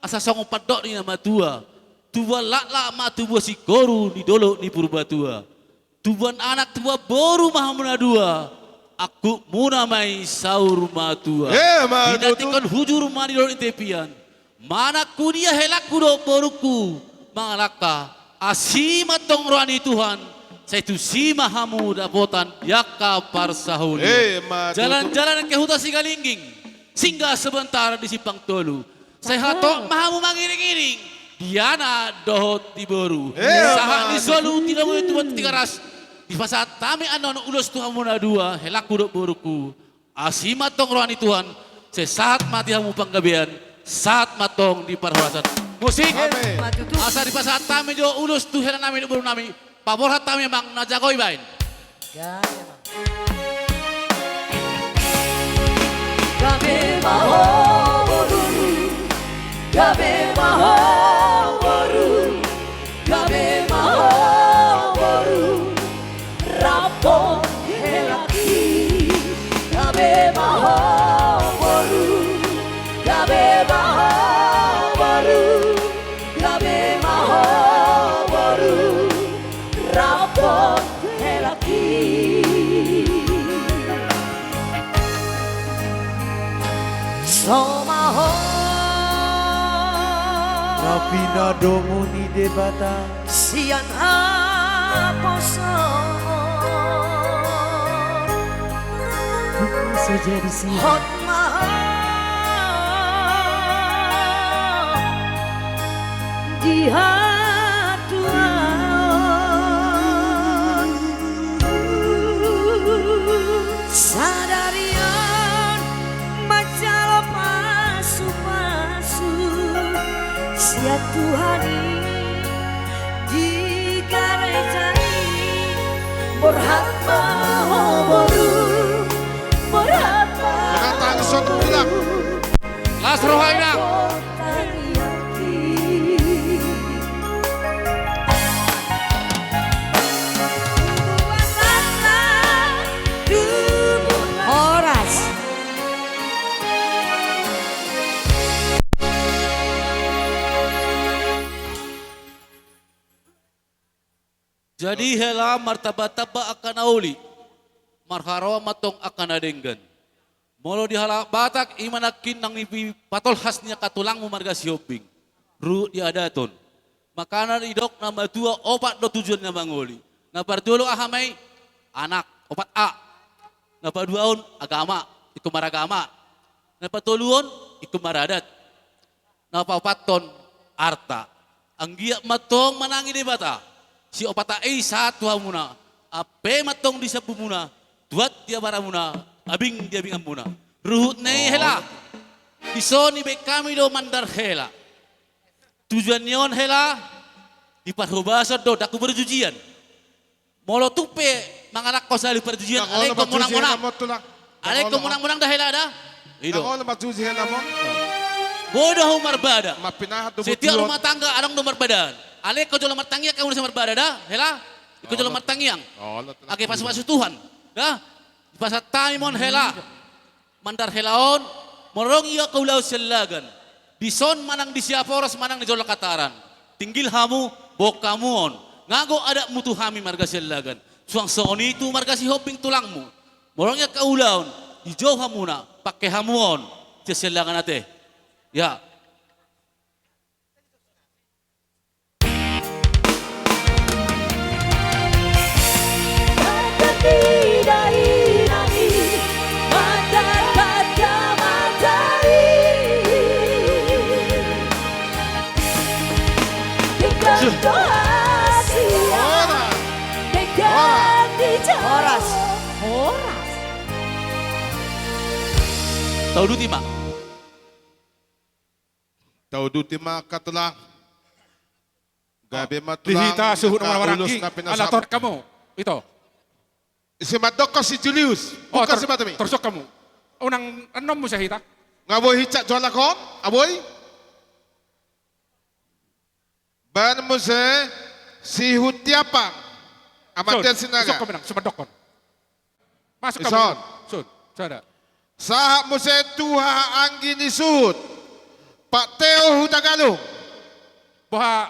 asa songon pandok ni na matua, tubuan laklak ma tubuan singkoru di dolok ni Purbatua. Tubuan anak tubuan boru ma hamuna dua, angkup muna ma i saur matua. Emma tutu. Pinantikhon hujur ma di dolok ni tepian. Manang tu dia helangku dohot borungku mangalangka, asi ma antong roha ni Tuhan, sai tusi ma hamu dapotan di angka parsaulian. Emma tutu. Jalan-jalan ke huta Sigalingging, singgah sebentar di Simpang Tolu. Sai hatop ma hamu mangiring-iring di anak dohot di boru. Emma tutu. Sahat ni solu, di dongan tubuan Tigaras, dipasahat hami annon ulos tu hamuna dua, helangku dohot borungku. Asi ma antong roha ni Tuhan, sai sahat ma di hamu panggabean, sahat ma antong di parhorasan. Musik. Amen. Asa dipasahat hami jo ulos tu hela nami dohot boru nami. Paborhat hami amang na jago ibaen. Gabe ma. Gabe ma ho boru, gabe ma ho boru, gabe ma ho boru, rap dohot helangki. Gabe ma ho boru, gabe ma ho boru, gabe ma ho boru, rap dohot helangki. Somalna ho na pinadomu ni Debata sian haposan. Hot ma ho di hatuaon. Sadari on manjalo pasu-pasu sian Tuhan i di gareja i. Borhat ma ho boru, borhat ma ho boru. Las roha inang. Horas. Jadi hela martamba-tamba angka na uli, marharoa ma antong angka na denggan. Molo di halak Batak, i ma nangkin naung dipatolhas ni angka tulangmu marga Sihombing, ruhut di adaton. Makana didok na matua opat do tujuan na mangoli. Na parjolo aha ma i? Anak, opat A. Na paduahon agama, ingkon maragama. Na patoluhon, ingkon maradat. Na paopathon, arta. Anggiat ma antong manangi Debata. Siopat i sahat tu hamuna. Ampe ma antong di sambumuna. Tuat di abaramuna. Abing di abinganmuna. Ruhut na i hela. Dison dibaen hami do mandar hela. Tujuan ni on hela. Diparhobason do, ndang hu parjujian. Molo tung pe mangalangkon sahali parjujian, alai ingkon monang-monang. Alai ingkon monang-monang da hela da. I do. Boi do hamu marbada. Setiap rumah tangga adong do marbadaan. Alai ingkon jolo martangiang hamu na sai marbada da hela. Ingkon jolo martangiang. Age pasu-pasu Tuhan da. Dipasahat hami ma on hela. Mandar hela on, molo adong ia angka ulaon siallagan. Dison manang di Siaporos manang di jolo Kataran. Tinggil hamu, boan hamu on. Ngago adatmu tu hami marga Siallagan. Suang songon i tu marga Sihombing tulangmu. Molo adong ia angka ulaon, dijou hamuna, pangke hamu on. Sian Siallagan ate. Ya. Horas. Horas. Horas. Tauduti ma. Tauduti ma angka tulang. Gabe ma tulang. Di hita suhut na maranggi, ala torop hamu. Ito. Ise mandok si Julius. Buka si mata mi. Torop hamu. Unang annon muse hita. Nga boi hincak jolak on, aboi. Baen muse si Hutiapang. Amatir Sinaga. Torop hamu nang, si mandok on. Masuk hamu. Sun. Sada. Sahat muse tu haha anggi ni suhut. Pak Teo Hutagalung. Boha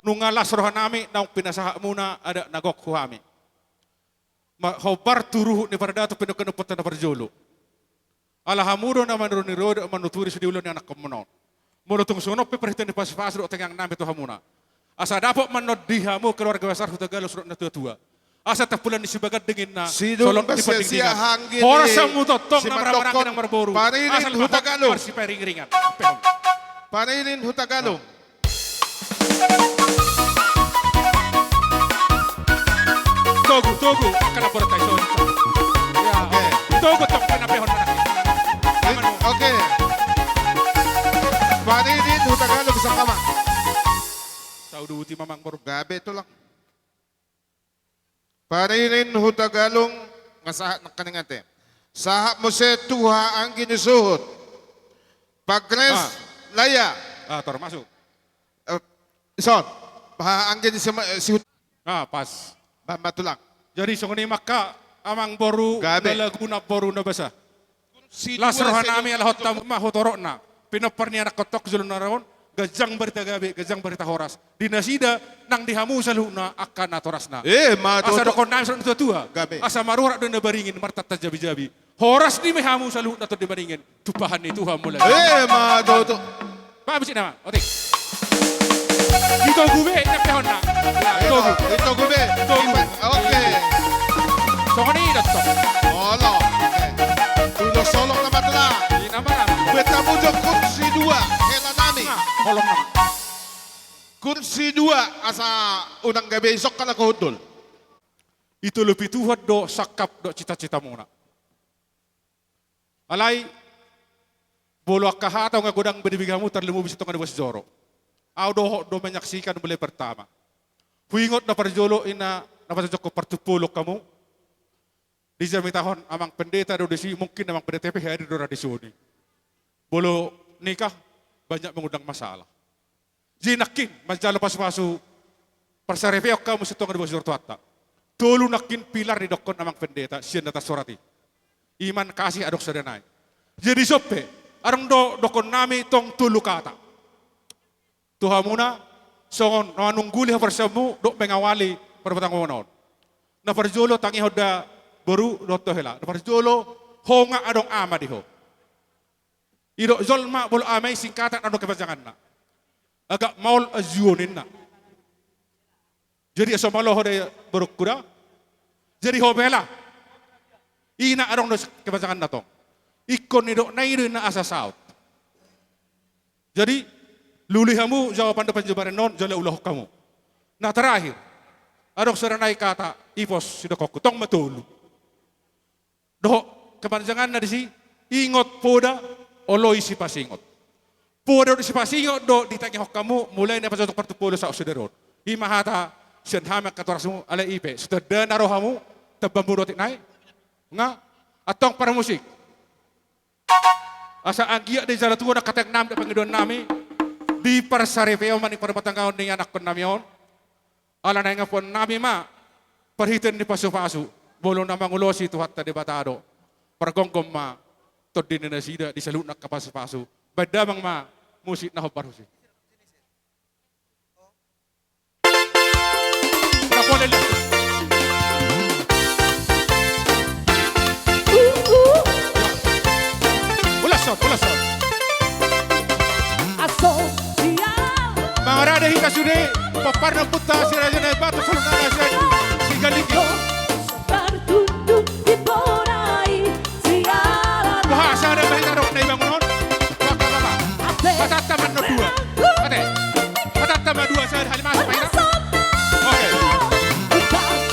nunga las rohanami naung pinasahatmuna adat na gok tu hami. Hombar tu ruhut ni pardatu pinungka ni ompunta na parjolo. Ala hamu do na manuruni roda manuturi sude ulaon ni anakkonmuna on. Molo tung songon on pe parhitean ni pasupasu dohot tangiangnami tu hamuna. Asa dapot manondia hamu keluarga besar Hutagalung suhut na tuatua. Asa tampulan ni sibaganding inna, solot ni pandingdingan. Horas hamu tongtong na marhahamaranggi nang marboru. Asa luhut hamu marsiparingiringan. Panilin Hutagalung. Togu, togu, angka na borhat i son. Togu tong panambahon mana. Oke. Panilin Hutagalung sangkama. Tauduti ma amangboru. Gabe tulang. Panilin Hutagalung, nga sahat nangkaning ate. Sahat muse tu haha anggi ni suhut. Pak Grace Laya. Ah, tor masuk. Ison. Haha anggi ni si, si Hut. Ah, pas. Bamba tulang. Jadi songon i ma angka amangboru na lagu, namboru na basa. Las rohanami ala hot hamu ma hu torop na pinompar ni anakkon tong jolo na ro on, ganjang barita gabe, ganjang barita horas. Di nasida nang di hamu saluhutna angka natorasna. Asa dohononnami suhut na tuatua. Asa marurat do na baringin martata jabijabi. Horas ni ma hamu saluhutna tondi maringin. Tumpahan ni Tuhan mulai. Ima tutu. Pak musik nama, otik. Di togu be, nang pehonna. Di togu. Di togu be. Di togu. Oke. Songon i do tong. Olo. Oke. Tudo solok nama telah. Di nama nama. Beta mujok kursi dua, hela nami. Nah, holong nama. Kursi dua, asa unang gabe isok kala kohundul. Ito lopi Tuhan do sangkap do cita-citamuna. Alai, bolo angka hata nga godang be di bigamu tarlumobi sitonga di boas joro. Au dohot do menyaksikan mulai pertama. Huingot na parjolo ina na pasajokkon partumpolon hamu. Dijamitahon amang pendeta do disi, mungkin amang pendeta pe hadir do ra disoni. Bolo nikah banyak mengundang masalah. Jadi nangkin manjalo pasupasu parsaripeon hamu sitonga di boas joro tu hata. Tolu nangkin pilar didokkon amang pendeta sian na tarsurat i. Iman, kasih, adong sada nai. Jadi sope, adong do dokkonnami tong tolu kata. Tu hamuna songon na manungguli haporseaonmu dohot mengawali parbatangmuna on. Na parjolo tangihon da boru dohot hela. Na parjolo ho nga adong ama di ho. Didok jolma molo ama i singkatan adong kepanjanganna. Agak maol ajuon inna. Jadi asa malo ho da borungku da. Jadi ho pe hela. Ina adong do kepanjanganna tong. Ingkon nidokna i do inna asa saut. Jadi, lului hamu jawaban dohot panjabaran on, jala ulahon hamu. Na terakhir, adong sada nai kata, ipos sidohononku, tong ma tolu. Dohot kepanjanganna disi, ingot poda, oloi sipasingot. Poda do sipasingot do ditangihon hamu, mulai na pasotok partumpolu sahat sadari on. I ma hata sian hami angka natorasmu, alai i pe, so tanda na ro hamu, tamba muna otik nai. Nga, antong parmusik. Asa anggiat dijalo Tuhan angka tangiang nami dohot pangidoan nami, di parsaripeon ma ni parrumatanggaon ni anakkon nami on. Ala naeng ampuon nami ma parhitean ni pasupasu, molo na mangulosi Tuhanta Debata do. Pargomgom ma tondi ni nasida di saluhutna angka pasupasu. Baen damang ma musik na hombar tusi. Ulas on, ulas on. Mangarade hita sude, pomparan ni ompunta si Raja Naibaton Solonan na sian Sigalingging. Boha, sada ma hita dohot na ibangun on. Bapak-bapak. Hatanta ma annon dua. Ate. Hatanta ma dua, sada, hali masuk ma hita. Oke.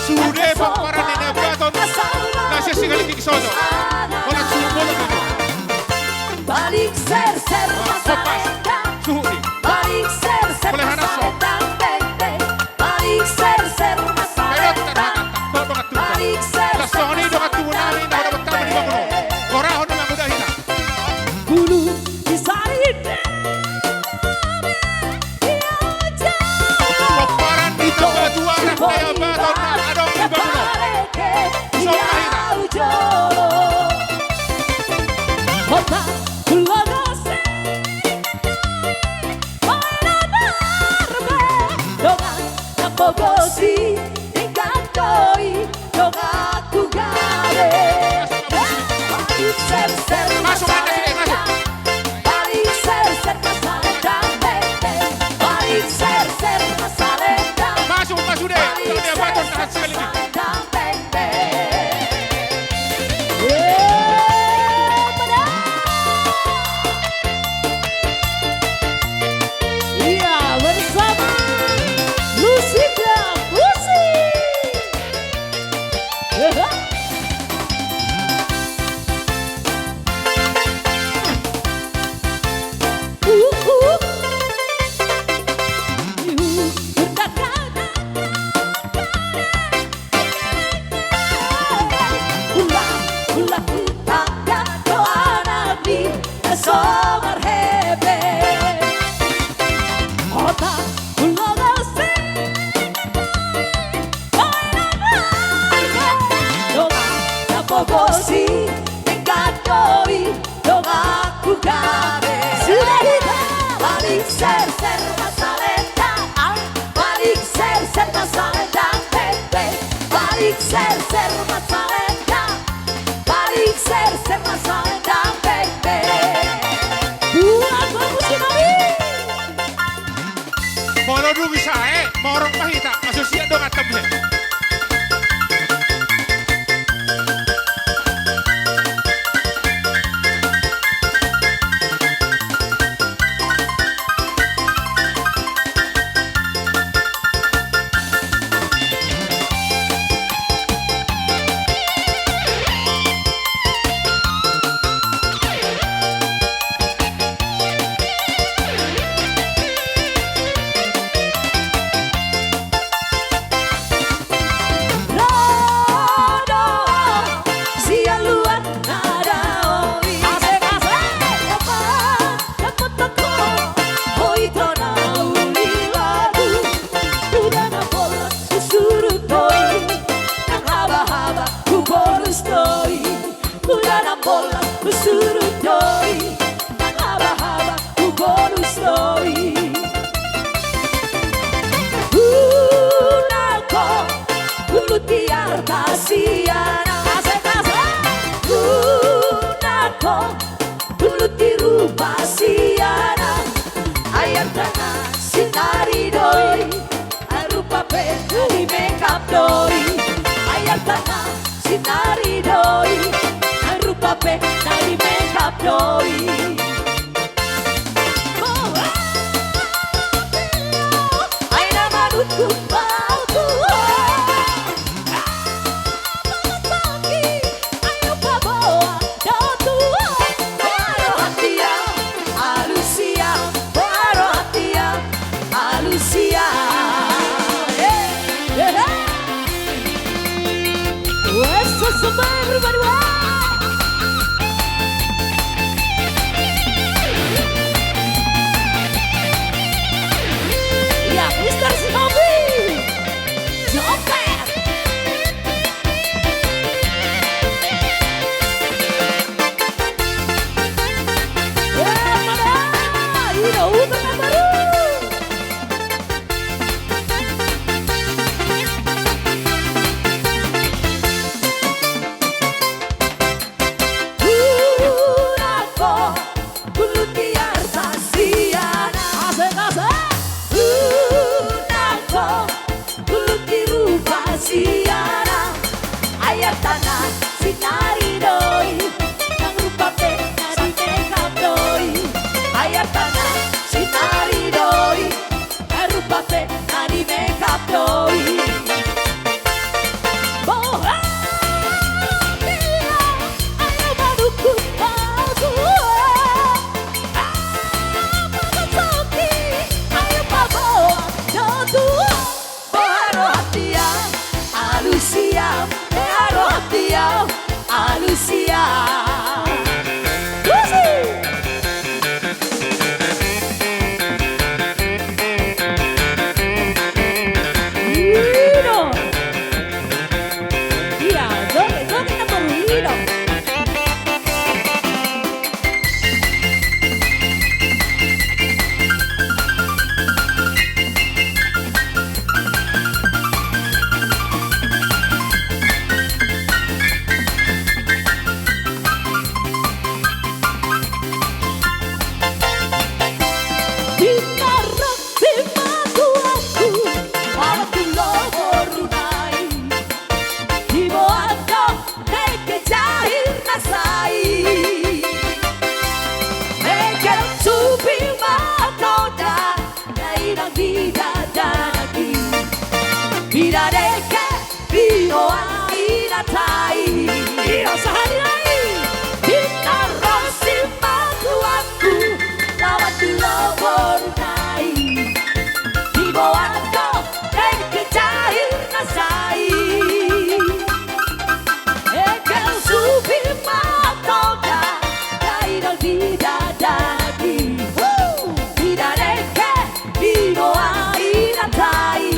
Sude pomparan ni Naibaton na sian Sigalingging sojo. Holan suhut bolon. Balik serser masalendang. Suhut i. Balik serser masalendang. Balik serser masalendang. Balik serser masalendang. Las songon i dongan tubu nami na hudapot hami di bangun on. Gorahon ma mangudahina. Bulu di sari. Pomparan ni Naibaton na adong di bangun on. Songon i ma hita. Hota, kulogosi. Baen na marbe, dongan na pogosi, denggan do i, donganku gabe. Balik serser masalendang, balik serser masalendang, balik serser masalendang. Masuk, masuk deh. Balik serser masalendang. Iya, bersama Lucinda Musik. Donganku gabe. Sudah hita. Balik serser masalendang. Balik serser masalendang, bebe. Balik serser masalendang. Balik serser masalendang, bebe. Buat bagus sekali. Molo dung i sae, morok ma hita, asa siap donganta muse. Mula na bolon husurut do i, nang habahaba hubolus do i. Unang ho hulut di arta sian na. Asik, asik. Unang ho hulut di rupa sian na. Ai arta na sinari do i. Ai rupa pe na di make up do i. Ai arta na sinari do i. Ai rupa pe na di make doi. Ai na manungkun ma au tu ho. Ai umbahen paboa do tu ho. Boha rohanta, alusia. Boha rohanta, alusia. Hehehe. Wes, so, so, everybody, wah. Ya, Mister Sihobi. Joget. Eh, mana? Ino, udah na baru. Unang ho gullut di arta sian na. Asik, asik. Unang ho gullut di rupa sian na. Ai artana sinari doi, nang rupa pe na di-makeup doi. Ai artana sinari doi, rupa pe na di-makeup doi. Boha dia, ai manungkun ma au tu ho. Ai manungkun, ai paboa do tu ho. Boha rohanta, alusia. Boha rohanta, alusia. Lusi. Ino. Ia, joget, joget na baru, ino. Di na ro simatuangku laho tu lomo boruna i, diboan do nangkin jahirna sai. Nangkin supi ma toda, dainang di dada nangkin. Di na dengke binoan inanta i. Ino sahali nai. Di na ro simatuangku laho tu lomo boruna i, diboan do nangkin jahirna sai. Nangkin supi ma toda, dainang di dada nangkin. Di na dengke binoan inanta i.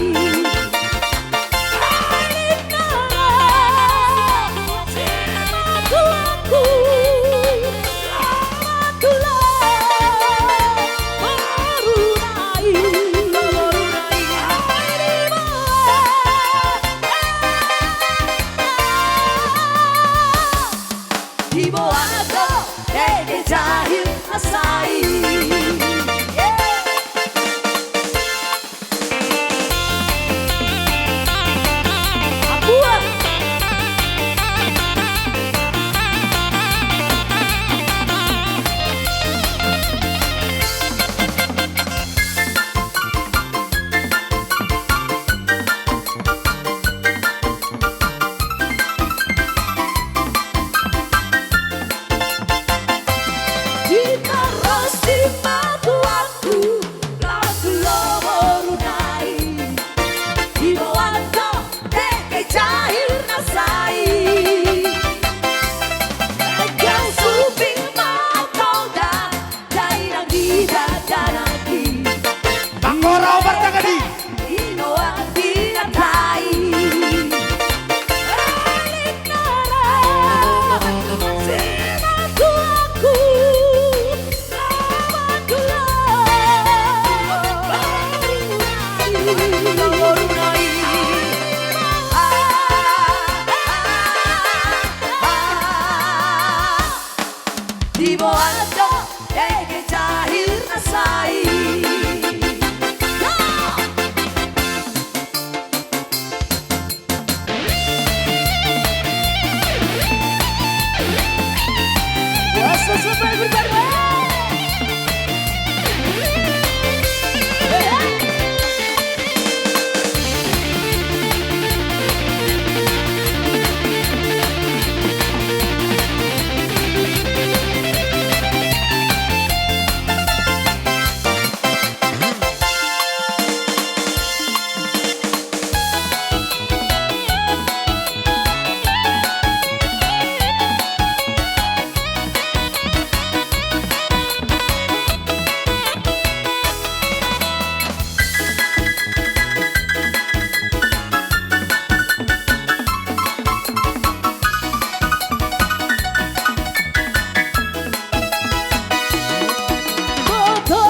Boto,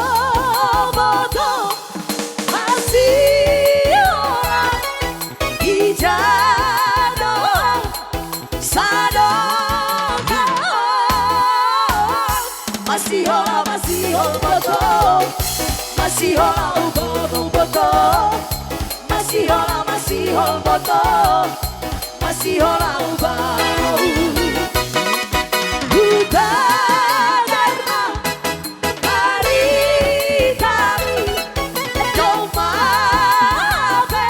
boto, masihola, ija do sadongan. Masihola, masihol boto, masihola, uboto, uboto. Masihola, masihol boto, masihola, uboto. Hutagar ma haritami, domma pe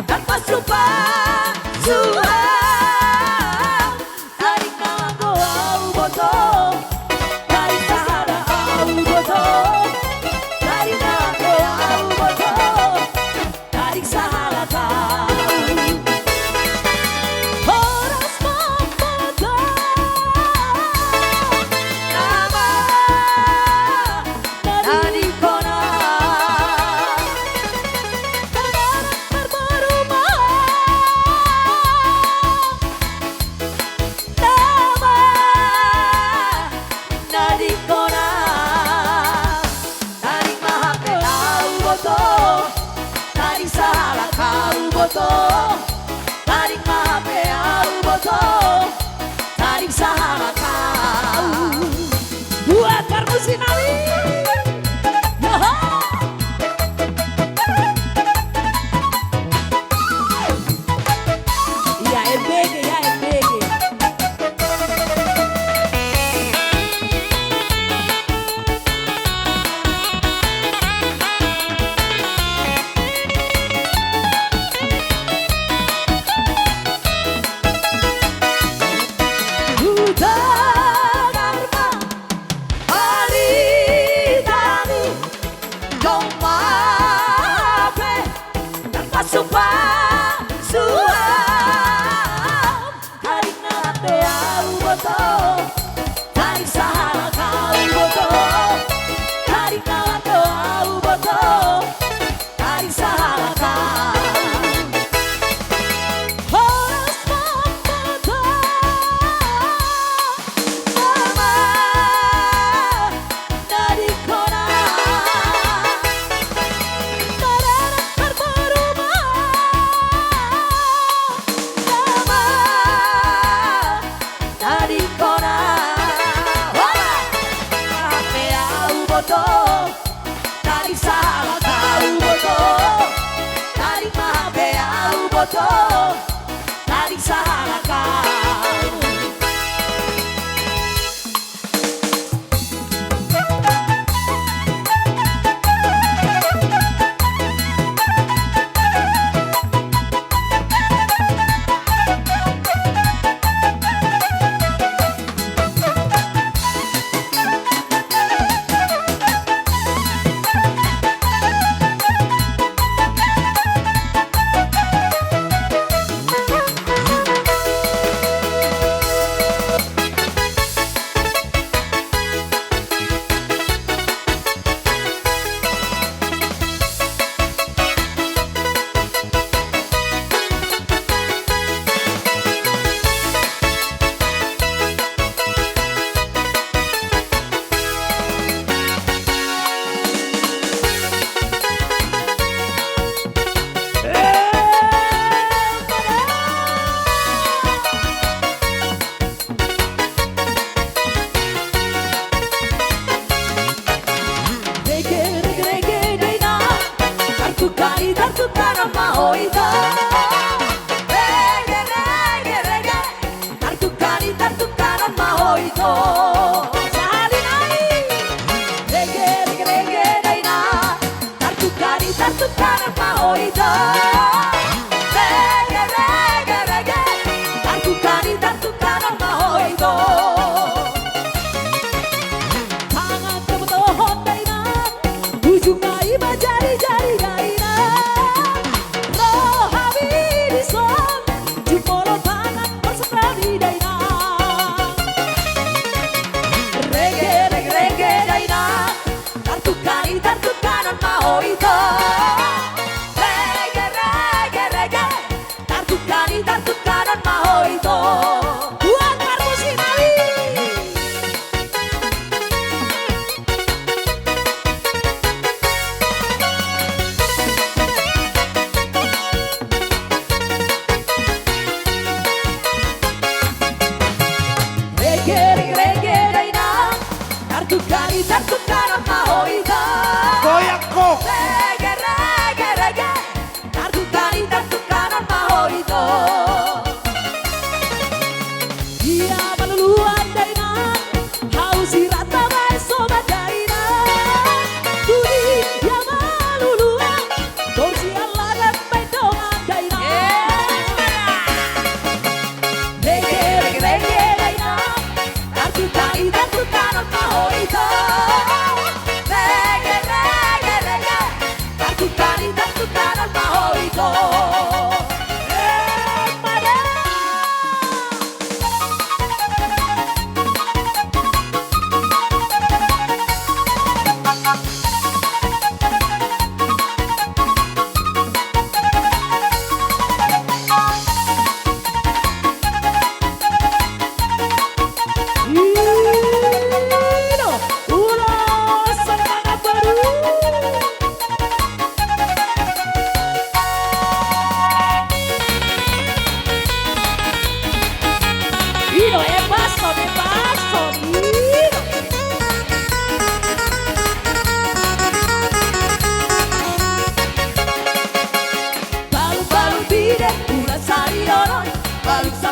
ndang pasupasuan. Taringot do au boto, taringot sahala au boto, taringot do au boto, taringot sahala au. Horas ma boto, nama na ningkona. Parboru ma nama na ningkona. Taringot ma hape au boto, taringot sahala au boto. Taringot ma hape au boto, taringot sahala au. Buat parmusi nami. Yoho. Ia R B G, ia R B G. Hutagar ma haritami, domma pe ndang pasupasuan. Taringot do au boto, taringot sahala au boto, taringot do au boto, taringot sahala au. Horas ma boto, nama na ningkona. Parboru ma nama na ningkona. Hola. Hape au boto, taringot sahala au boto. Taringot ma hape au boto, taringot sahala au.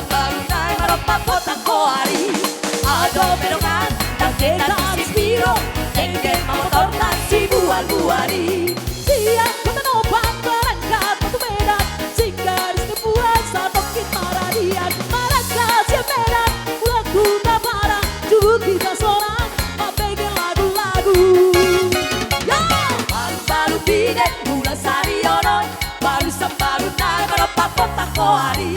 Baru nai marompa potang ho ari. Adong be dongan, ndang hita simbiro. Dengke ma motorta sibual-bual i. Sian Kota Nopat berangkat ma tu Medan. Singgaris ni buat satongkin maradian. Marangkat sian Medan, mulak tu Tapara. Juguk hita sonang, mambege lagu-lagu. Yo! Balu-balu pide, mula sari onon. Balu sambalu nai marompa potang ho ari.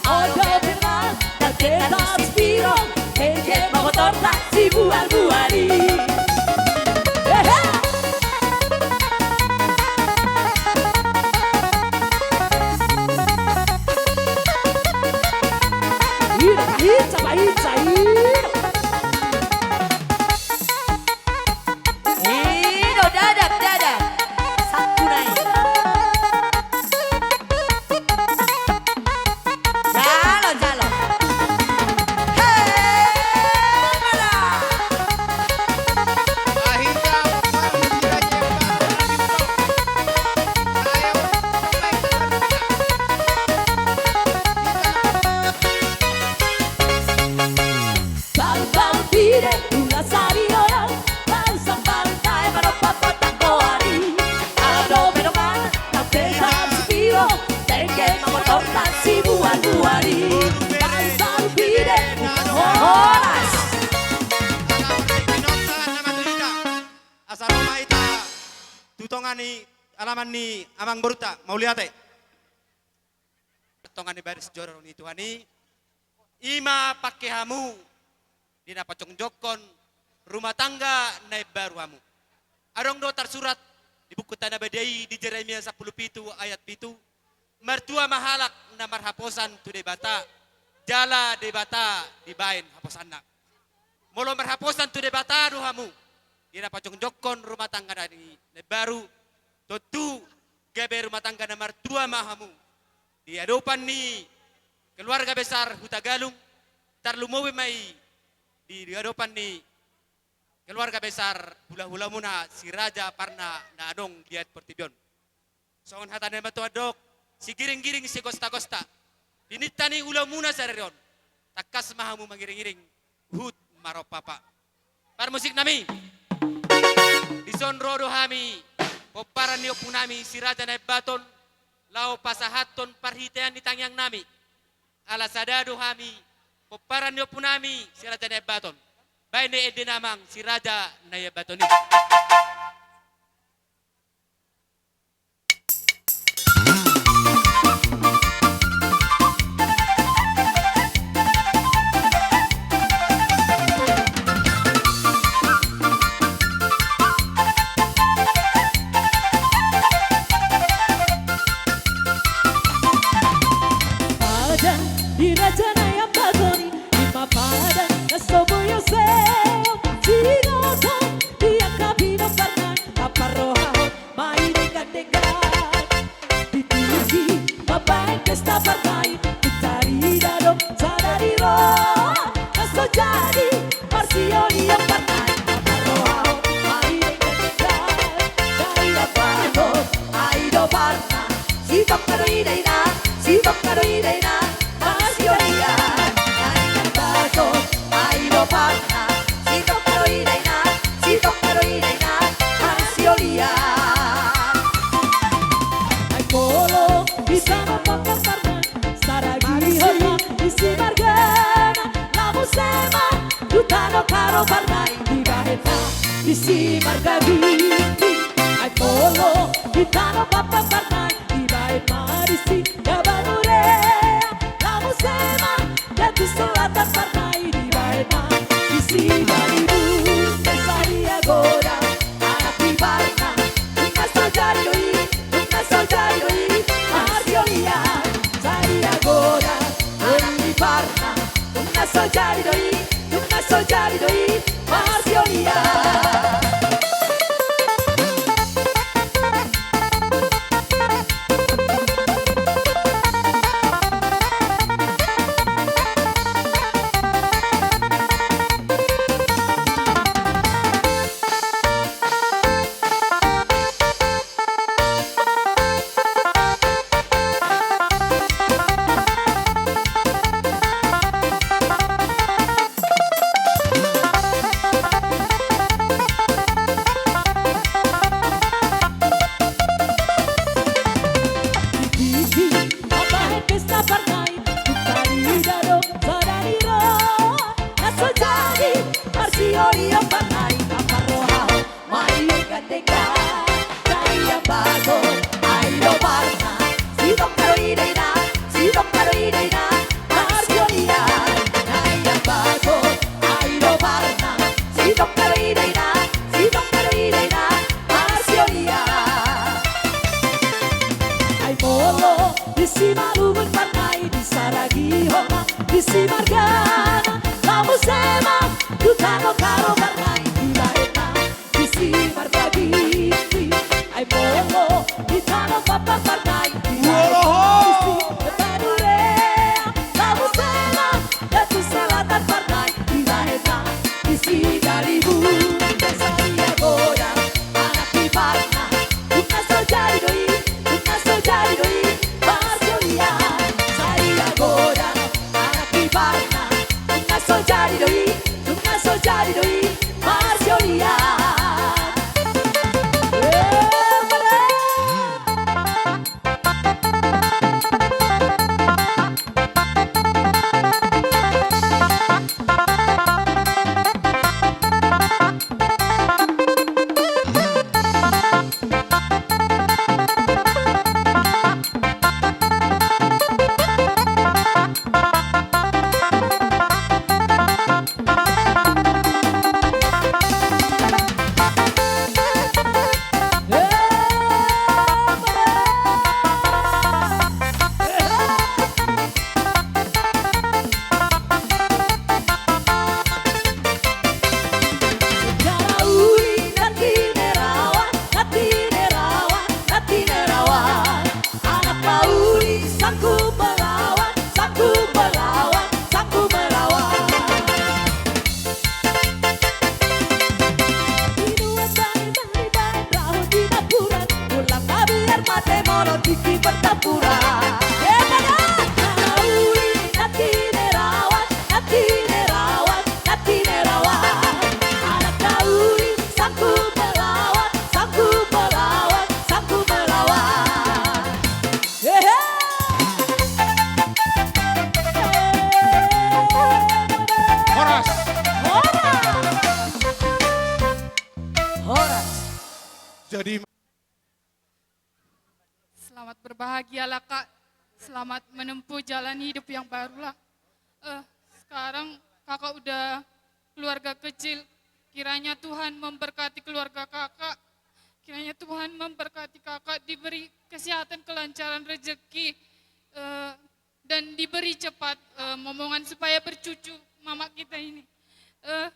Adong be dongan, ndang hita simbiro. Dengke ma motorta sibual-bual i. Hehe. Ira, bahinsa, bahinsa, ira. Ido, dadap, dadap. Sakku nai. Jalo, jalo. Hei, mala. Balu-balu pide, mula sari onon, balu sambalu nai marompa potang ho ari. Adong be dongan, ndang hita simbiro, dengke ma motorta sibual-bual i. Balu-balu pide, horas. Asa ro ma hita tu tonga ni alaman ni amangborunta, mauliate. Tonga ni baris joro ni Tuhan i, i ma pangke hamu di na pajongjonghon rumah tangga na imbaru hamu. Adong do tarsurat di buku Tanda Badia i di Jeremia sampulu pitu ayat pitu, martua ma halak na marhaposan tu Debata, jala Debata dibaen haposanna. Molo marhaposan tu Debata do hamu di na pajongjonghon rumah tangga na imbaru, tontu gabe rumah tangga na martua ma hamu di adopan ni keluarga besar Hutagalung, tarlumobi ma i di adopan ni keluarga besar hulahulamuna Si Raja Parna na adong di aek portibi on. Songon hata ni natuatua mandok, sigiringgiring sigostagosta, tininta ni ulaonmuna sadari on, tangkas ma hamu mangiringiring huhut marompapa. Parmusiknami, dison ro do hami pomparan ni ompunami Si Raja Naimbaton, laho pasahathon parhitean ni tangiangnami. Ala sada do hami pomparan ni ompunami Si Raja Naimbaton, baen do ende ni amang Si Raja Naimbaton i. Padan di Raja Naimbaton i, i ma padan na so boi seop, sinoto di angka pinomparna, na parrohahon ma i denggan-denggan. Ditingki mambaen pesta parna i, tarida do sada ni roha na so jadi marsiolian parna i, na parrohahon ma i denggan-denggan. Dari ambaton ai do parna, sitongka do i dainang, sitongka do i dainang, marsiolian. Dari ambaton ai do parna, sitongka do i dainang, sitongka do i dainang, marsiolian. Ai molo hita na mamboan parna, saragihon ma di simargana, na muse ma tu tano Karo parna i dibahen ma di simarga Ginting. Ai molo hita na mamboan parna i dibahen ma di si Daba Murea, na muse ma datu selatan parna i dibahen ma di si Balibung. Sadia godang anak ni parna, dung na so jadi do i, dung na so jadi do i, marsiolian. Sadia godang anak ni parna, dung na so jadi do i, dung na so jadi do i, marsiolian. Disaragi hona disi margana, lamu sema tu tano karo marnai di laenna. Disi margana, ai molo di tano papa marnai di laenna. Disi Padulea, lamu sema da tu selatan marnai di laenna. Disi Dalimun, desa dia goda, anak iparna. Unna so jadi do i, unna so jadi do i, marjolian. Sadia goda anak iparna. Unna so jadi do i, unna so jadi do i, marjolian. Eh, pada. Anak pauli sanggup melawan, sanggup melawan, sanggup melawan. Inuan bani bani bani raho di dapuran, ulang na biar mate molo tingki pertempuran. Anak pauli nanti nerawan, nanti nerawan, nanti nerawan. Anak pauli sanggup melawan, sanggup melawan, sanggup melawan. Horas. Horas. Horas. Jadi, selamat berbahagialah, Kak. Selamat menempuh jalan hidup yang barulah. Eh, sekarang Kakak udah keluarga kecil. Kiranya Tuhan memberkati keluarga Kakak. Kiranya Tuhan memberkati Kakak, diberi kesehatan, kelancaran rezeki, eh, dan diberi cepat, eh, momongan supaya bercucu mama kita ini. Eh,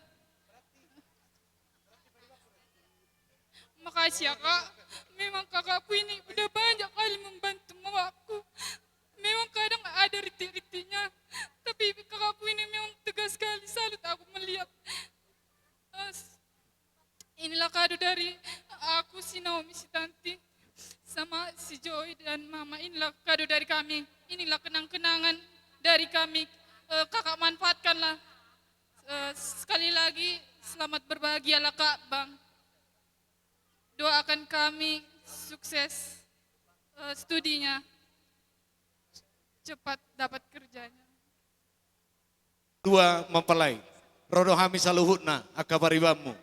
makasih ya, Kak. Memang kakakku ini udah banyak kali membantu mamaku. Memang kadang ada rintik-rintiknya, tapi kakakku ini memang tegas sekali. Salut aku melihat. Eh, inilah kado dari aku, si Naomi, si Tanti, sama si Joy dan Mama. Inilah kado dari kami. Inilah kenang-kenangan dari kami. Eh, Kakak manfaatkanlah. Eh, sekali lagi, selamat berbahagialah, Kak, Bang. Doakan kami sukses, eh, studinya, cepat dapat kerjanya. Dua mempelai. Ro do hami saluhutna angka paribanmu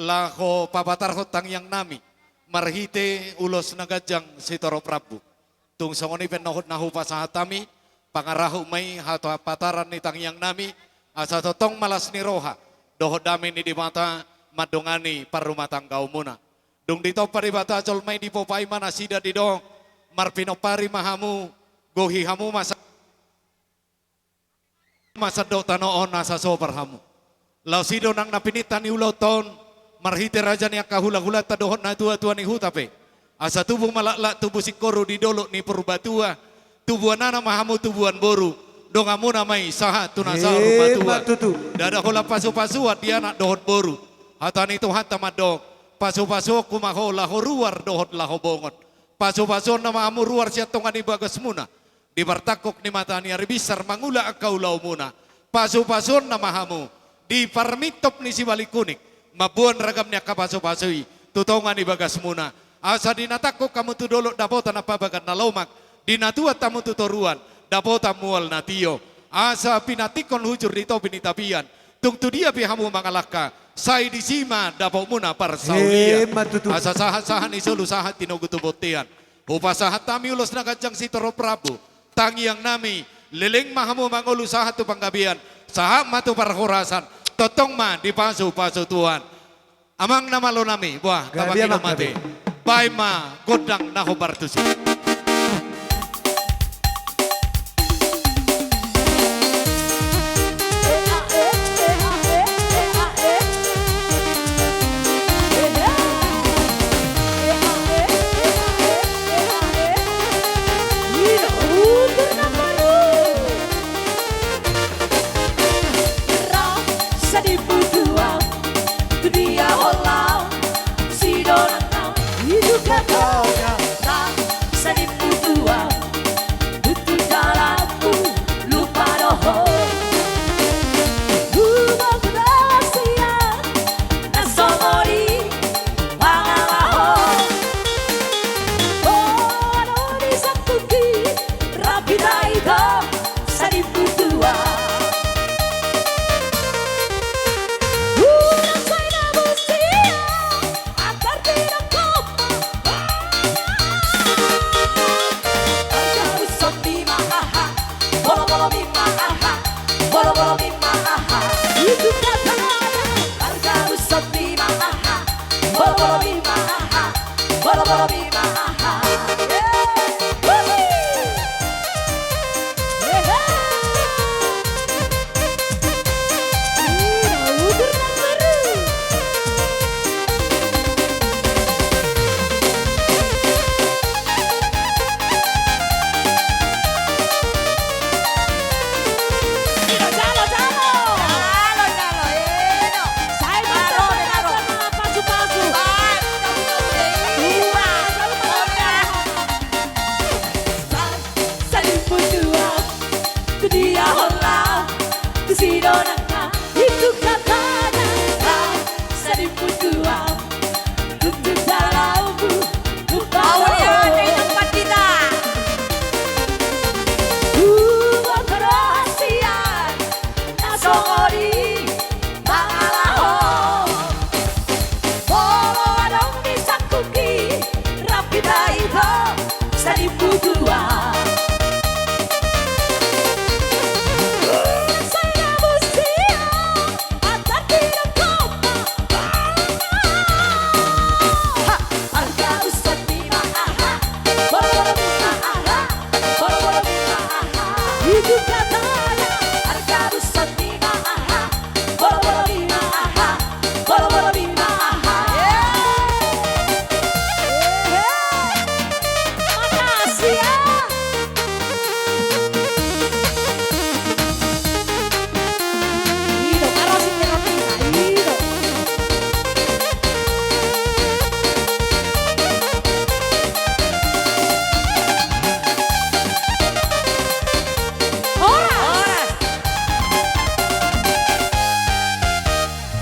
laho papatarhon tangiangnami marhite ulos na ganjang sitorop rambu. Tung songon i pe annon na hupasahat hami pangarahutma i, hata pataran ni tangiangnami, asa tongtong ma las ni roha dohot dame ni Debata mandongani parrumatanggaonmuna. Dung ditompa Debata jolma i, dipompahi ma nasida, didok: Marpinompari ma hamu, gohi hamu ma sa- ma sandok tano on asa sobar hamu. Laos i do nang na pinangido ni ulaonta on, marhite raja ni angka hulahulanta dohot natuatua ni huta pe, asa tubu ma laklak, tubu singkoru di dolok ni Purbatua. Tubuan anak ma hamu, tubuan boru, donganmuna ma i sahat tu na saur matua. Emma tutu. Ndada holan pasupasuon di anak dohot boru. Hata ni Tuhanta mandok: Pasupasuonku ma ho laho ruar dohot laho bongot. Pasupasuonna ma hamu ruar sian tonga ni bagasmuna, di partangkok ni mataniari binsar mangula angka ulaonmuna. Pasupasuonna ma hamu di parmintop ni Simalinghunik, mamboan ragam ni angka pasupasu i tu tonga ni bagasmuna. Asa di na tangkok hamu tu dolok, dapotan na pabagat na lomak, di na tuat hamu tu toruan, dapotan mual na tio. Asa pinantikhon hujur di topi ni tapian, tung tu dia pe hamu mangalangka, sai disi ma dapotmuna parsaulian. Emma tutu. Asa sahatsahat ni solu sahat tinogu tu bontean. Hupasahat hami ulos na ganjang sitorop rambu. Tangiangnami, leleng ma hamu mangolu sahat tu panggabean, sahat ma tu parhorasan, tongtong ma dipasupasu Tuhan. Amang na malonami, boha, gabe, tapangido amang, mate, gabe. Baen ma gondang na hombar tusi. Sidonanna itu katanya, ah, sadimu dua, untuk dalammu, untuk Aulia dalammu. Dengan pandita. Dua kerahasiaan, na songon i mangalaho. Molo adong di sangkuki, rap hita ito, sadimu dua. Horas. Horas.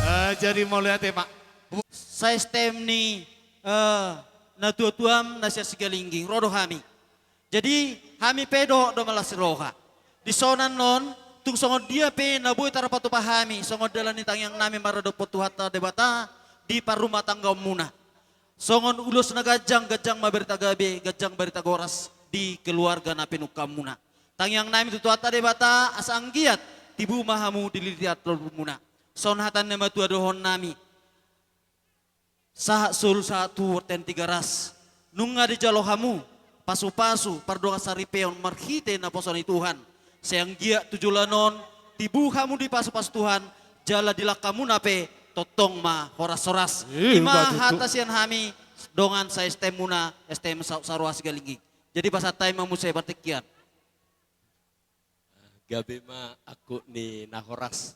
Eh, jadi mauliate ma. Sa S T M ni, eh, natuatuam na sian Sigalingging, ro do hami. Jadi, hami pe dohot do ma las ni roha. Dison annon, tung songon dia pe na boi tarpatupa hami, songon dalan ni tangiang nami maradophon Tuhanta Debata, di parrumatanggaonmuna. Songon ulos na ganjang, ganjang ma barita gabe, ganjang barita horas, di keluarga na pinungkaonmuna. Tangiang nami tu Tuhanta Debata, asa anggiat, tibu ma hamu dililiat lolomuna. Songon hata ni na matua dohonon nami. Sahat solu sahat tu bortean Tigaras. Nunga dijalo hamu, pasupasu, pardongansaripeon marhite naposo ni Tuhan. Sai anggiat tu joloan on, tibu hamu dipasupasu Tuhan, jala di langkamuna pe, tongtong ma horas-horas. Eh, ima betul, hata sian hami, dongan sa S T M muna, S T M Sa-, Saroha Sigalingging. Jadi pasahat hami ma muse partingkian. Gabe ma angkup ni na horas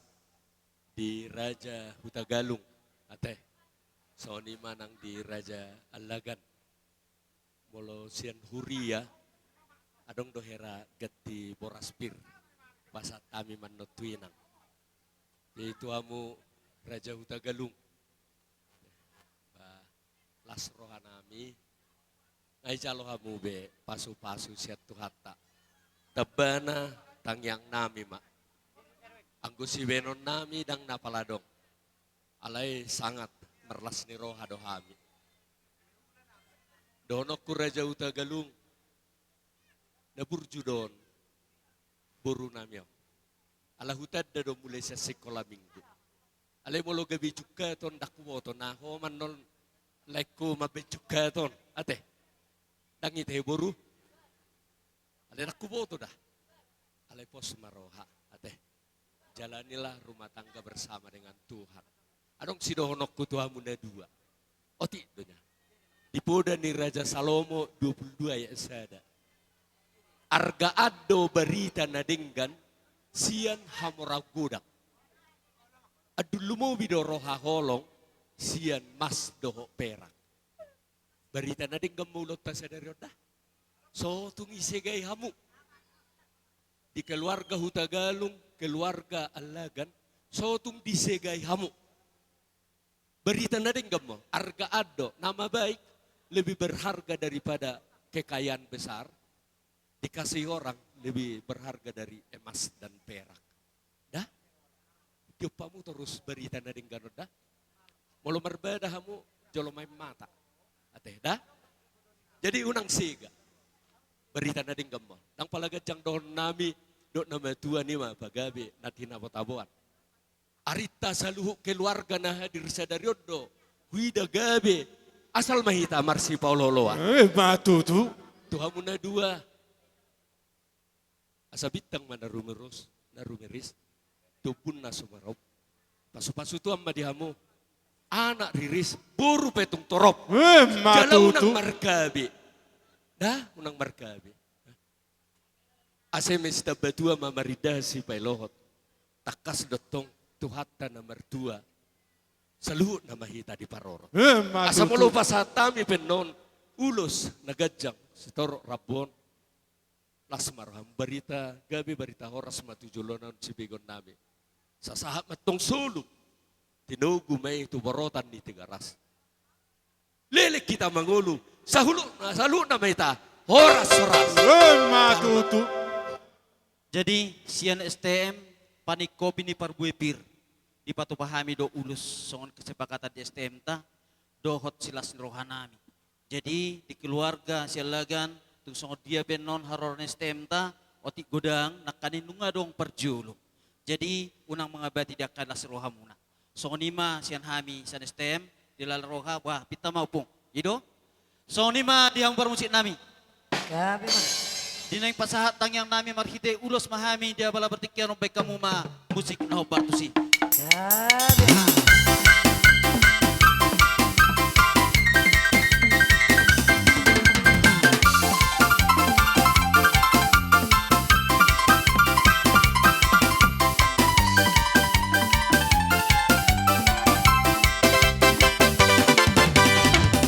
di Raja Hutagalung, ate. Songon i ma nang di Raja Allagan. Molo sian huria, adong do hera ganti boras pir. Pasahat hami ma annon tu inang. Jadi tu hamu Raja Hutagalung. Ba, las roha nami, nga dijalo hamu be pasupasu sian Tuhanta. Tambana tangiang nami ma. Anggo sibahenon nami ndang na pala adong. Alai sangat marlas ni roha do hami. Dohononku Raja Hutagalung, na burju do on boru nami on. Ala hutanda do mulai sian sikola minggu. Alai molo gabe jungkat on ndang huboto, na ho ma annon laengku mambaen jungkat on, ate. Ndang ita he boru. Alai ndang huboto da. Alai pos ma roha, ate. Jalanilah rumah tangga bersama dengan Tuhan. Adong sidohononku tu hamu na dua. Otik do nian. Di poda ni Raja Salomo dua puluh dua ayat sada. Arga an do barita na denggan sian hamoraon godang. Andul lumobi do roha holong sian mas dohot perak. Barita na denggan ma ulaonta sadari on da. So tung disegai hamu. Di keluarga Hutagalung, keluarga Allagan, so tung disegai hamu. Barita na denggan ma, arga an do, nama baik lebih berharga daripada kekayaan besar, dikasih orang lebih berharga dari emas dan perak. Da? Tiop hamu torus barita na denggan on da. Molo marbada hamu jolo main mata. Ate da. Jadi unang sega. Barita na denggan ma. Ndang pala ganjang dohonon nami, dohot na matua ni ma pagabe na tinabo-taboan. Arinta saluhut keluarga na hadir sadari on do huida gabe, asal ma hita marsipaolo-oloan. Eh, ma tutu. Tu hamu na dua. Asa bintang ma na rumirus, na rumiris, tu ombun na sumarop. Pasu-pasu Tuhan ma di hamu. Anak riris, boru pe tung torop. Eh, ma tutu. Jala unang margabe. Da, unang margabe. Asa i ma sitamba tua ma marinda sipaelohon. Tangkas do tong Tuhanta na martua. Saluhutna ma hita diparorot. Eh, ma tutu. Asa molo pasahat hami pe annon ulos na ganjang sitorop rambu on. Las ma roham, barita gabe, barita horas ma tu joloan on sibegeonnami. Sasahat ma antong solu, tinogu ma i tu borotan ni Tigaras. Leleng hita mangolu, saluhutna, saluhutna ma hita, horas, horas. Emma tutu. Jadi, sian S T M, paningkopi ni parbue pir, dipatupa hami do ulos songon kesepakatan di S T M-ta, dohot silas ni rohanami. Jadi, di keluarga Siallagan, tung songon dia pe annon haroro ni S T M-ta, otik godang, nangkaning nunga adong parjolo. Jadi, unang mangabati di angka las ni rohamuna. Songon i ma sian hami, sian S T M, di las ni roha, bah, pinta ma ompung. I do? Songon i ma di hamu parmusik nami. Gabe ma. Di naeng pasahat tangiang nami marhite ulos ma hami di apala partingkian on, baen hamu ma musik na hombar tusi. Gabe ma.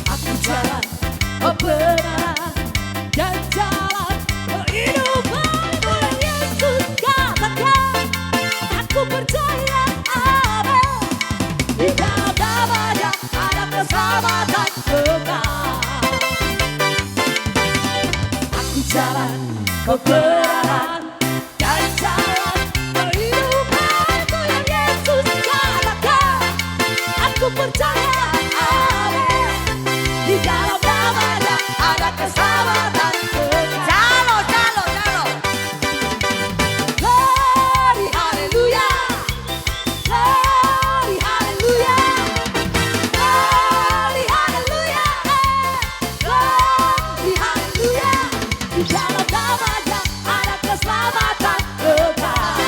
Aku jalan kebenaran dan jalan kehidupan. Tuhan Yesus katakan, aku percaya, amin. Di dalam namanya ada keselamatan kekal. Aku jalan kebenaran dan jalan kehidupan. Tuhan Yesus katakan, aku percaya, amin. Di dalam namanya ada keselamatan kekal. Jalo, jalo, jalo. Glory, haleluya. Glory, haleluya. Glory, haleluya. Eh. Glory, haleluya. Di dalam namanya ada keselamatan kekal.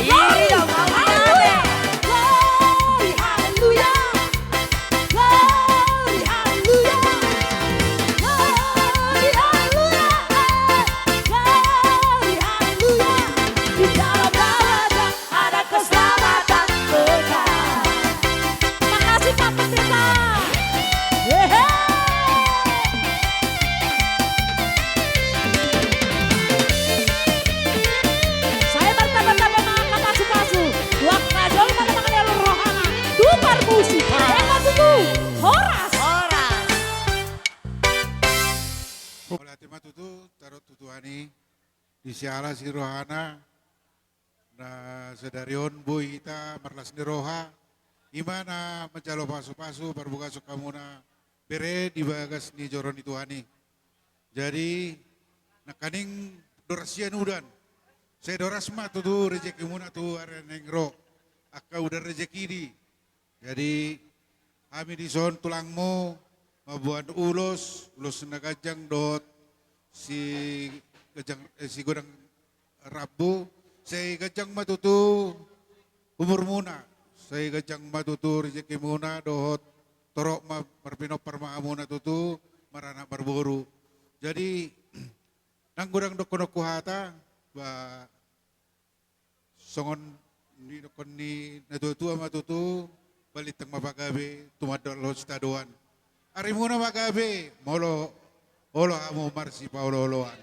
Glory, haleluya. Glory, haleluya. Glory, haleluya. Glory, haleluya. Eh. Glory, haleluya. Di dalam namanya ada keselamatan kekal. Makasih, Pak Pendeta. Hehe. Sai martamba-tamba ma angka pasu-pasu. Dua angka jolma na mangalehon rohana tu parmusik. Emma tutu. Horas. Horas. Mauliate ma tutu, taruh tu Tuhan i, di siala si rohana, na sadari on boi hita marlas ni roha, i ma na manjalo pasu-pasu, parbagason hamuna bere di bagas ni joro ni Tuhan i. Jadi, nangkaning doras sian udan, sai doras ma tutu rejekimuna tu ari na naeng ro, angka udan rejeki di. Jadi, hami dison tulangmu, mamboan ulos, ulos na ganjang dohot si ganjang, eh, si godang rambu, sai ganjang ma tutu umurmuna, sai ganjang ma tutu rejekimuna, dohot torop ma marpinompar ma hamuna tutu, maranak marboru. Jadi, nang godang dohononku hata, ba, songon nidokhon ni natua-tua ma tutu, balintang ma pagabe, tumandangkon sitadoan. Arimuna ma gabe, molo olo hamu marsipaolo-oloan.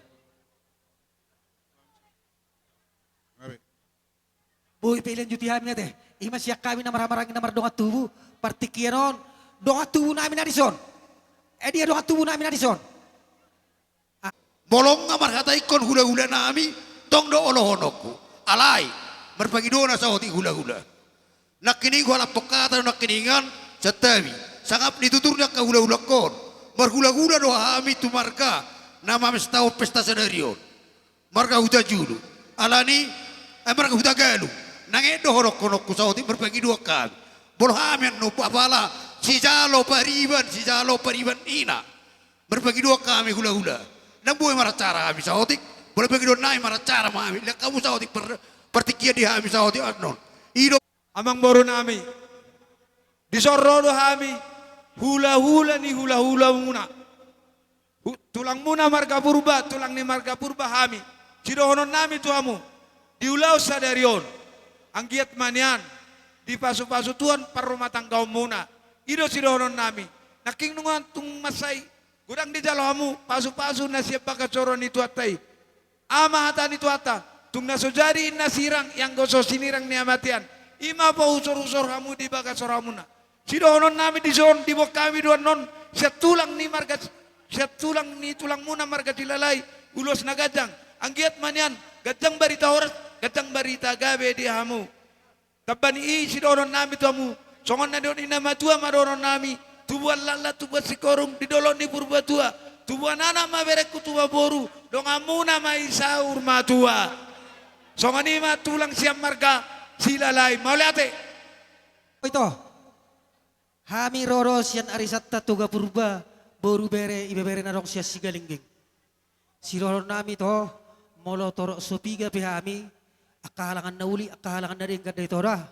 Gabe. Boi pe dilanjuti hami ate. I ma sian hami na marhahamaranggi na mardongan tubu, partingkian on, dongan tubu nami na dison. Eh, dia dongan tubu nami na dison. Molo nga marhata ingkon hula-hula nami, tong do olohononku. Alai, marpangidoan saotik hula-hula. Nangkining hualaphon hata do nangkiningan, santabi. Sangap ni tutur ni angka hula-hula ingkon. Marhula-hula do hami tu marga, na mamestahon pesta sadari on. Marga Hutajulu. Alani, eh, marga Hutagalung. Nang ende do hodohononku saotik marpangidoan hami. Molo hami annon apala, sijalo pariban, sijalo pariban ina. Marpangidoan hami hula-hula. Ndang boi maracara hami saotik, molo pangidoan nami maracara ma hami. Lehon hamu saotik par-, partingkian di hami saotik annon. I do. Amangboru nami. Dison ro do hami, hula-hula ni hula-hulamuna. Hu-, tulangmuna marga Purba, tulang ni marga Purba hami. Sidohonon nami tu hamu, di ulaon sadari on. Anggiat ma nian, dipasu-pasu Tuhan parrumatanggaonmuna. I do sidohonon nami. Nangkining nunga tung mansai godang dijalo hamu pasu-pasu na sian bagas joro ni Tuhanta i. Aha ma hata ni Tuhanta, tung na so jadi inna sirang, ianggo so sinirang ni hamatean, I ma pausor-usor hamu di bagas rohamuna. Sidohononnami dison, diboan hami do annon sian tulang ni marga, sian tulang ni tulangmuna marga Silalai, ulos na ganjang. Anggiat ma nian ganjang barita horas, ganjang barita gabe di hamu. Tamba ni i sidohononnami tu hamu, songon na nidok ni na matua ma dohononnami: Tubuan laklak, tubuan singkoru di dolok ni Purbatua, tubuan anak ma berengku, tubuan boru, donganmuna ma i saur matua. Songon i ma tulang sian marga Silalai. Mauliate. Ito. Hami ro do sian arisanta Toga Purba, boru, bere, ibebere na adong sian Sigalingging. Sidohononnami ito, molo torop so piga pe hami, angka halangan na uli, angka halangan na denggan do ito da.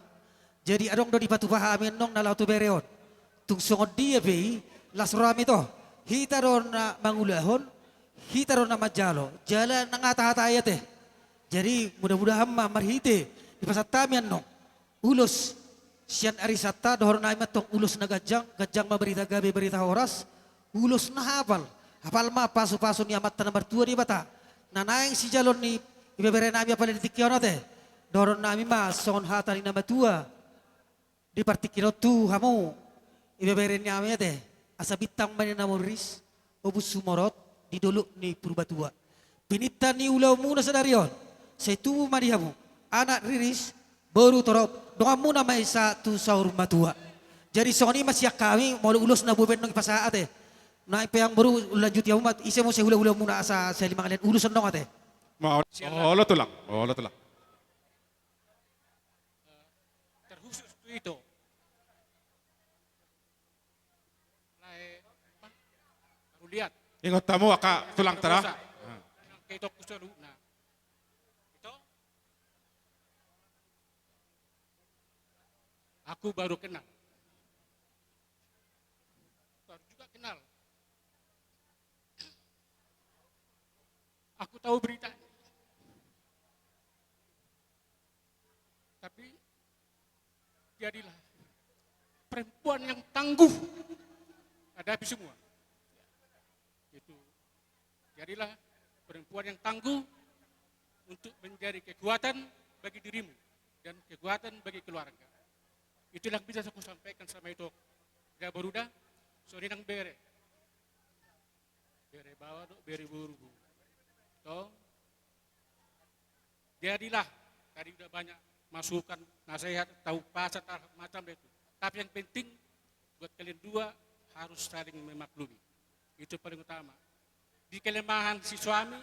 Jadi adong do dipatupa hami annon na laho tu bere on. Tung songon dia pe i, las rohami ito. Hita do na mangulahon, hita do na manjalo. Jala nang hata-hata i ate. Jadi mudah-mudahan ma marhite dipasahat hami annon ulos sian arisanta, dohononnami ma antong ulos na ganjang, ganjang ma barita gabe, barita horas, ulos na hapal. Hapal ma pasu-pasu ni Amanta na martua Debata na naeng sijaloon ni ibeberenami apala di tingki on ate. Dohononnami ma songon hata ni na matua di partingkian on tu hamu ibeberenami ate: Asa bintang ma ninna mamorris, ombun sumorot di dolok ni Purbatua. Pinangido ni ulaonmuna sadari on, sai tubu ma di hamu anak riris, boru torop, donganmuna ma i sahat tu saur matua. Jadi songon i ma sian hami, molo ulos na boi be annon dipasahat ate. Nai pe amang boru, lanjuti hamu ma, ise muse hula-hulamuna asa sai lima hali ulos annon ate. Ma, olo tulang, olo tulang. Terkhusus tu ito. Lae, apa? Baru lihat. Ingot hamu angka tulang tera. Nang ke ito ku saluhutna. Ito. Aku baru kenal. Baru juga kenal. Aku tahu berita. Tapi jadilah perempuan yang tangguh hadapi semua. Itu, jadilah perempuan yang tangguh untuk menjadi kekuatan bagi dirimu dan kekuatan bagi keluarga. Itulah yang bisa aku sampaikan sama itu. Ya, baru dah, sorry nang bere. Bere baoa dohot bere boru. Tong. Jadilah, tadi udah banyak masukan, nasihat, tahu pasal, tahu macam itu. Tapi yang penting buat kalian dua harus saling memaklumi. Itu paling utama. Di kelemahan si suami,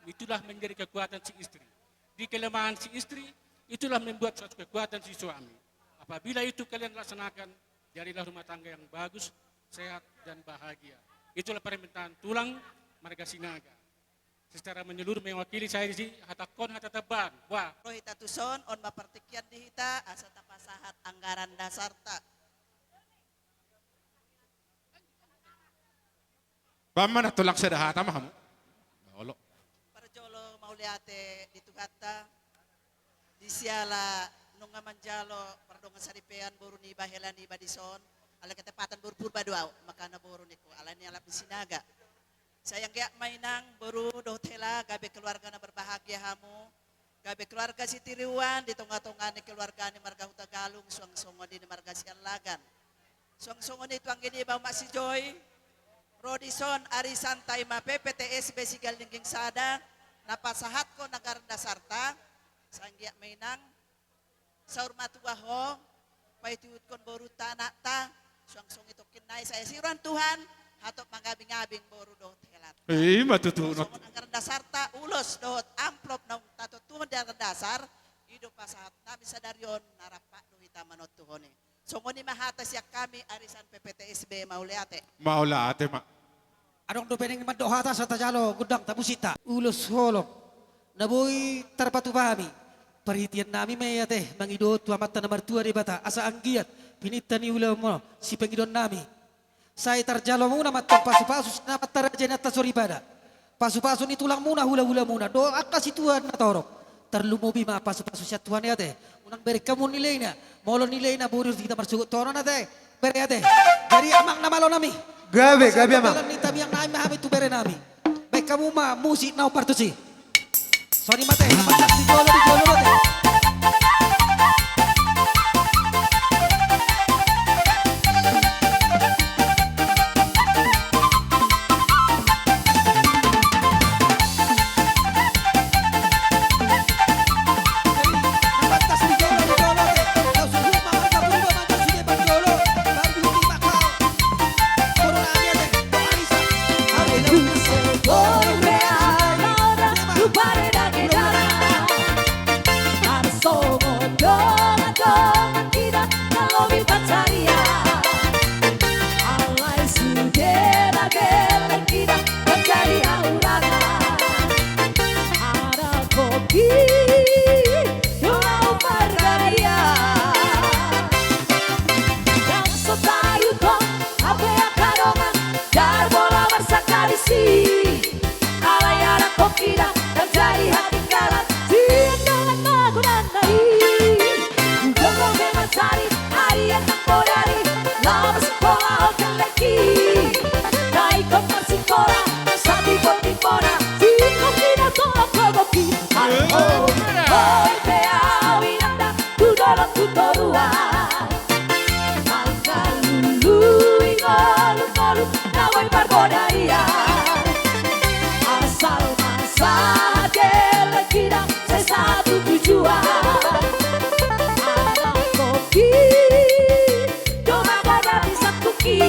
itulah menjadi kekuatan si istri. Di kelemahan si istri, itulah membuat suatu kekuatan si suami. Apabila itu kalian laksanakan, jadilah rumah tangga yang bagus, sehat, dan bahagia. Itulah permintaan tulang marga Sinaga. Secara menyeluruh mewakili saya di sini, hatangkon hata tamba. Wah. Ro hita tuson, on ma partingkian di hita, asa tapasahat anggaran dasarta. Baen ma na tulang sada hata ma hamu. Olo. Parjolo mauliate di Tuhanta. Di siala nunga manjalo pardongan saripeon boru niba, hela niba dison. Alai ketepatan boru Purba do au, makana boru ningku, alai ni alap ni Sinaga. Sai anggiat ma inang, boru dohot hela, gabe keluarga na berbahagia hamu. Gabe keluarga sitiruan di tonga-tonga ni keluarga ni marga Hutagalung, suang songon i di marga Siallagan. Suang songon i tu anggi niba umak si Joy. Ro dison arisanta i ma P P T S B Sigalingging sada, na pasahathon anggaran dasarta. Sai anggiat ma inang, saur matua ho, paihut-ihuthon borunta anakta, suang songon i tongkin nai, sai asi roha ni Tuhan, hatop mangabing-abing boru dohot helanta. I ma tutu. Songon anggaran dasarta, ulos dohot amplop naung tatontuhon di anggaran dasar, i do pasahatnami sadari on, na rap do hita manontuhon i. Songon i ma hata sian hami arisan P P T S B, mauliate. Mauliate ma. Adong dope naeng mandok hata, asa tajalo gondang tamusik hita. Ulos holong na boi tarpatupa hami, parhiteannami ma i ate, mangido tu Amanta na martua Debata, asa anggiat pinangido ni ulaonmuna sipangidoannami. Sai tarjalo muna ma antong pasu-pasu ni amanta raja, inanta soripada, pasu-pasu ni tulangmuna, hula-hulamuna dohot angka situan na torop. Tarlumobi ma pasu-pasu sian Tuhan i ate. Unang bereng hamu nilaina. Molo nilaina, boi do hita marsogot tu on ate. Bere ate. Jadi amang na malonami, gabe, gabe amang. Dalan ni tamiangnami ma hami tu berenami. Baen hamu ma musik naung partusi. Songon i ma ate. Amang na di jolo, di jolo ate. Laho sikola ho kelek i, na ingkon marsikola, satimbon-timbona, singkop si na tolong gogo i. Alai ho, hoi pe au inanta, tu dolok tu toruan, mangkalului ngolu-ngolu na boi pargodaian. Asal ma sahat kelek i, ndang sai satu tujuan. Anak kopi do manggoda bisa tuki.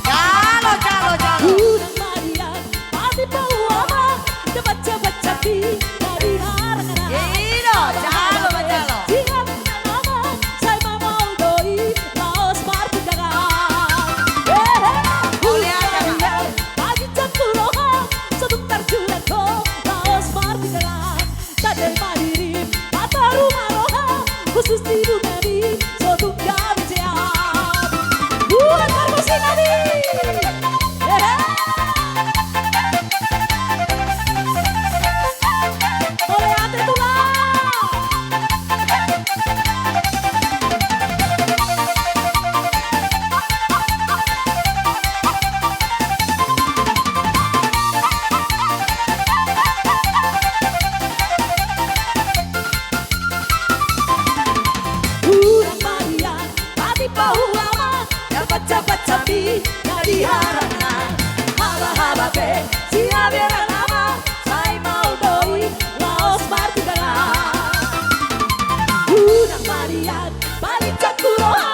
Jalo, jalo, jalo. Unang ma dian, pati paua ma, cepat-cepat jambi, jadi harang na. Ino, jalo, jalo. Siap na nama, sai ma maol do i, laos marpindangan. Hehe. Uli aja, Pak. Unang ma dian, pati jambu roha, sotung tarjulang ho, laos marpindangan. Tadai ma dirim, patoru ma roha, khusus di bungami, sotung gabe sehat. Buat parmusiknami. Hehe. Mauliate, Tulang. Unang ma dian, pati paua ma, cepat-cepat jambi, jadi harang na. Haba-haba pe, siap harang nama, sai maol do i, laos marpindangan. Unang ma dian, pati jambu roha,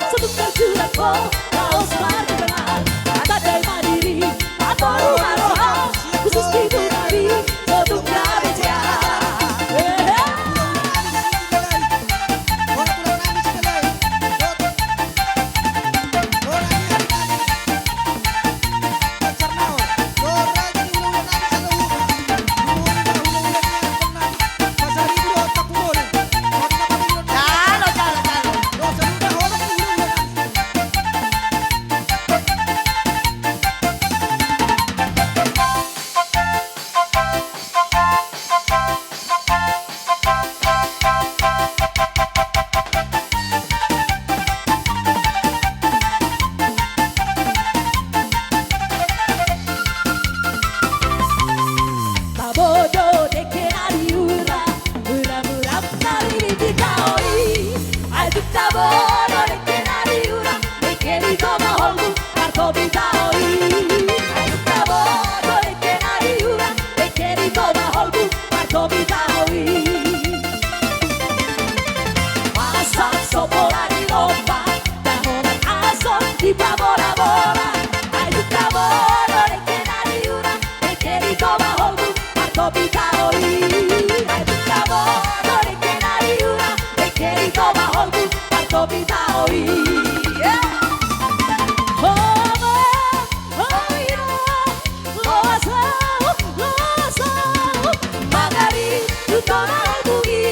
sotung tarjulang ho, laos marpindangan. Tadai ma dirim, patoru ma roha, khusus di bungami, sotung gabe sehat. Hehe. Tabo do dengke na di ura, mura-mura na di taoli. Ai tung tabo do dengke na di ura, dengke di toba holbu, martopi taoli. Ai tung tabo do dengke na di ura, dengke di toba holbu, martopi taoli. Masa so pola di lomba, dahonan asa so dipabora-bora. Ai tung tabo do dengke na di ura, dengke di toba holbu, martopi taoli. Ai tung tabo do dengke na di ura, dengke di toba holbu, martopi taoli. Homo, homo, loas ahu, loas ahu, magari tu toba holbu i.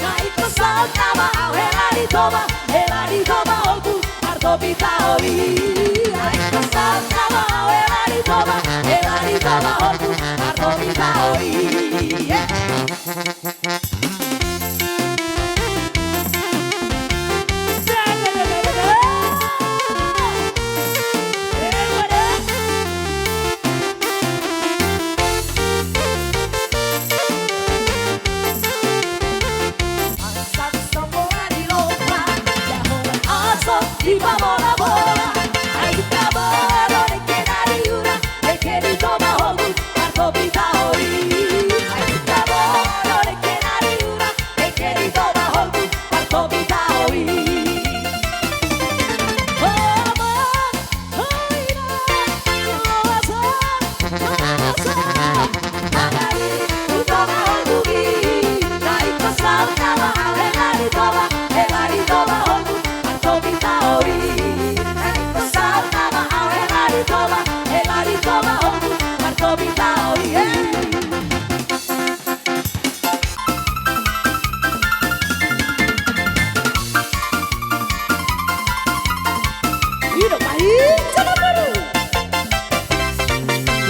Na ingkon saut nama ahu hela di toba, hela di toba holbu, martopi taoli. Na ingkon saut nama ahu hela di toba, hela di toba holbu, martopi taoli. Asa so pola di lomba, dahonan asa so dipabora-bora. Ai tung tabo do dengke na di ura, dengke di toba holbu, martopi taoli. Ai tung tabo do dengke na di ura,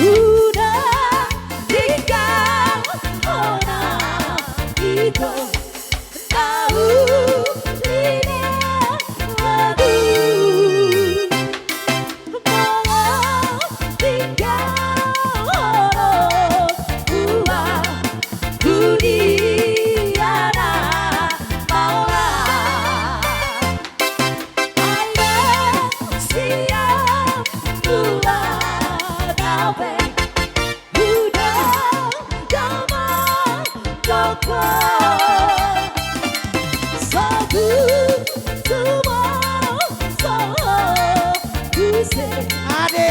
Uda tinggal hona ito tau lina lagu. Molo tinggal hona ua dunia na maola. Ade.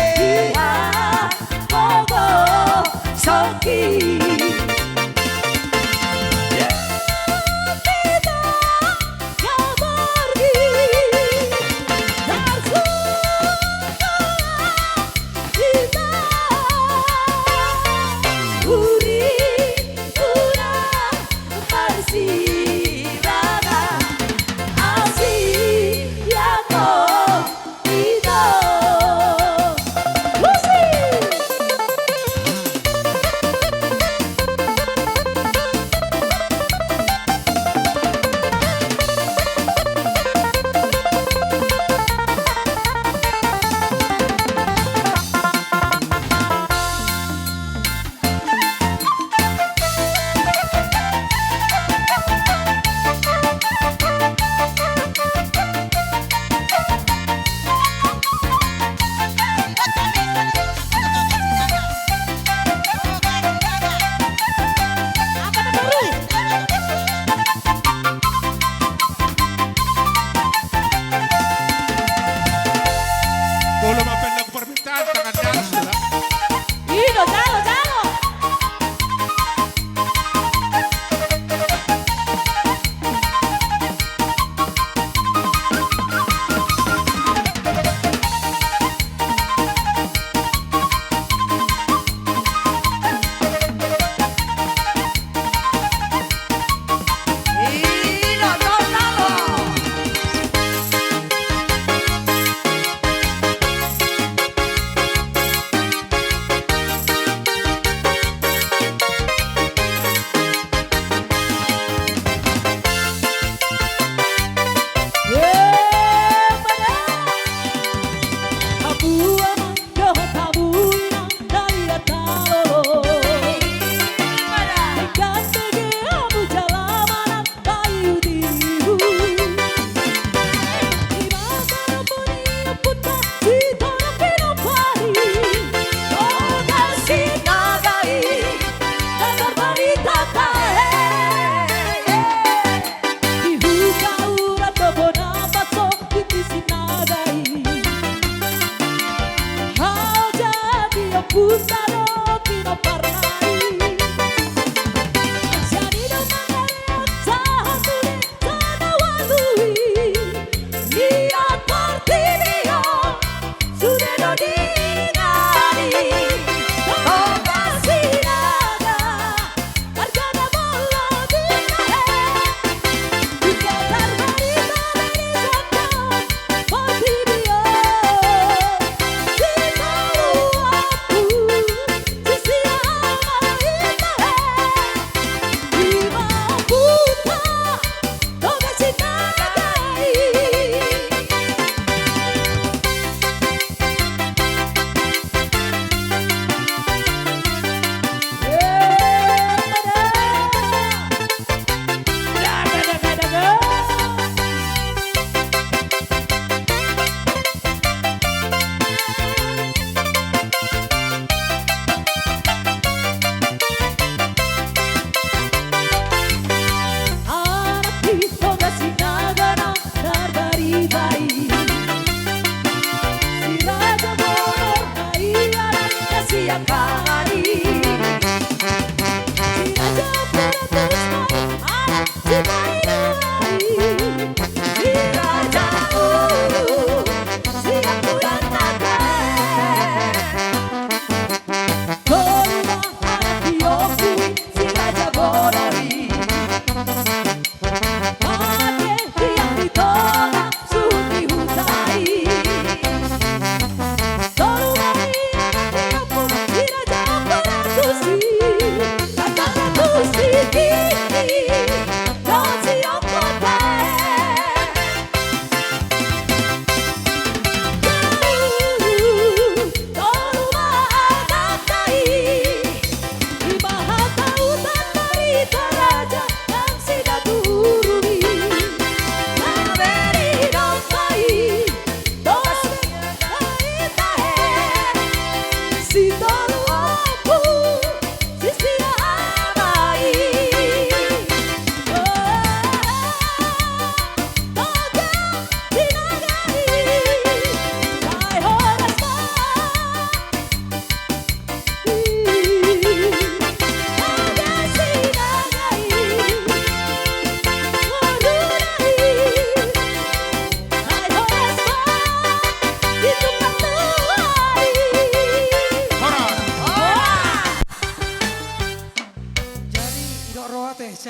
Molo mambahen lagu permintaan, tangan di atas, sudah. Ido, jalo, jalo.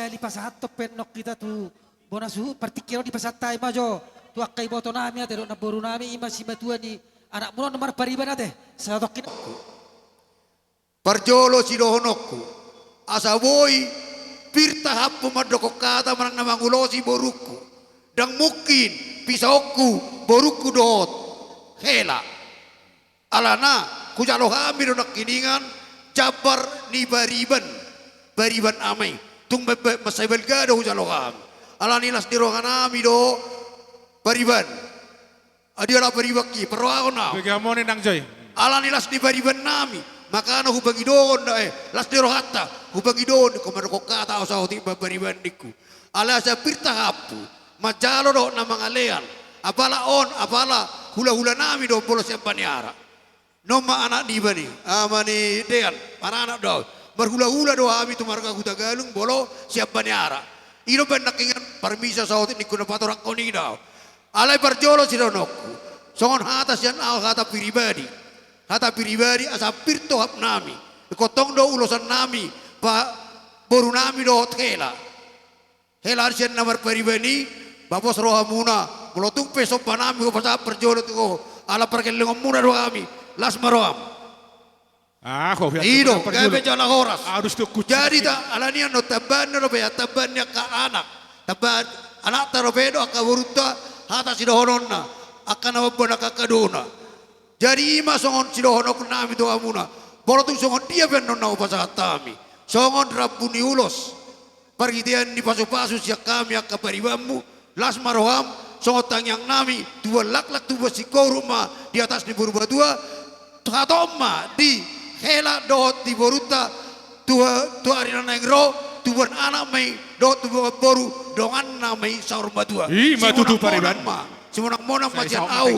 Dipasahathon pe annon hita tu bona suhut, partingkian on dipasahat hami ma jo tu angka ibotonami ate dohot namborunami, i ma simatua ni anakmuna on na marpariban ate. Satongkin. Parjolo sidohononku, asa boi pir tahaphu mandokkon hata manang na mangulosi borungku. Ndang mungkin pisaonku borungku dohot hela. Alana hujalo hami do nangkiningan jambar ni bariban, bariban ama i. Tung ma-, ma-, mansai balga do hujalo hami. Alani las ni rohanami do bariban. Adi ala bariban i, parrohahon au. Bege hamone nang joi. Alani las ni baribannami, makana hupangidohon da, eh, las ni rohanta, hupangidohon ningku mandokkon hata au saotik ba-, bariban ningku. Alai asa pir tahaphu manjalo dohot na mangalean, apala on, apala hulahulanami do molo sian Baniara. Non ma anak niba ni, ama ni Dean, maranak do au. Marhulahula do hami tu marga Hutagalung molo sian Baniara. I do umbahen nangkiningan parmisa saotik ningku na patorangkon i do au. Alai parjolo sidohononku, songon hata sian au, hata piribadi. Hata piribadi asa pir tohapnami. Ingkon tong do ulosannami, pa borunami dohot hela. Hela sian na marpariban i, ba pos rohamuna, molo tung pe sombanami hupasahat parjolo tu ho, ala pargellengonmuna do hami, las ma roham. Ah, ho, i do, gabe jala horas. Jadi ta, alani annon tambaanna dope, tambaanna angka anak. Tambaanna anakta dope dohot angka borunta, hata sidohononna, angka na mamboan angka kadona. Jadi i ma songon sidohononnami tu hamuna. Molo tung songon dia pe annon na hupasahat hami. Songon rambu ni ulos. Parhitean ni pasupasu sian hami angka paribanmu, las ma roham, songon tangiangnami, tubuan laklak tubuan singkoru ma di atas ni boru matua, hatop ma di hela dohot di borunta, tu, tu ari na naeng ro, tubuan anak ma i, dohot tubuan boru, donganna ma i saur matua. I ma tutu pariban. Simonangmonang ma, simonangmonang ma sian au,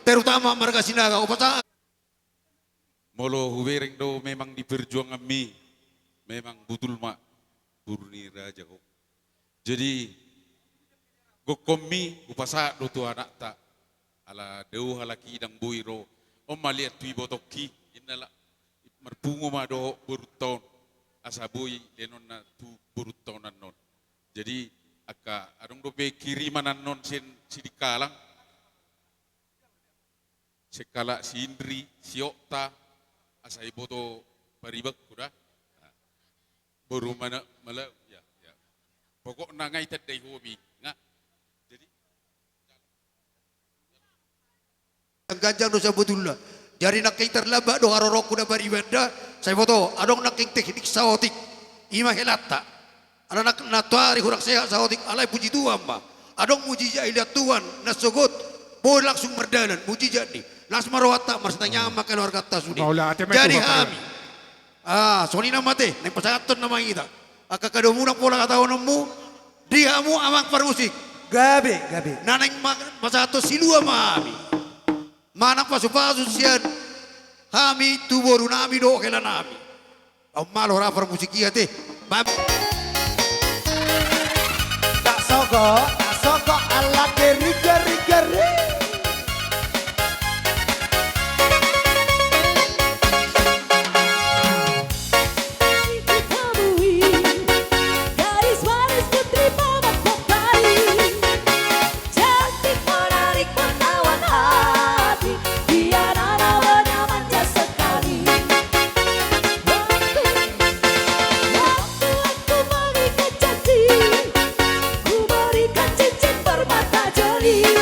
terutama marga Sinaga, hupasahat. Molo hubereng do memang di perjuanganmi, memang butul ma boru ni raja ho. Jadi, gokhonmi hupasahat do tu anakta, ala dao halak i ndang boi ro, on maliat tu ibotongki, inna la, marpungu ma dohot borunta on, asa boi leanonna tu borunta on annon. Jadi, angka adong dope kiriman annon sian Sidikalang, sian halak si Indri, si Okta, asa iboto paribanku da. Boru mana, mala, ya, ya. Pokokna nga itandai hobi, nga. Jadi, ganjang do sabotulna. Jadi nangkin terlambat do haroroku da pariban da, sai boto, adong nangkin teknik saotik. I ma helanta. Ala na, na tuari hurang sehat saotik, alai puji Tuhan ma. Adong mujizat i, liat Tuhan, na sogot, boi langsung mardalan, mujizat ni. Las ma rohanta, marsitangiangan ma keluarganta sude. Jadi hami. Ah, songon i nama ate, naeng pasahathon nama hita. Angka kadomuna pola hataononmu, di hamu amang parmusik. Gabe, gabe. Na naeng ma-, pasahathon silua ma hami. Manang pasupasu sian hami tu borunami dohot helanami. Aum malo ra parmusik i ate. Bab. Tak sogo, tak sogo, ala geri, geri, geri. Gadis manis putri paman Kopari. Cantik menarik menawan hati, dia nana banyak manja sekali. Waktu, waktu aku mengikat janji, ku berikan cincin permata jeli.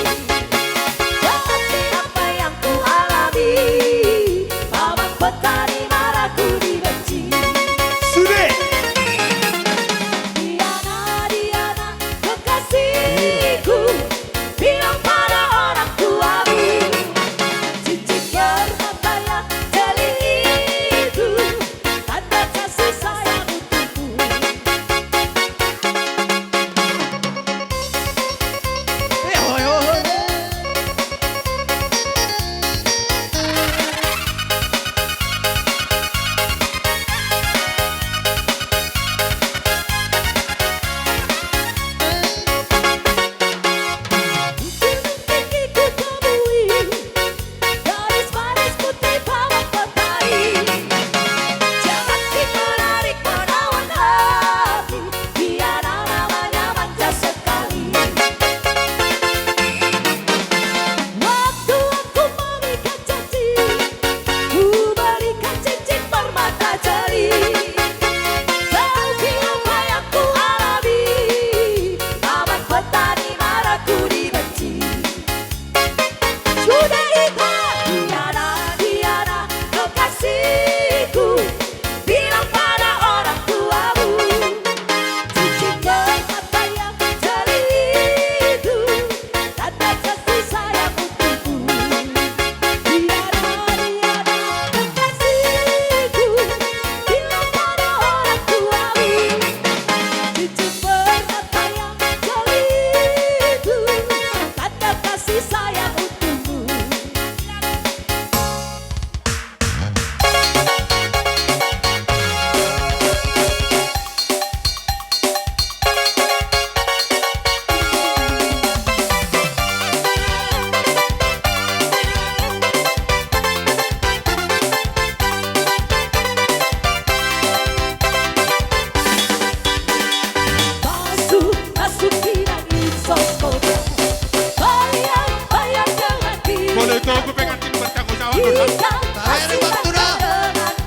Tabereng waktu da.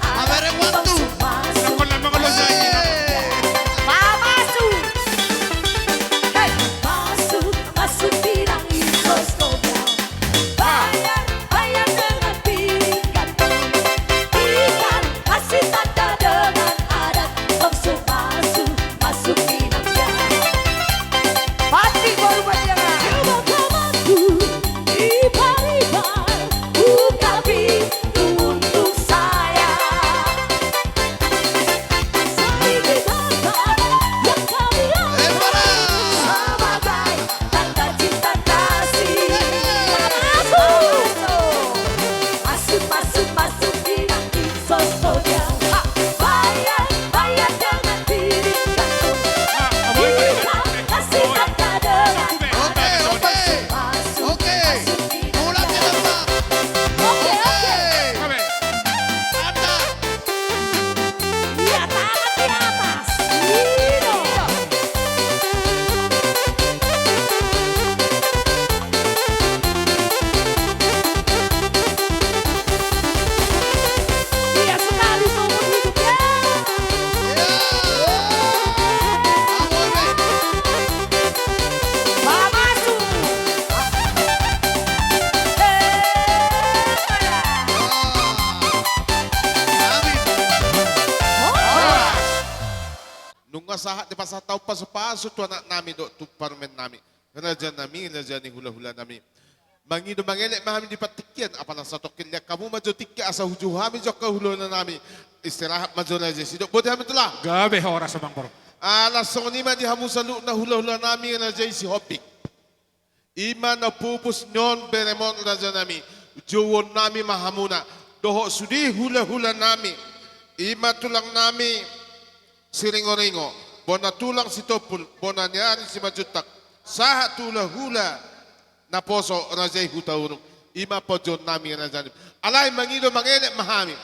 Tabereng waktu. Masuk, masuk, masuk. Masuk, masuk, masuk, bilang itu. Bayar, bayar dengan piring gantung. Ikan kasih tanda dengan adat. Langsung masuk, masuk minangnya. Pati baru bagian. Coba kawanku, ibar-ibar, buka pintu untuk saya. Saya di depan, yang kami anggap sebagai tanda cinta kasih. Masuk. Masuk, masuk, masuk, bilang kisos kau dia. Ha! Bayar, bayar dengan piring gantung. Ikan kasih tanda dengan. Oke, oke. Masuk, oke, masuk, bilang. Mulai, mulai. Oke, oke. Oke. Anda. Iya, tangan di atas. Iya. Iya, sekali seumur hidup, ya. Iya. Pak Masuk. Eh, Amin. Horas. Nunga sahat dipasahat hamu pasu-pasu tu anak nami dohot tu parumaen nami. Raja nami, raja ni hula-hula nami. Mangido mangelek ma hami di partingkian, apala satongkin lean hamu ma jo tingki asa hujou hami jo angka hula-hula nami. Istirahat ma jo raja i, sidok boti hami tulang. Gabe, horas amang boru. Ala songon i ma di hamu saluhutna hula-hula nami raja i Sihombing. I ma na pupus ni on beremon raja nami, jouon nami ma hamuna, dohot sude hula-hula nami, i ma tulang nami Siringo-ringo, bona tulang Sitompul, bona ni ari Simanjuntak, sahat tu hula-hula naposo raja i Hutauruk, i ma pajoujou nami raja nami. Alai mangido mangelek ma hami.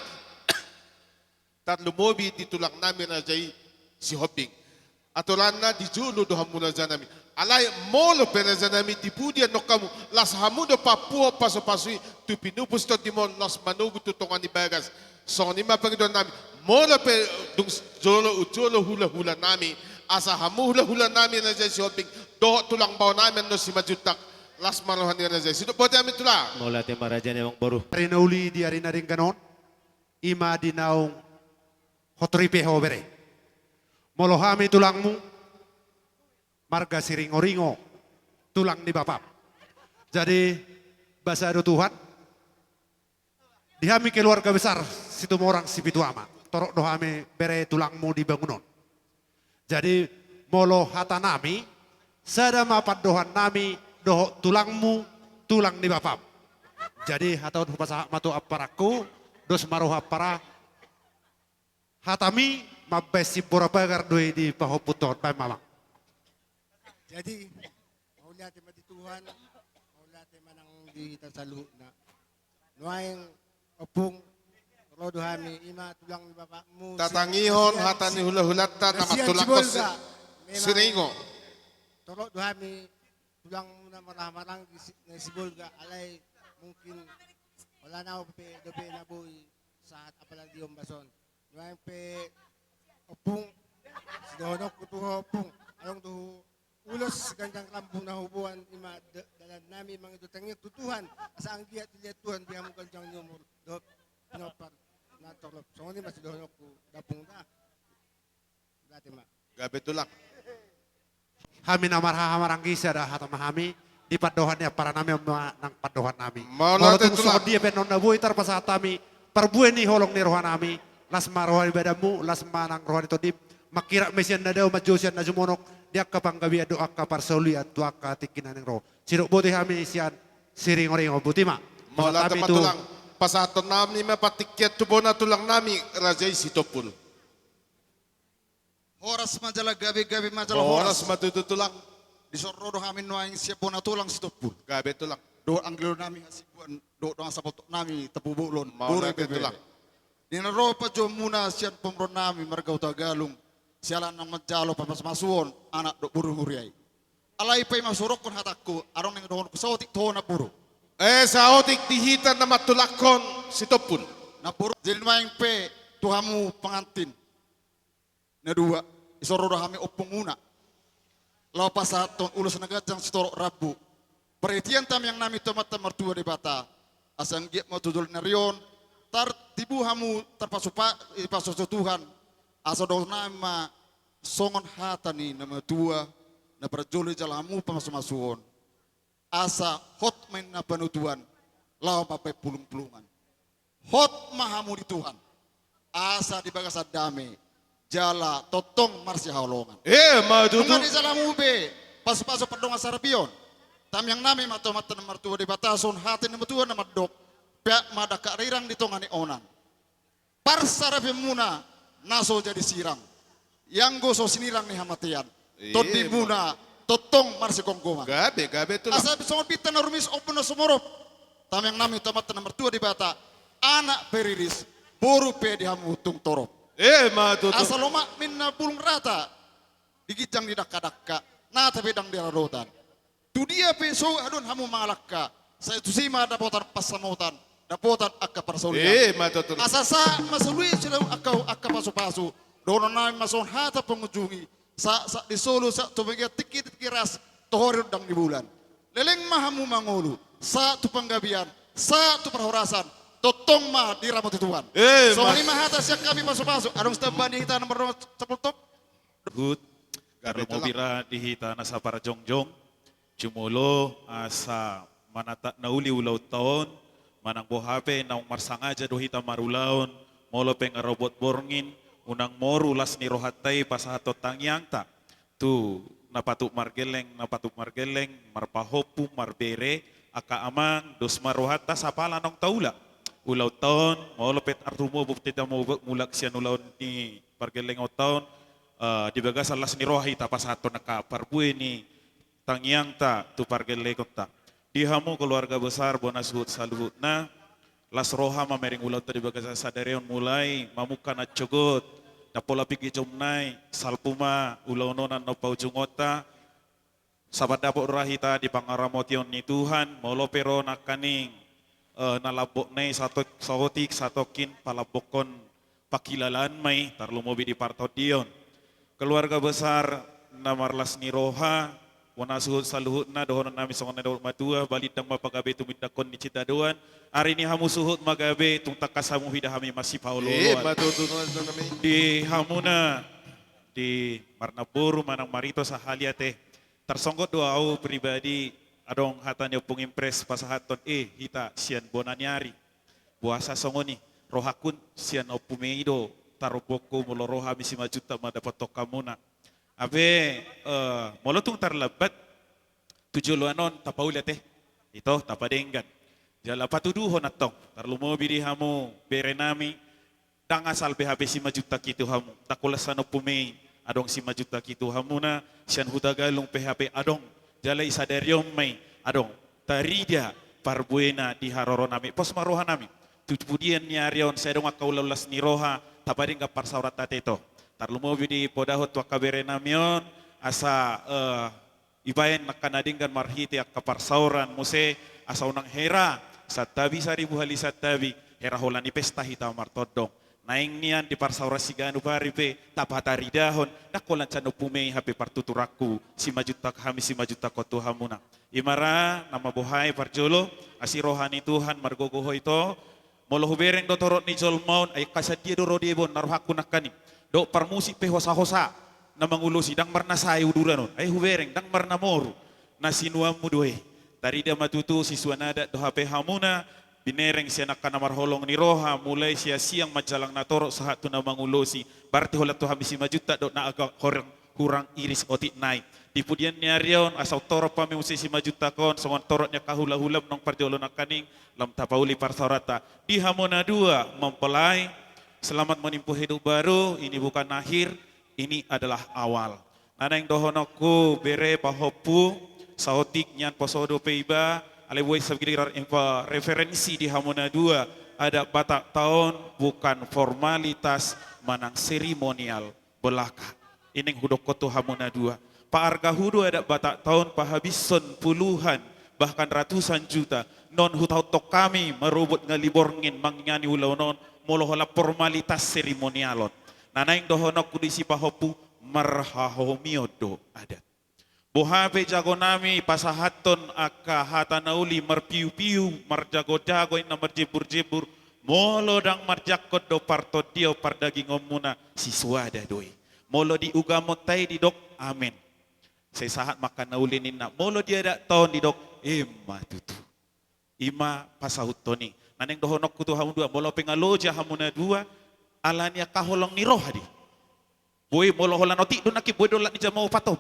Tarlumobi di tulang nami raja i Sihombing. Aturanna di jolo do hamu raja nami. Alai molo pe raja nami di pudi annon hamu, las hamu do papuho pasu-pasu i tu pinupus tondimon las manogu tu tonga ni bagas. Songon i ma pangidoan nami. Molo pe dung jolo, jolo hula-hula nami, asa hamu hula-hula nami raja i Sihombing dohot tulang bao nami annon Simanjuntak, las ma roha ni raja i. Sidok boti hami tulang. Mauliate ma raja ni amang boru. Ari na uli di ari na denggan on. I ma di naung hot ripe ho bere. Molo hami tulangmu, marga Siringo-ringo, tulang ni bapam. Jadi, basa do Tuhan, di hami keluarga besar Situmorang Sipitu Ama, torop do hami bere tulangmu di bangunon. Jadi, molo hata nami, sada ma pandohan nami dohot tulangmu, tulang ni bapam. Jadi, hatahon hupasahat ma tu amparangku, dos ma roha ampara, hatami mambahen simbora pagar do i dipahompu Tuhan, bahen ma amang. Jadi, mauliate ma di Tuhan, mauliate ma nang di hita saluhutna. Nuaeng ompung, torop do hami, i ma tulang ni bapakmu, tatangihon hata ni hula-hulanta na mantulangkon Siringo. Torop do hami tulangmuna marhaha maranggi na Sibolga, alai mungkin holan au pe dope na boi sahat apalagi ombas on. Nuaeng pe ompung, sidohononku tu ho ompung, adong do ulos ganjang rambu na huboan, i ma dalan nami mangido tangiang tu Tuhan, asa anggiat dilehon Tuhan di hamu ganjang ni umur dohot pinompar na torop. Songon i ma sidohononku da ompung da. Mauliate ma. Gabe tulang. Hami na marhaha maranggi, sada hata ma hami, di pandohan ni ampara nami on ma nang pandohan nami. Molo tung songon dia pe annon na boi tarpasahat hami parbue ni holong ni roha nami, las ma roha ni badanmu, las ma nang roha ni tondim, mangkirap ma i sian na dao, manjou sian na sumonok, di angka panggabean dohot angka parsaulian tu angka tingki na naeng ro. Sidok boti hami sian Siringo-ringo, boti ma. Mauliate ma tulang. Pasahaton nami ma partingkian tu bona tulang nami raja i Sitompul. Horas ma jala gabe, gabe ma jala horas. Horas ma tutu tulang. Dison ro do hami nuaeng sian bona tulang Sitompul. Gabe tulang. Dohot anggiloan nami hasibuan, dohot dongan sapoltok nami Tampubolon. Mauliate tulang. Di na ro panjouonmuna sian pamoruon nami marga Hutagalung, siala naung manjalo pamasumasuon anak dohot boru huria i. Alai paima suhothon hatangku, adong naeng dohononku saotik tu ho na boru. Eh, saotik di hita na mantulangkon. Sitompul. Namboru, jadi nuaeng pe tu hamu pangantin na dua, dison ro do hami ompungmuna laho pasahathon ulos na ganjang sitorop rambu. Parhitean tangiang nami tu Amanta Martua Debata, asa anggiat ma tu joloan ni ari on tartibu hamu, tarpasupa-, dipasupasu Tuhan, asa dohonon nami ma songon hata ni na matua na parjolo dijalo hamu pamasumasu on. Asa hot ma ninna panutuan, laho mambahen pulungpulungan. Hot ma hamu di Tuhan, asa di bagasan dame jala tongtong marsihaholongan. Emma tutu. Nunga dijalo hamu be pasupasu pardongan sarapi on, tangiang nami ma tu Amanta na Martua Debata, songon hata ni na matua na mandok: Peak ma dangka rirang di tonga ni onan, parsarapianmuna na so jadi sirang, ianggo so sinirang ni hamatean, iya, tondimuna tongtong marsigomgoman. Gabe, gabe tulang. Asa songon bintang na rumiris ombun na sumorop, tangiang nami tu Amanta na Martua Debata, anak pe riris, boru pe di hamu tung torop. Emma tutu. Asa lomak ninna bulung rata di ginjang ni dangkadangka, nata pe ndang di radotan. Tu dia pe so haduan hamu mangalangka, sai tusi ma dapotan pansamotan, dapotan angka parsaulian. Emma tutu. Asa sahat ma solu i sidabu angka, angka pasupasu, dohonon nami ma songon hata pangunjungi: Sahat, sahat di solu, sahat tu bagian, tingki, tingki ras, tohori rondang ni bulan. Leleng ma hamu mangolu, sahat tu panggabean, sahat tu parhorasan, tongtong ma diramoti Tuhan. Emma. Songon i ma hata sian hami pasupasu. Adong sitambahan di hita na mardongan sapultok? Hut. Gabe tulang. Tarlumobi ra di hita na saparjongjong, jumolo asa manatap na uli ulaonta on, manang boha pe naung marsangaja do hita marulaon, molo pe nga robot borngin, unang moru las ni rohanta i pasahathon tangiangta tu na patut margelleng, na patut margelleng, marpahompu, marbere, angka amang, dos ma rohanta, sapala naung taula ulaonta on, molo pe tarlumobi hita mulak sian ulaon ni pargellengonta on, eh, di bagasan las ni roha hita pasahathon angka parbue ni tangiangta tu pargellengonta. Di hamu keluarga besar bona suhut saluhutna, las roha mamereng ulaonta di bagasan sadari on, mulai mamungka na cogot, na pola pingginjom nai, salpu ma ulaon on annon paujungonta, sahat dapot ra hita di pangaramotion ni Tuhan, molo pe ro nangkaning, eh, na lambok nai sato-, saotik, satongkin palambokkon pangkilalaan ma i, tarlumobi di partondion. Keluarga besar na marlas ni roha, bona suhut saluhutna, dohonon nami songon na didok matua, balintang ma pagabe tumindangkon ni sitadoan, ari ni hamu suhut ma gabe, tung tangkas hamu huida hami masipaolooloan. Emma tutu, tutu, tutu, tutu. Di hamuna, di marnamboru manang marito sahali ate. Tarsonggot do au pribadi, adong hata ni Ompung Impres pasahathon, eh, hita sian bona ni ari. Boasa songon i, rohakun sian Ompu Mei do tarombongku, molo ro hami Simanjuntak mandapothon hamuna. Hape, eh, molo tung tarlambat, tu joloan on tapauli ate. Ito, tapadenggan. Jala patuduhon antong, tarlumobi di hamu bere nami, ndang asal be hape Simanjuntak i tu hamu, ndang holan sian Ompu Mei adong Simanjuntak i tu hamuna, sian Hutagalung pe hape adong, jala i sadari on ma i adong, tarida parbuena di haroro nami, pos ma roha nami. Tu pudian ni ari on, sai adong angka ulaon las ni roha, tapadenggan parsaoranta ate, ito. Tarlumobi dipodahon tu angka bere nami on, asa, eh, dibaen angka na denggan marhite angka parsaoran muse, asa unang hera santabi, saribu hali santabi, hera holan i pesta hita martondong. Naeng nian di parsaoran siganup ari pe tapataridahon, ndang holan sian Ompu Mei hape partuturanku, Simanjuntak hami, Simanjuntak ho tu hamuna. I ma ra na mambohai parjolo, asi roha ni Tuhan margogo ho, ito. Molo hubereng do torop ni jolma on, ai angka sian dia do ro dia be on, na rohakku nangkaning. Dohot parmusik pe hosa-hosa na mangulosi, ndang marna sae uduran on, ai hubereng ndang marna moru na sinuanmu do i. Tarida ma tutu sisuan adat do hape hamuna, binereng sian angka na marholong ni roha, mulai sian siang manjalang na torop sahat tu na mangulosi. Berarti holan tu hami Simanjuntak do na agak hurang, hurang iris otik nai. Di pudian ni ari on, asa torop hami muse Simanjuntak on, songon torop ni angka hula-hulam naung parjolo nangkaning, lam tapauli parsaoranta. Di hamu na dua mempelai, selamat menempuh hidup baru, ini bukan akhir, ini adalah awal. Na naeng dohononku, bere pahompu, saotik nian poso dope iba, alai boi sagiliran impa referensi di hamu na dua, adat Batak ta on bukan formalitas manang seremonial belaka. I naeng hudokkon tu hamu na dua. Paarga hudo adat Batak ta on, pahabishon puluhan bahkan ratusan juta. Non hutahuthon hami marobot ngali borngin mangingani ulaon on, molo holan formalitas seremonial on. Na naeng dohononku disi pahompu, marhahomion do adat. Boha pe jagonami pasahathon angka hata na uli marpiupiu, marjagojago, inna marjemburjembur, molo ndang marjangkon do partondion pardagingonmuna, si soada do i. Molo di ugamonta i didok amen, sai sahat ma angka na uli ninna. Molo di adatta on didok, emma tutu. I ma pasahuthon i. Na naeng dohononku tu hamu dua, molo pe nga loja hamu na dua, ala ni angka holong ni roha do i. Boi, molo holan otik do nangkin, boi do olat ni jam opat on.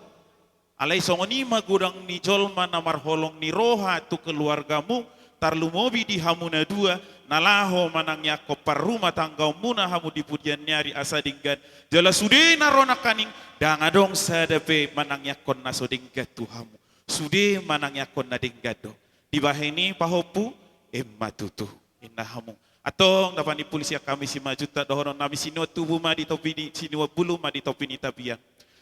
Alai songon i ma godang ni jolma na marholong ni roha tu keluargamu, tarlumobi di hamu na dua, na laho manangiangkon parrumatanggaonmuna hamu di pudian ni ari asa denggan. Jala sude na ro nangkaning, ndang adong sada pe manangiangkon na so denggan tu hamu. Sude manangiangkon na denggan do. Dibahen i pahompu, emma tutu, inna hamu. Antong na panimpuli sian hami Simanjuntak, dohononnami: Sinuan tubu ma di topi ni, sinuan bulu ma di topi ni tapian.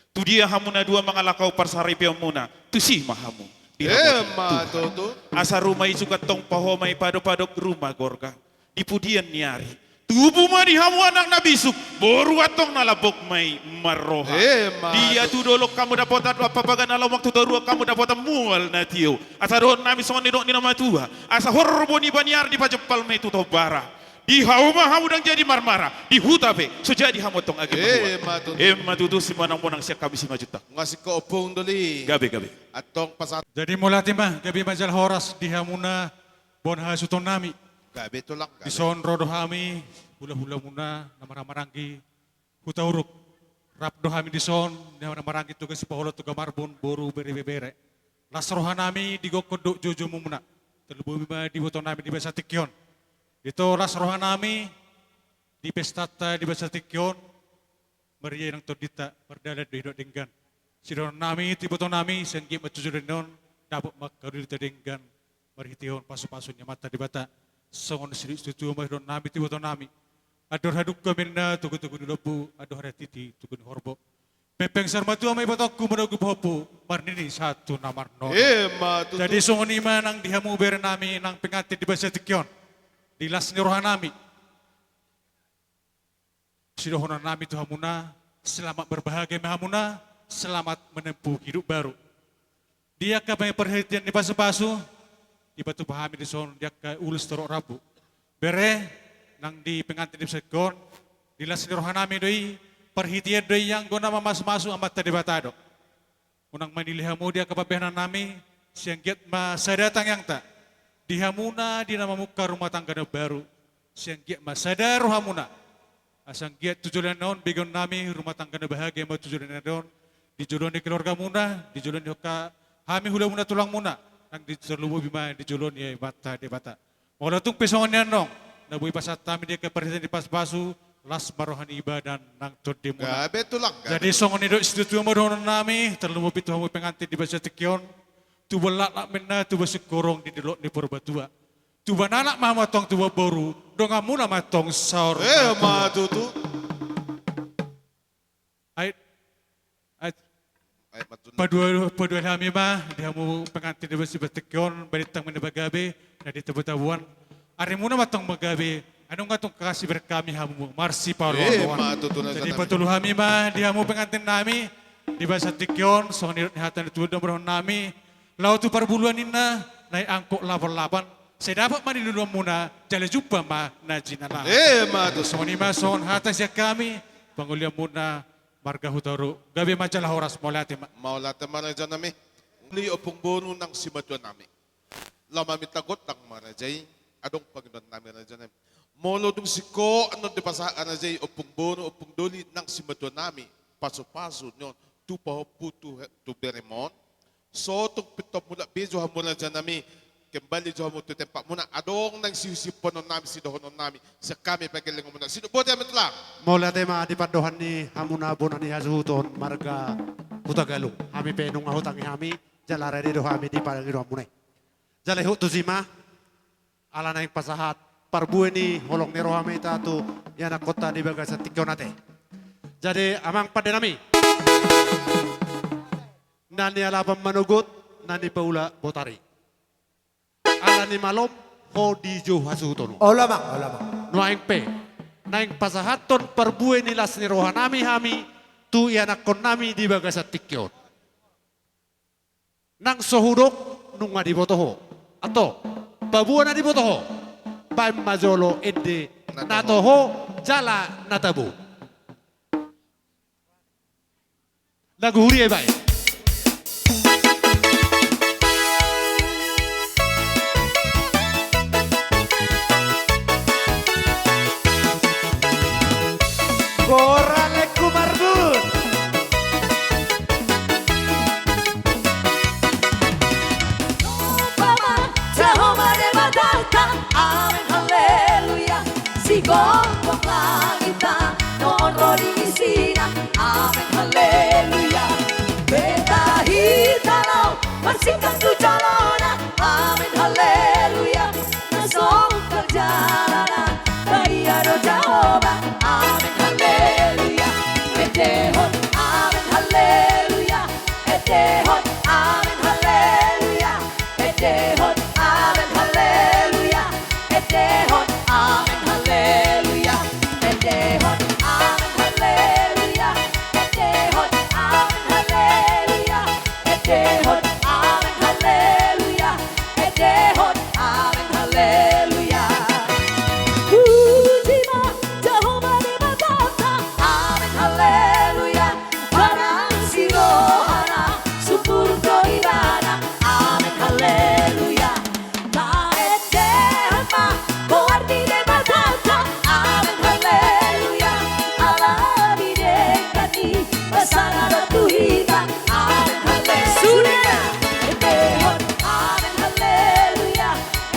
Tu dia hamu na dua mangalangka parsaripeonmuna, tusi ma hamu di ramotion Tuhan. Emma tutu. Asa ruma i juga antong paho ma i padopadop ruma gorga di pudian ni ari. Tubu ma di hamu anak na bisuk, boru antong na lambok ma i marroha. Emma tutu. Dia tu dolok hamu dapotan ampapaga na lomak, tu toruan hamu dapotan mual na tio. Asa dohononnami songon nidok ni na matua: Asa horbo ni baniar dipajompal ma i tu tombara. Di hauma hamu ndang jadi marmara, di huta pe so jadi hamu antong age marhuta. Emma tutu. Emma tutu, simonangmonang sian hami Simanjuntak. Nga singkop ompung doli. Gabe, gabe. Antong pasahat. Jadi mauliate ma, gabe ma jala horas di hamuna bona hasuhutonnami. Gabe tulang, gabe. Dison ro do hami, hulahulamuna na marhahamaranggi Hutauruk. Rap do hami dison, na marhahamaranggi Toga Sipaholon, Toga Marbun, boru, bere, ibebere. Las rohanami di gokhon dohot joujou muna. Tarlumobi ma di ibotonami di bagasan tingki on. Ito las rohanami di pestanta di bagasan tingki on. Maria inang tondinta, mardalan do i dohot denggan. Sidohononnami tu ibotonami, sai anggiat ma tu joloan on dapot ma angka ulaonta denggan marhitehon pasupasu ni Amanta Debata. Songon sinuan ni situa ma dohononnami tu ibotonami: Andor hadungka ma inna togutogu ni lombu, andor hatiti togu ni horbo. Pengpeng saur matua ma ibotongku manogu pahompu, marnini sahat tu na marnono. Emma tutu. Jadi songon i ma nang di hamu berenami nang pengantin di bagasan tingki on. Di las ni rohanami, sidohononnami tu hamuna, selamat berbahagia ma hamuna, selamat menempuh hidup baru. Di angka parhitean ni pasupasu, dipatupa hami dison di angka ulos torop rambu. Bere, nang di pengantin di bagasan tingki on, di las ni rohanami do i, parhitean do i anggo na mamasumasu Amanta Debata do. Unang manilei hamu di angka pambahenannami, sai anggiat ma sada tangiangta di hamuna di na mamungka rumah tangga na baru, sai anggiat ma sada rohamuna. Asa anggiat tu joloan on begeonnami rumah tangga na bahagia ma tu joloan on, di joloan ni keluargamuna, di joloan ni hami hulamuna tulangmuna, nang di tarlumobi ma di joloan ni Amanta Debata. Molo tung pe songon i annon na boi pasahat hami di angka parhitean ni pasupasu, las ma roha ni ibadan nang tondimuna. Gabe tulang, gabe. Jadi songon nidok ni situa-tua ma dohononnami, tarlumobi tu hamu pengantin di bagasan tingki on: Tubu laklak ma inna tubu singkoru di dolok ni Purbatua. Tubu anak ma hamu antong tubu boru, donganmuna ma antong saur matua. Emma tutu. Ai, ai, ai, paduahon, paduahon hami ma di hamu pengantin di bagasan tingki on, balintang ma na gabe, na di tabuan-tabuan. Arimuna ma antong gabe, ai nunga tung kasi berkami hamu marsipaoloan. Emma tutu. Jadi patolu hami ma di hamu pengantinnami di bagasan tingki on, songon nidok ni hata ni tuan ma dohononnami: Laho tu parbuluan inna, naek angkot lapan-lapan, sai dapot ma niluluanmuna, jala jumpa ma na jinalahan. Emma tutu. Songon i ma songon hata sian hami, pangolianmuna marga Hutauruk. Gabe ma jala horas, mauliate ma. Mauliate ma rajanami. Uli ompung boru nang simatuanami. Laho maminta gondang ma raja i, adong pangidoannami rajanami. Molo dung singkop annon dipasahat raja i, ompung boru, ompung doli nang simatuanami, pasupasu ni on tu pahompu, tu he-, tu beremon. So tung pintor mulak be jo hamu rajanami, kembali jo hamu tu tempatmuna, adong naeng sihusihononnami, sidohononnami sian hami pagellengonmuna. Sidok boti hami tulang. Mauliate ma di pandohan ni hamuna bona ni hasuhuton marga Hutagalung. Hami pe nunga hutangi hami, jala rade do hami di pangidoanmuna i. Jala ihut tusi ma, ala naeng pasahat parbue ni holong ni roha ma hita tu ianakkonta di bagasan tingki on ate. Jadi amang pandenami, na nialapan manogot, na nipaula botari. Ala ni malum ho dijou hasuhuton. Olo, Amang, olo, Amang. Nuaeng pe, naeng pasahathon parbue ni las ni rohanami hami tu ianakkonnami di bagasan tingki on. Nang so hudok nunga diboto ho. Antong, paboa na diboto ho. Baen ma jolo ende na toho jala na tabo. Lagu huria ibaen. Gora Lengku Marbun. Umpama, jaha ma Debatanta, amen haleluya. Sigomgom langit tano on ro di isina, amen haleluya. Beta hita laho marsingkang tu jolona, amen haleluya. Na so ungkal jala na badia do Jahowa, amen haleluya. Endehon, amen haleluya. Endehon, amen haleluya. Endehon, amen haleluya. Endehon, amen haleluya. Endehon, amen haleluya. Endehon, amen haleluya. Endehon, amen haleluya. Endehon, amen haleluya. Puji ma Jahowa Debatanta, amen haleluya. Barang si rohana sumurung do ibana, amen haleluya. Taendehon ma goar ni Debatanta, amen haleluya. Ala ni denggan ni basana do tu hita, amen haleluya. Sudah. Endehon, amen haleluya.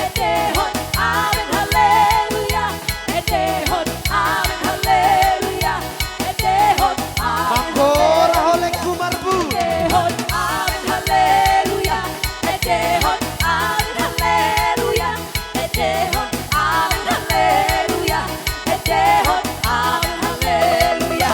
Endehon, amen haleluya. Endehon, amen haleluya. Endehon, amen haleluya. Manggora ho Lengku Marbun. Endehon, amen haleluya. Endehon, amen haleluya. Endehon, amen haleluya. Endehon, amen haleluya.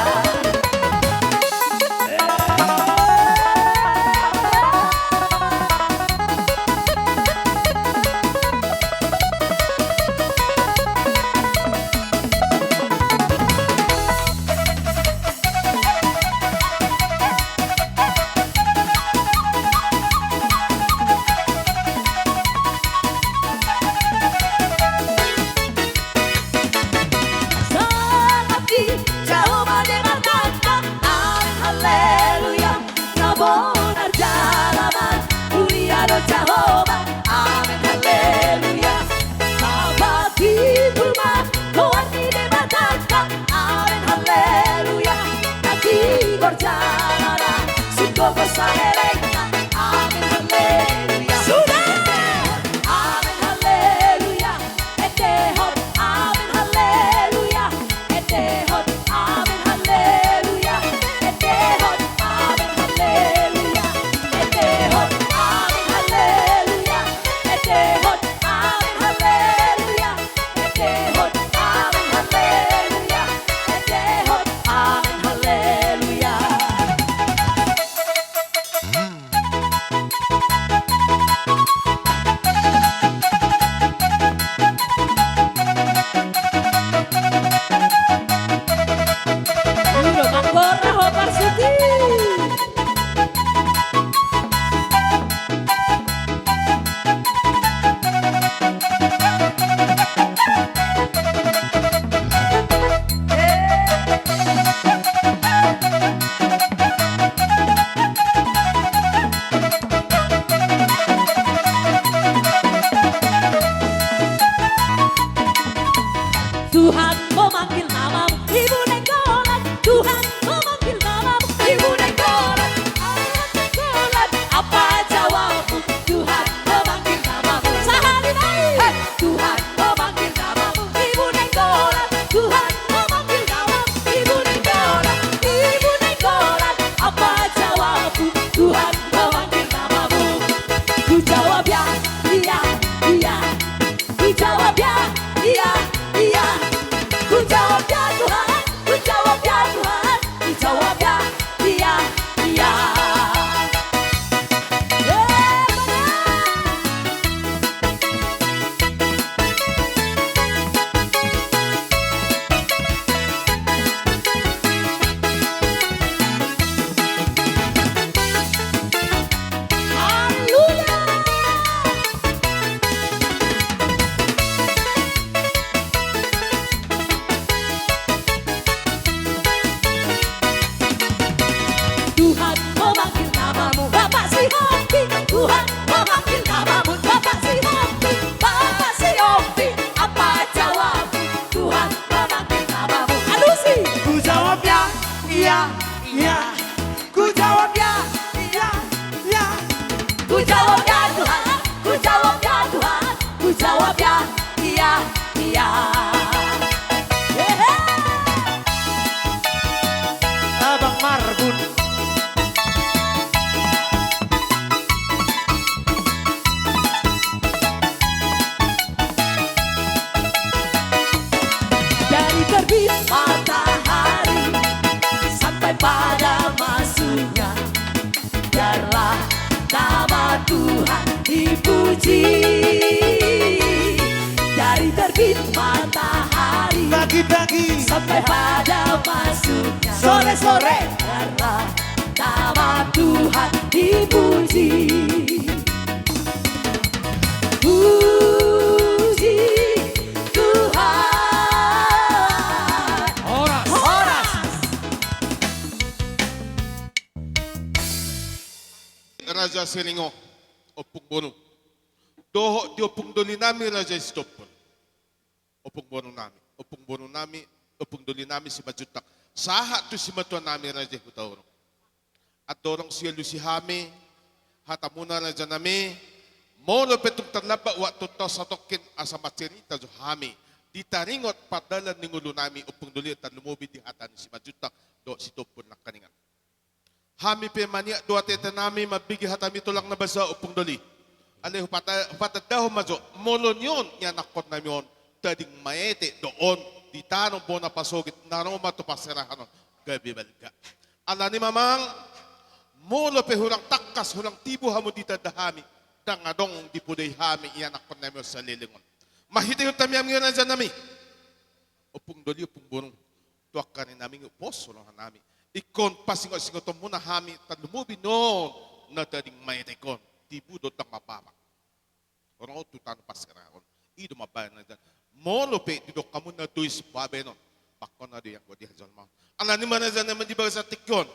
Sangap di Jahowa Debatanta, amen haleluya. Na bonar jala na mulia do Jahowa, amen haleluya. Tapa timbul ma goar ni Debatanta, amen haleluya. Na tigor jala na sungkun saelengna, amen haleluya. Sudah. Amen haleluya. Endehon, amen haleluya. Endehon, amen haleluya. Endehon, amen haleluya. Endehon, amen haleluya. Endehon, amen haleluya. Endehon, amen haleluya. Endehon, amen haleluya. Udah, manggora ho parsuti. Tuhan memanggil namamu, Ibu Nainggolan. Tuhan memanggil namamu, Ibu Nainggolan. Anak Nainggolan, apa jawabmu? Tuhan memanggil namamu. Sahali nai. Hei! Tuhan memanggil namamu, Ibu Nainggolan. Tuhan memanggil namamu, Ibu Nainggolan. Ibu Nainggolan, apa jawabmu? Tuhan memanggil namamu. Ku jawab ya, iya, iya. Ku jawab ya, iya, iya. Ku jawab ya Tuhan, ku Tuhan, memanggil namamu, Bapa Sihombing, Bapa Sihombing, apa jawabmu? Tuhan, memanggil namamu. Alusi. Ku jawab ya, ya, ya. Ku jawab ya, ya, ya. Ku jawab ya, Tuhan. Ku jawab ya, Tuhan. Ku jawab ya, ya, ya. Hehe. Abang Marbun. Dari terbit matahari sampai pada masuknya, biarlah nama Tuhan dipuji. Dari terbit matahari pagi-pagi sampai pada masuknya sore-sore, biarlah nama Tuhan dipuji. Puji Tuhan. Horas. Horas. Raja Siringo, Ompung Bonum. Dohot di Ompung Doli nami Raja Sitompul. Ompung Bonum nami, Ompung Bonum nami, Ompung Doli nami Simanjuntak. Sahat tu simatua nami Raja Hutauruk. Andorang sialusi hami hatamuna raja nami, molo pe tung tarlambat waktunta satongkin asa marcerita jo hami di taringot pardalan ni ngolu nami Ompung Doli, tarlumobi di hata ni Simanjuntak dohot Sitompul nangkaningan. Hami pe maniak do ateate nami mambege hatami tulang na basa, Ompung Doli. Alai hupata-, hupatandahon ma jo, molo ni on ianakkon nami on tading maete do on di tano bona pasogit na ro ma tu parserahan on gabe balga. Alani i ma amang, molo pe hurang tangkas hurang tibu hamu ditanda hami, ndang adong dipodai hami ianakkon nami on saleleng on. Marhite tamiang i raja nami, Ompung Doli, Ompung Bonum, tu angka ari nami, pos roha nami. Ingkon pasingot-singotonmuna hami tarlumobi on na tading maetek on, tibu do ndang marbaba. Ro tu tano parserahan on. I do mambahen na jan. Molo pe didok hamu na tois babenon, bangkona do ianggo di hajolmaon. Alani i ma raja nami di bagasan tingki on,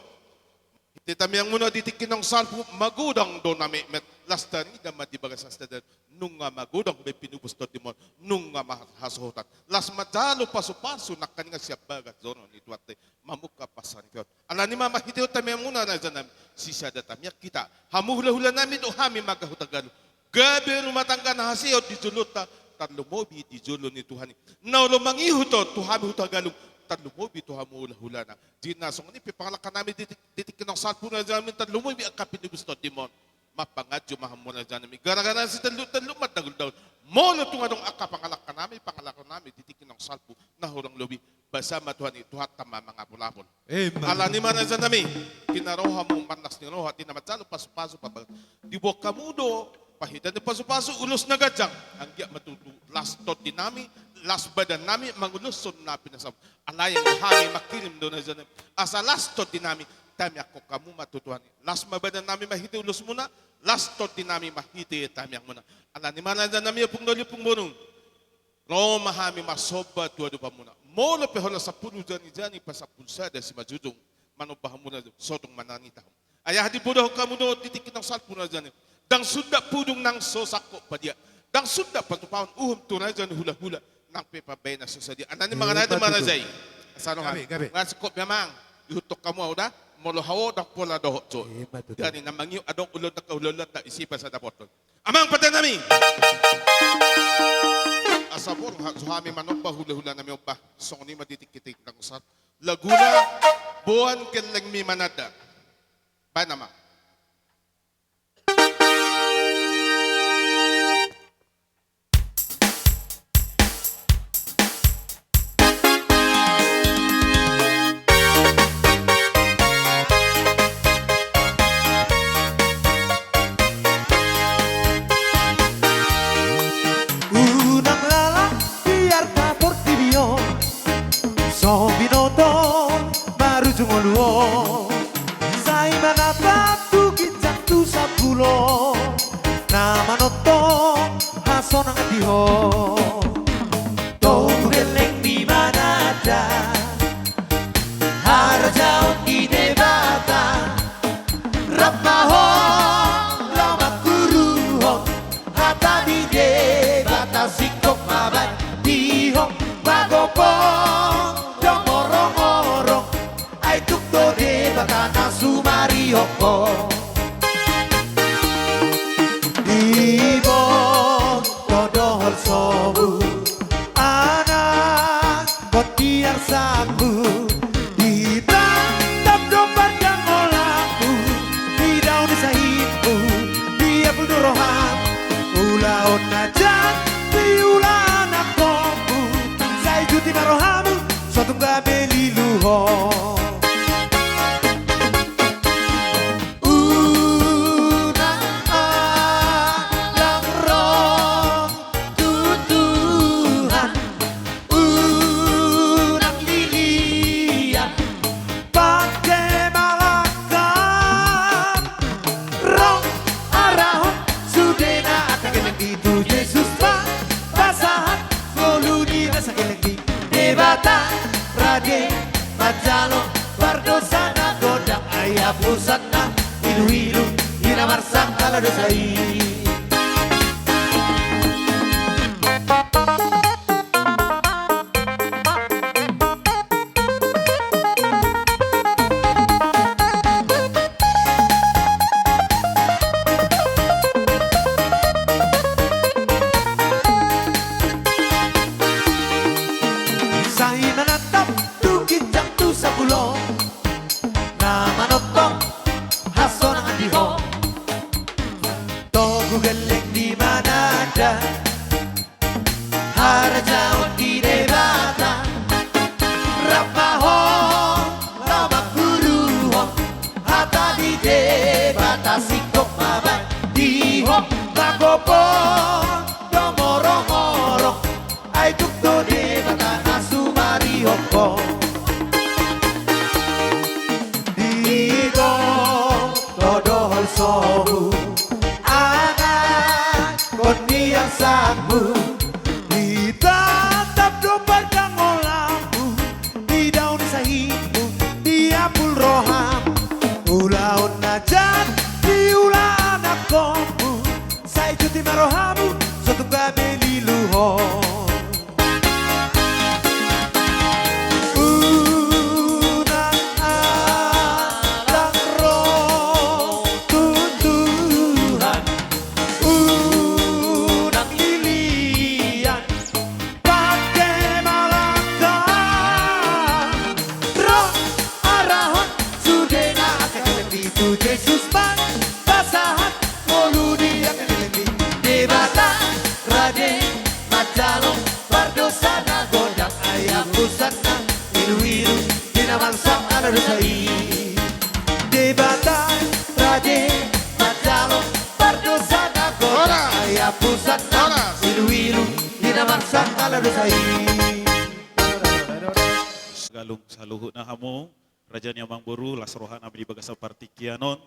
hite tamiangmuna di tingki naung salpu, magodang do na metmet. Las tarida ma di bagasan sadari on, nunga magodang be pinubus tondimon, nunga ma hasohotan. Las manjalo pasupasu nangkaningan sian bagas joro ni Tuhanta i, mamungka parsaripeon. Alani i ma marhite on tamiangmuna raja nami, sisada tamiang hita. Hamu hulahula nami dohot hami marga Hutagalung, gabe rumah tangga na hasea on di jolonta, tarlumobi di jolo ni Tuhan i. Na olo mangihut on tu hami Hutagalung, tarlumobi tu hamu hulahulana. Jadi na songon i pe pangalangka nami di, di tingki naung salpu raja nami, tarlumobi angka pinubus tondimon. Marpanganju ma hamu raja nami, gara-gara sitelluk-telluk mandangul-dangul. Molo tung adong angka pangalangka nami, pangalangka nami di tingki naung salpu na hurang lobi, basa ma Tuhan i, Tuhanta ma mangapul-apul. Emma tutu. Alani i ma raja nami, di na ro hamu marlas ni roha, di na manjalo pasupasu, papa-, diboan hamu do parhitean ni pasupasu ulos na ganjang. Anggiat ma tutu las tondi nami, las badan nami manguloshon na pinasahat. Alai anggo hami mangkirim do raja nami, asa las tondi nami, tamiangkon hamu ma tu Tuhan i. Las ma badan nami marhite ulosmuna, las tondi nami marhite tamiangmuna. Alani i ma raja nami, Ompung Doli, Ompung Bonum, ro ma hami marsomba tu adopanmuna. Molo pe holan sampulu jani-jani pasampulu sada simanjujung, manomba hamu raja, so tung manangihon hamu. Ai aha dibotohon hamu dohot di tingki naung salpu raja nami? Ndang sundat pudung nang so sangkot padiak, ndang sundat patupaon uhum tu raja ni hulahula, nang pe pambahenan so sadia. Alani i ma, emma tutu, raja i. Asa roha. Gabe, gabe. Nga singkop be amang, ihuthon hamu au da, molo hau ndang pola dohot jo. Emma tutu. Jadi na mangihut adong ulaon angka hulahulanta, ise pe asa dapothon. Amang pande nami, asa borhat jo hami manomba hulahula nami on bah. Songon i ma di tingki-tingki naung salpu. Laguna Boan Gellengmi Mananda. Baen amang. Unang lala di arta portibi on, so binoto marujung ngolu on. Sai manatap tu ginjang tu sambulo, na manongtong hasonangan di ho. Togu Gellengmi Mananda, harajaon ni Debata, rap ma ho laho mangku Pong do morongorong, ai tung do Debata na sumarihon ho. Ibon do dohot sobu, anakkon di arsakmu, ditatap do pardangolanmu, didaun di sahitmu, diapul do roham, ulaon na jat diula anakkonmu, sai juti ma rohamu, so tung gabe lilu ho. Unang alang ro tu Tuhan, unang lilian pangke malangkap, ro arahon sudena angka gellengmi tu Jesus ma pasahat, ngolu ni na sageleng ni Debata rade manjalo pardosa na gondang, ai hapusanna iluilu di na marsangkap ala dosa i. Sai manatap tu ginjang tu sapulon, na manongtong hasonangan di ho. Togu gelleng di mananda harajaon ni Debata, rap ma ho laho mangguruhon hata ni Debata, singkop ma baen di ho, laho pong do morongorong, ai tung do Debata na sumarihon ho. Ibon do dohot sobu, anakkon di arsakmu, ditatap do pardangolanmu, didaun di sahitmu, diapul roham, ulaon na jat diula anakkonmu, sai juti ma rohamu, so tung gabe lilu ho. Unang alang ro tu Tuhan, unang lilian pangke malangkap, ro arahon sudena angka gellengmi tu Jesus ma pasahat, ngolu ni angka gellengmi Debata rade manjalo pardosa na gondang, ai hapusanna iluilu di na marsangkap ala dosa i. Debata rade manjalo pardosa na gondang, ai hapusanna iluilu di na marsangkap ala dosa i. Galung saluhutna hamu, raja ni amangboru, las rohanami di bagasan partingkian on.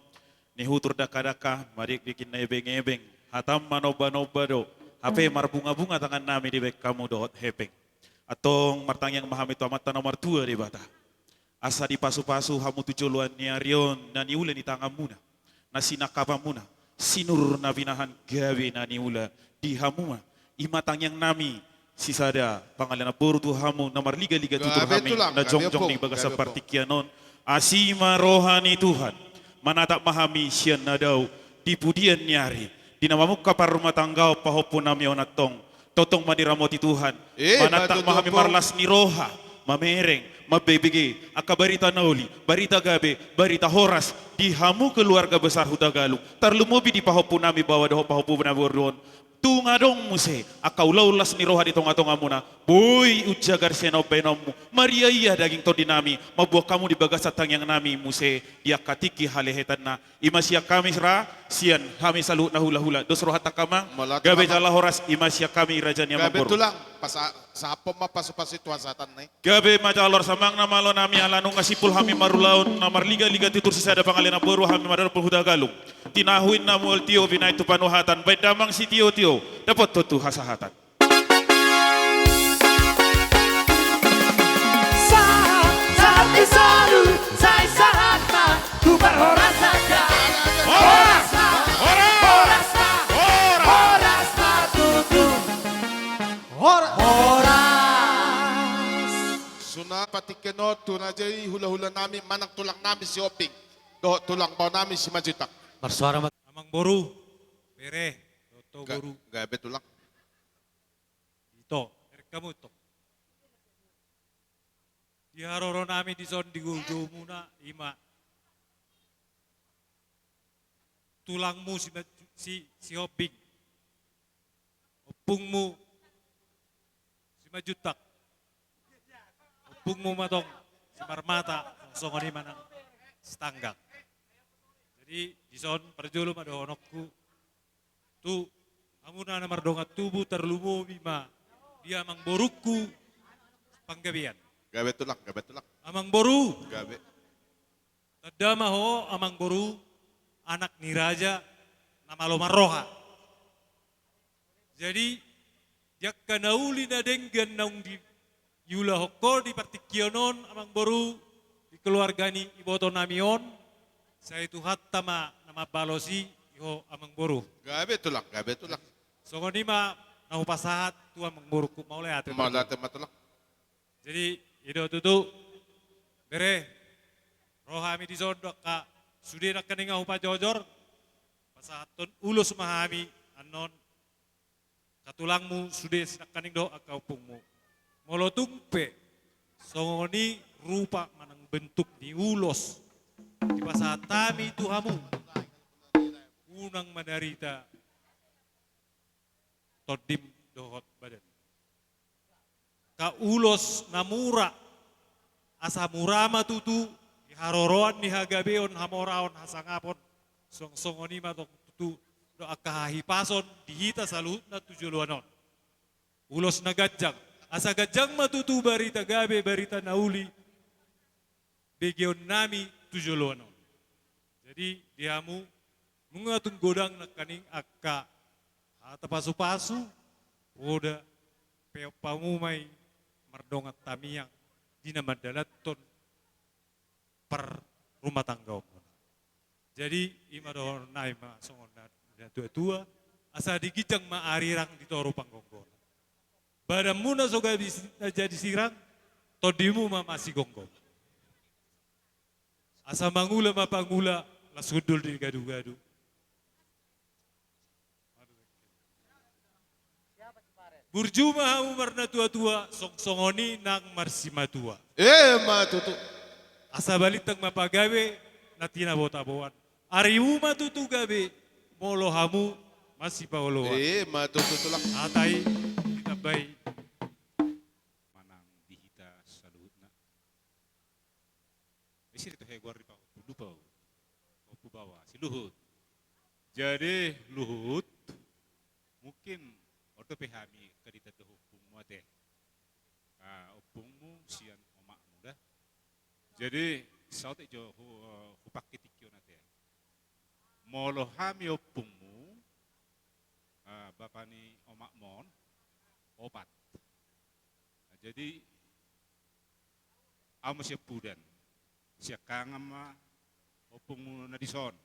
Nihutur dakdadak, madikdiki na ebeng-ebeng, hatam manomba-nomba do, hape marbunga-bunga tangannami dibaen hamu dohot hepeng. Antong martangiang ma hami tu Amanta na martua Debata, asa dipasu-pasu hamu tu joloan ni ari on na niula ni tanganmuna, na sinangkapanmuna, sinur na pinahan gabe na niula di hamu ma. I ma tangiangnami sisada pangalean na boru tu hamu na marliga-liga tutur hami na jongjong di bagasan partingkian on. Asi ma roha ni Tuhan, manatap ma hami sian na dao di pudian ni ari, di na mamungka parrumatanggaon pahompunami on antong. Tongtong ma diramoti Tuhan, manatap ma hami marlas ni roha, mamereng, mambege angka barita na uli, barita gabe, barita horas di hamu keluarga besar Hutagalung, tarlumobi di pahompunami baoa dohot pahompu na boru on. Tung adong muse angka ulaon las ni roha di tonga-tongamuna, boi umjagar sian bahenonmu, maria-ia daging tondinami, mamboan hamu di bagasan tangiangnami muse di angka tingki halehetanna. I ma sian hami ra, sian hami saluhutna hula-hula. Dos rohanta amang, gabe jala horas. I ma sian hami raja ni amangboru. Gabe tulang, pasa-, sahaphon ma pasu-pasu tu hasahatan i. Gabe ma jala horas amang na malonami, ala nunga simpul hami marulaon na marliga-liga tutur sisada pangalean na boru hami mardalan tu Hutagalung. Tinahu inna mual tio binahen tu panuhatan, bahen damang sitio-tio, dapothon tu hasahatan. Sahat, sahat ni solu, sai sahat ma tu parhorasan da. Horas ma, horas ma, horas ma tutu. Horas. Horas. Na patikkenon tu raja i, hula-hula nami manang tulang nami Sihombing dohot tulang bao nami Simanjuntak. Marsuara ma. Amangboru, bere, dohot ho boru. Gabe tulang. Ito, erek hamu tong. Di haroro nami dison di gogo muna ima tulangmu si, si, Sihombing, ompungmu Simanjuntak, ompungmu ma tong Simarmata, songon i ma nang Sitanggang. Jadi dison parjolo ma dohononku tu hamuna na mardongan tubu, tarlumobi ma di amangborungku Panggabean. Gabe tulang, gabe tulang. Amangboru. Gabe. Tanda ma ho amangboru, anak ni raja na malo marroha. Jadi di angka na uli na denggan naung diulahon ho di partingkian on amangboru, di keluarga ni iboto nami on, sai Tuhanta ma na mambalos i di ho amangboru. Gabe tulang, gabe tulang. Songon i ma na hupasahat tu amangborungku, mauliate. Mauliate ma tulang. Jadi i do tutu, bere, ro hami dison do angka sude nangkaning hupajojor, pasahathon ulos ma hami annon. Angka tulangmu sude si nangkaning dohot angka ompungmu. Molo tung pe songon i rupa manang bentuk ni ulos dipasahat hami tu hamu, unang mandarita tondim dohot badan. Angka ulos na mura, asa mura ma tutu di haroroan ni hagabeon, hamoraon, hasangapon, songon i ma tong tutu do angka hahipason di hita saluhutna tu joloan on. Ulos na ganjang, asa ganjang ma tutu barita gabe, barita na uli begeon nami tu joloan on. Jadi di hamu, nunga tung godang nangkaning angka hata pasu-pasu, poda, peop hamu ma i mardongan tamiang di na mandalanhon parrumatanggaonmuna. Jadi i ma dohonon nami ma songon na, na tua-tua, asa di ginjang ma arirang, di toru panggonggonan. Badanmuna so gabe si-, na jadi sirang, tondimu ma masigomgom. Asa mangula ma pangula, las hundul di gadu-gadu. Burju ma hamu marnatua-tua, song-, songon i nang marsimatua. Emma tutu. Asa balintang ma pagabe na tinabo-taboan. Arimu ma tutu gabe, molo hamu masipaoloan. Emma tutu, tulang. Hata i ditambai manang di hita saluhutna. Ise do tu heguar di pahompu, lupa au. Pahompu baoa, si Luhut. Jadi Luhut, mungkin olo dope hami angka ditanda ompungmu ate. Ah, ompungmu sian omakmu da. Jadi saotik jo hu-, hupangke tingki on ate. Molo hami ompungmu, ah, bapa ni omakmu on, opat. Nah, jadi ahu ma siampudan. Siangkangan ma ompungmu na dison.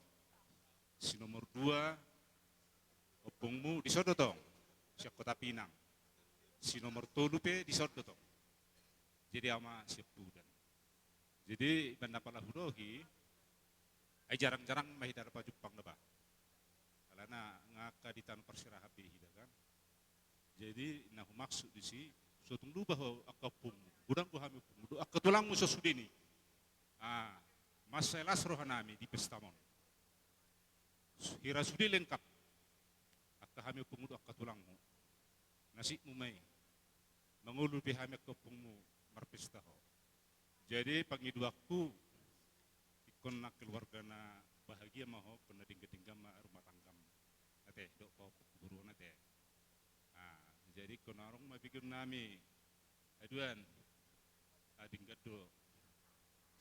Si nomor dua, ompungmu dison do tong, sian Kota Pinang. Si nomor tolu pe dison do tong. Jadi ahu ma siampudan. Jadi baen na pala hudohi, ai jarang-jarang ma hita pajumpang da bah. Alana nga angka di tano parserahan be hita kan. Jadi na humaksud disi, so tung lupa ho angka ompungmu. Godang do hami ompungmu dohot angka tulangmu so sude ni. Ah, mansai las roha nami di pesta on. Hira sude lengkap angka hami ompungmu dohot angka tulangmu. Nasibmu ma i. Mangolu pe hami angka ompungmu marpesta ho. Jadi pangidoanku, ingkon na keluarga na bahagia ma ho, ingkon na denggan-denggan ma rumah tanggam ate, dohot pahompu-pahompu on ate. Ah, jadi ingkon adong ma begeon nami. Aduan, ah, denggan do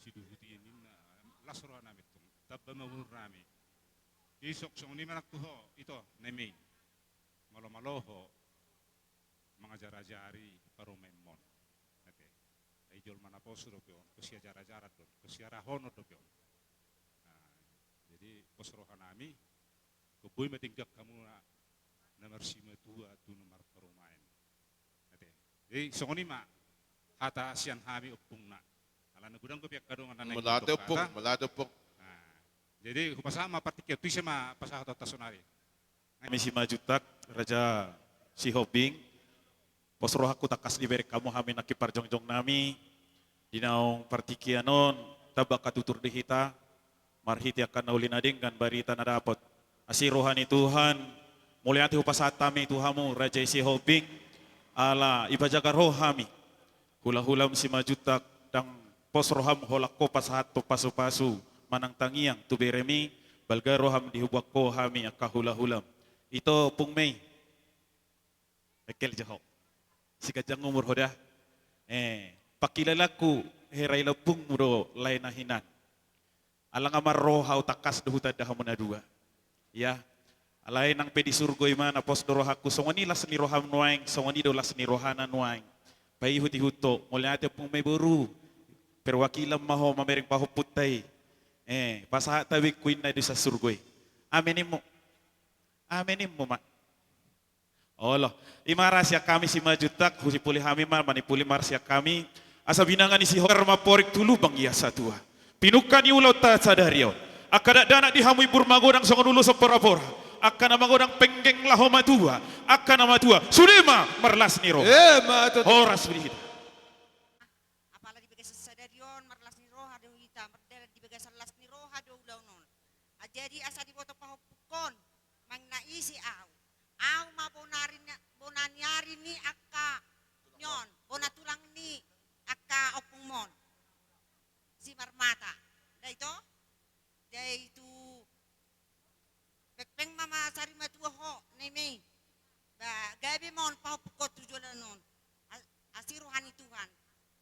si Luhut i ninna, las roha nami tong, tamba ma umur nami. Isok songon i ma nang tu ho, ito, nami. Malo-malo ho mangajar-ajari parumaenmon. Ate. Ai jolma naposo dope on, ingkon siajar-ajaran do on, ingkon siarahonon dope on. Nah, jadi pos roha nami, ingkon boi ma denggan hamu na, na marsimatua tu na marparumaen. Ate. Jadi songon i ma. hata sian hami ompungna. Alana godang dope angka dongan na naeng mandok hata. Mauliate ompung, mauliate ompung. Nah, jadi hupasahat ma partingkian, tu ise ma pasahatonta saonari? Hami Simanjuntak, Raja Sihombing, pos rohangku tangkas dibereng hamu hami nangkin parjongjong nami, di naung partingkian on, tamba angka tutur di hita, marhite angka na uli na denggan, barita na dapot. Asi roha ni Tuhan, mauliate hupasahat hami tu hamu, Raja i Sihombing, ala dipajaga roha hami. Hulahulam Simanjuntak, ndang pos roham holan ho pasahathon pasupasu manang tangiang tu beremi, balga roham di huboan ho hami angka hulahulam. Ito ompungmi. Engkel jo ho. Siganjang umur ho da. Eh, pangkilalaanku, hera i lambungmu do lae na hinan. Ala nga marroha au, tangkas do hutanda hamu na dua. Ya. Alai nang pe di surgo i ma na pos do rohangku, songon i las ni roham nuaeng, songon i do las ni rohana nuaeng. Paihutihut ho, mauliate ompungmi boru. Perwakilan ma ho mamereng pahompunta i. Eh, pasahat tabengku inna di sian surgo i. Amen ninmu. Amen ninmu ma. Olo, i ma ra sian hami Simanjuntak, husipuli hami ma, manipuli ma ra sian hami. Asa binanga ni Sihombing ma porik tu lubang i asa tua. Pinungka ni ulaonta sadari on. Angka dakdanak di hamu imbur magodang songon ulos porampora. Angka na magodang penggeng laho matua. Angka na matua, sude ma marlas ni roha. Eh, ma tutu. Horas ma di hita. Apala di bagasan sadari on marlas ni roha do hita, mardalan di bagasan las ni roha do ulaon on. Ah, jadi asa diboto pahompungkon, manang na ise au. Au ma bona ni, bona ni ari ni angka on, bona tulang ni angka ompungmon. Simarmata. Nda ito? Jadi tu pengpeng ma, ma sari matua ho, neme. Ba, gabe ma on pahompungkon tu joloan on. A-, asi roha ni Tuhan.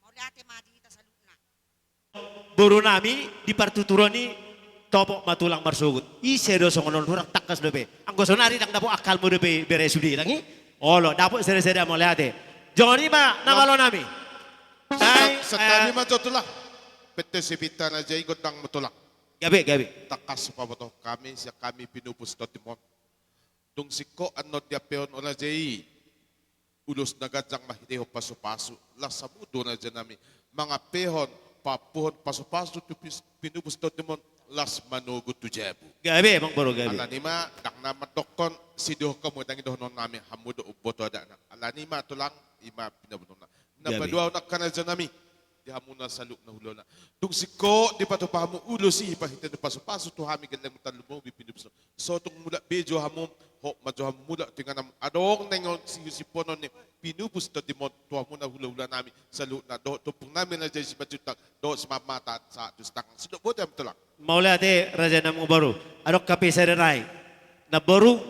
Mauliate ma di hita saluhutna. Boru nami di partuturon i, topot ma tulang marsogot. Ise do songon on, hurang tangkas dope. Anggo sonari ndang dapot akkalmu dope bere sude, ndang i? Olo, dapot sada-sada, mauliate. Joni ma na malo nami. Sa-, naeng, sa-, eh, santap ma jo tulang. Pette sipinta na jai gondang ma tulang. Gabe, gabe. Tangkas hupabotohon hami, sian hami Pinupus Tondim on. Dung singkop annon diampehon Raja i ulos na ganjang marhitehon pasupasu, las hamu do Raja nami mangampehon, paampuhon pasupasu tu pis-, Pinupus Tondim on, las manogu tu jabu. Gabe, amang boru, gabe. Alani ma, ndang na mandokkon, sidohon hamu ndang i dohonon nami, hamu do umboto adatna. Alani ma tulang, i ma pinabotohonna. Na paduahon angka Raja nami. Di hamu na saluhutna hulahula. Dung singkop dipatupa hamu ulos i marhite ni pasupasu tu hami gellengmu tarlumobi Pinupus. So tung mulak be jo hamu, hot ma jo hamu mulak tu inganan. Adong naeng on siusiponon ni Pinupus Tondim on tu hamu na hulahula nami saluhutna, dohot tu ompung nami Raja i Simanjuntak, dohot Simarmata sahat tu Sitanggang. Sidok boti hamu tulang. Mauliate Raja nami boru. Adong hape sada nai. Namboru,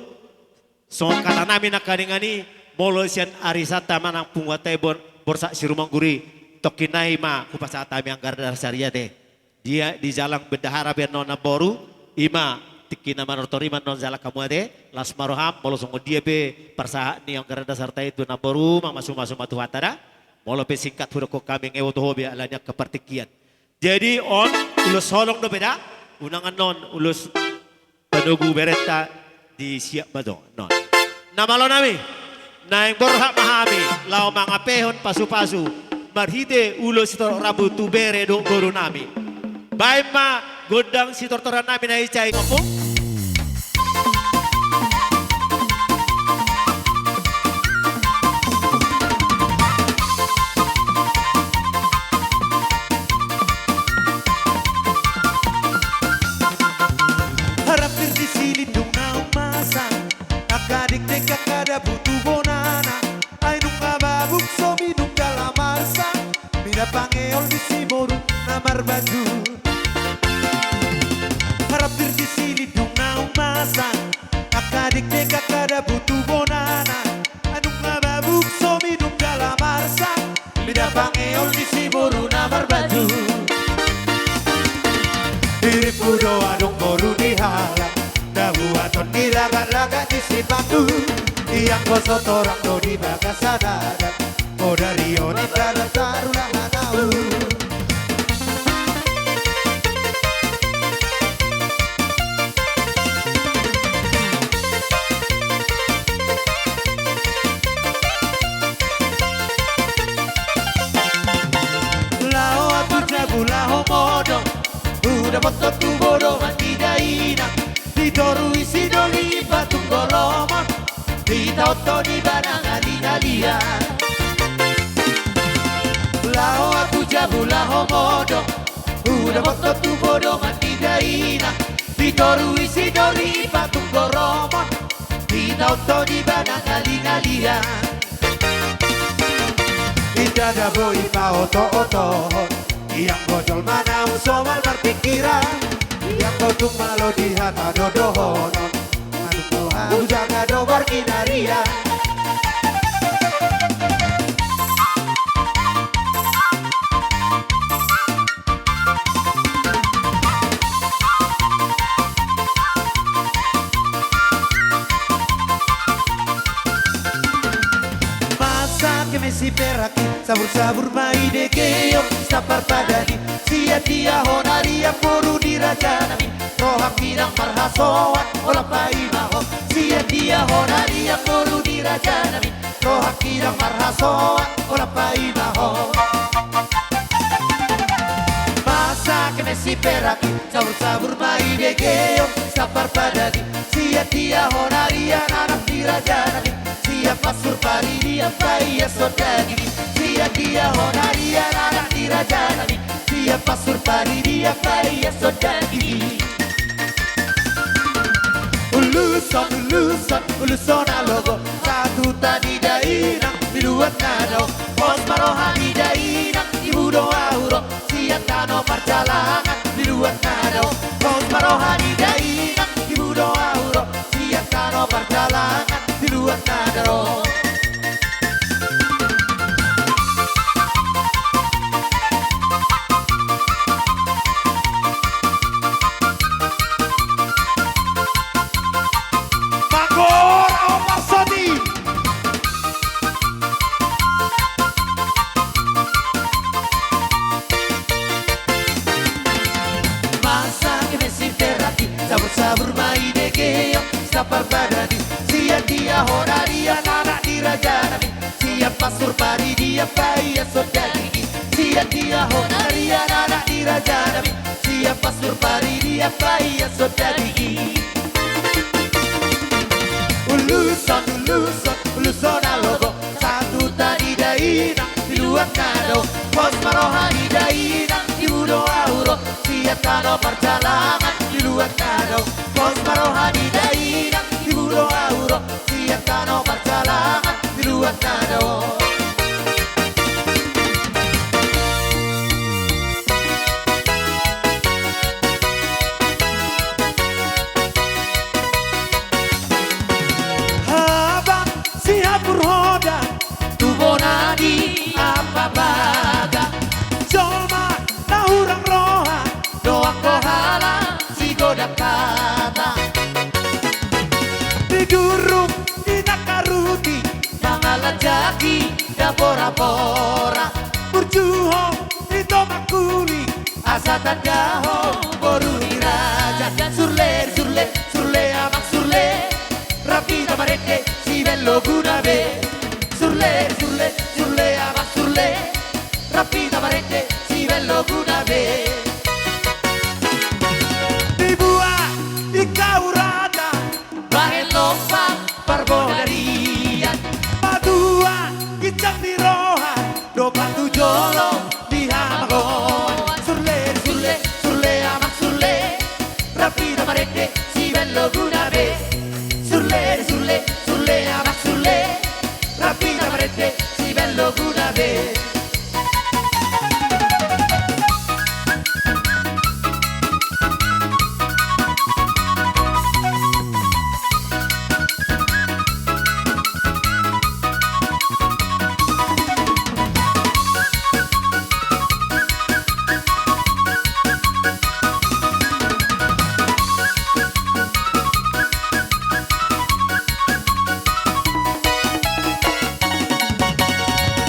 songon hata nami nangkaningan i, molo sian arisanta manang punguanta i Bor-, Borsak Sirumanggur i, tongkin nai ma hupasahat hami anggaran dasar i ate. Dia di jalang bendahara pe annon namboru, i ma tingki na manortor i ma annon jalang hamu ate, las ma roham, molo songon dia pe parsahat ni anggaran dasarta i tu namboru, mamasumasu ma Tuhanta da, molo pe singkat hudokkon hami ngebot ho be alani angka partingkian. Jadi on, ulos holong dope da, unang annon ulos panogu berenta di siap ma jo, non. Na malo nami, naeng borhat ma hami, laho mangampehon pasupasu, marhite ulos sitorop rambu tu bere dohot boru nami. Baen ma gondang sitortoran nami na i, cai ngomong. Harapir di silindung naung masa, angka dikdek angka dabu tu bonana, ai nunga mabuk so minum jala marsak, mida pangeol di si boru na marbaju. Harapir di silindung naung masa, angka dikdek angka dabu tu bonana, ai nunga mabuk so minum jala marsak, mida pangeol di si boru na marbaju. Dirimpu do adong boru ni halak, na buaton ni lagak-lagak ni si pandu. Ianggo so torang do di bagasan adat, modari on inda na tarulahan au. Dapothon tu bodoman ni dainang, di toru i sidoli patunggolomon, di taothon i badangan i na liat. Laho aku jabu laho modom, hudapothon tu bodoman ni dainang, di toru i sidoli patunggolomon, di taothon i badangan i na liat. Inda da boi paoto-otohon, ianggo jolma naung somal marpingkiran, ianggo tung malo di hata do dohonon, manunggu hau jaga do borngin arian. Masa keme siperak i, sabur-sabur ma i degehon, saparpadan i, sian dia hona dia boru ni rajanami, roham hidang marhasoan, holan paima ho, sian dia hona dia boru ni rajanami, roham hidang marhasoan, holan paima ho. Masa keme siperak i, sabur-sabur ma i degehon, saparpadan i, sian dia hona dia anak ni rajanami, sian pansur paridian paias daging i, sian dia hona dia anak ni rajanami, sian pansur paridian paias daging i. Uluson, uluson, uluson alogo, sahat huta ni dainang di luat na dao, pos ma roha ni dainang, tibu do ahu ro, sian tano parjalangan di luat na dao, pos ma roha ni dainang, tibu do ahu ro, sian tano parjalangan di luat na dao. Magora ompar soti. Masa keme siperak i, sabur-sabur ma i degehon, saparpadan i, sian dia hona dia anak ni rajanami, sian pansur paridian paias daging i, sian dia hona dia anak ni rajanami, sian pansur paridian paias daging i. Uluson, uluson, uluson alogo, sahat huta ni dainang di luat na dao, pos ma roha ni dainang, tibu do ahu ro, sian tano parjalangan di luat na dao, pos ma roha ni dainang, tibu do ahu ro, sian tano parjalangan di luat na dao. Habang sihapur hoda tu bona ni Ampapaga, jolma na hurang roha, dohot angka halak sigodang hata. Di durung i nangkaruti, mangalanjaki na pora-pora, burju ho ito mangkuling, asa tanda ho boru ni raja. Surle, surle, surle, amang surle, rap hita marende, sibeloguna be. Surle, surle, surle, amang surle, rap hita marende, sibeloguna be. Dibuat ingkau rata, bahen lompan parbonarian, patua ginjang ni roha, dohot tu jolo ni hamagoan. Surle, surle, surle, amang surle, rap hita marende, sibeloguna be. Surle, surle, surle, amang surle, rap hita marende, sibeloguna be.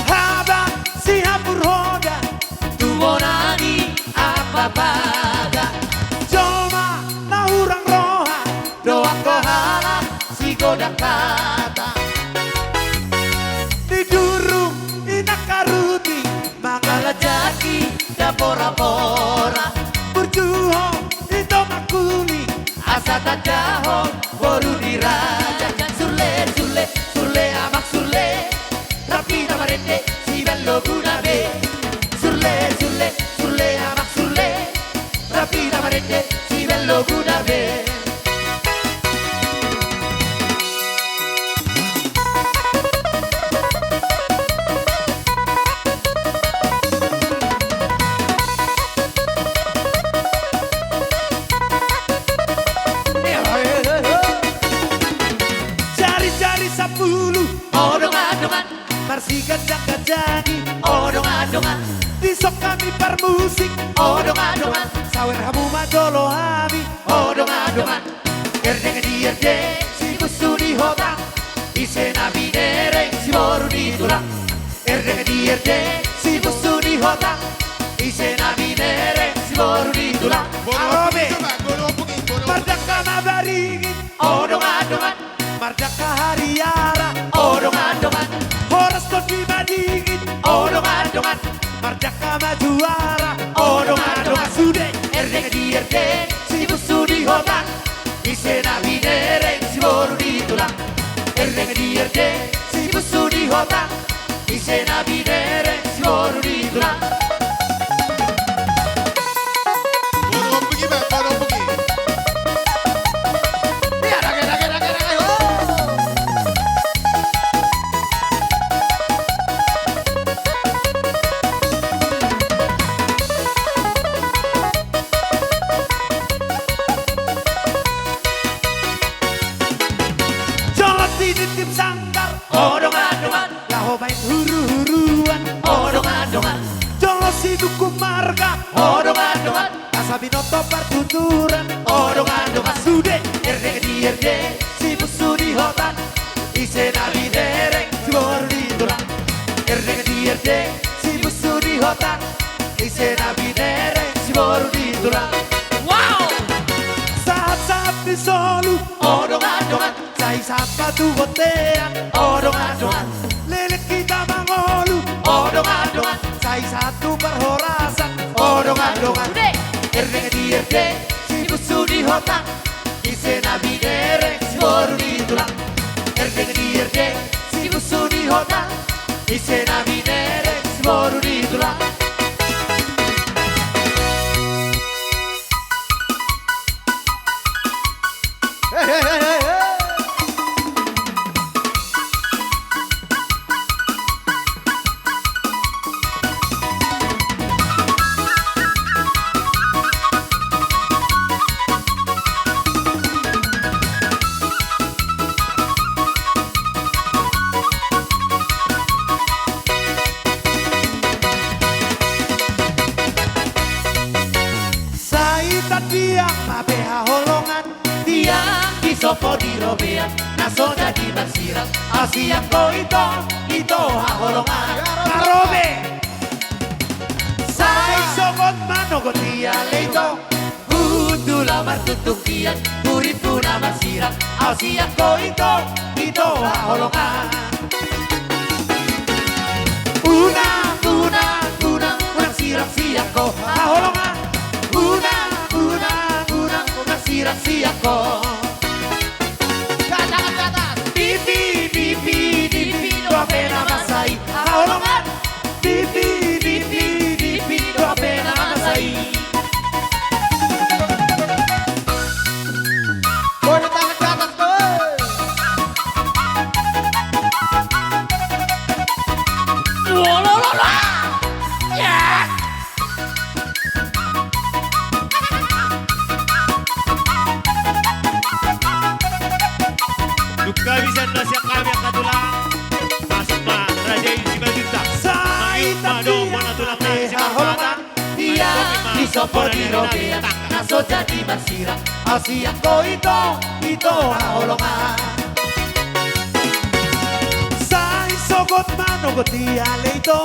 Habang sihapur hoda tu bona ni Ampapaga, jolma na hurang roha, dohot angka halak sigodang hata. Di durung i nangkaruti, mangalanjaki na pora-pora, burju ho Tanda ho boru ni raja. Surle, surle, surle, abang surle. Rap hita marende, sibaloguna be. Surle, surle, surle, abang surle. Rap hita marende, sibaloguna be. Jari-jari sampulu. O dongan-dongan. Marsiganjang-ganjangi. O dongan-dongan. Dison hami parmusik. O dongan-dongan. Sawer hamu ma jolo hami. O dongan-dongan. Erdeng di erdeng, si Busu di Hotang. Ise na binereng, si boru ni tulang. Erdeng di erdeng, si Busu di Hotang. Ise na binereng, si boru ni tulang. Arobe. Mardangka ma baringin. O dongan-dongan. Mardangka hariara. O dongan-dongan. Horas tondi madingin. O dongan-dongan. Mardangka ma juara. O dongan-dongan. Sude. Erdeng di erdeng, si Busu di Hotang. Ise na binereng, si boru ni tulang. Erdeng di erdeng, si Busu di Hotang. Ise na binereng, si boru ni tulang. Boru ompungi ma, boru ompungi. Ia, dage, dage, dage, dage, ho. Jolo tinitip sanggar. O dongan-dongan. Laho main huru-huruan. O dongan-dongan. Jolo sidungkun marga. O dongan-dongan. Asa binoto partuturan. O dongan-dongan. Sude. Erdeng di erdeng, si Busu di Hotang. Ise na binereng, si boru ni tulang. Erdeng di erdeng, si Busu di Hotang. Ise na binereng, si boru ni tulang. Wow! Sahat-sahat ni solu. O dongan-dongan. Sai sahat ma tu bontean, o dongan-dongan. Leleng hita mangolu, o dongan-dongan. Sai sahat tu parhorasan, o dongan-dongan. Sude. Erdeng di erdeng, si Busu di Hotang. Ise na binereng, si boru ni tulang. Erdeng di erdeng, si Busu di Hotang. Ise na binereng, si boru ni tulang. Sai tandiang ma be haholongan, tiang di sopo di robean, na so jadi marsirang, ahu sian ho ito, ito haholongan. Arobe. Sai sogot manogot ia ale ito, hundul ahu martutung kian, hurimpuna marsirang, ahu sian ho ito, ito haholongan. Unang, unang, unang, unang sirang sian ho haholongan. Unang, unang, unang, unang sirang sian ho. Tangan ke atas. Dipi, dipi, dipi, do hape na masa i haholongan. Dipi, dipi, dipi, do hape na masa i. Boy, tangan ke atas, boy. Lo, lo, lo, lo. Ya. Dung gabe sian na sian hami angka tulang, masuk ma raja i Simanjuntak. Sai tandiang ma dohot bona tulang na sian haholongan. Ia di sopo di robean, na so jadi marsirang, ahu sian ho ito, ito haholongan. Sai sogot manogot ia ale ito,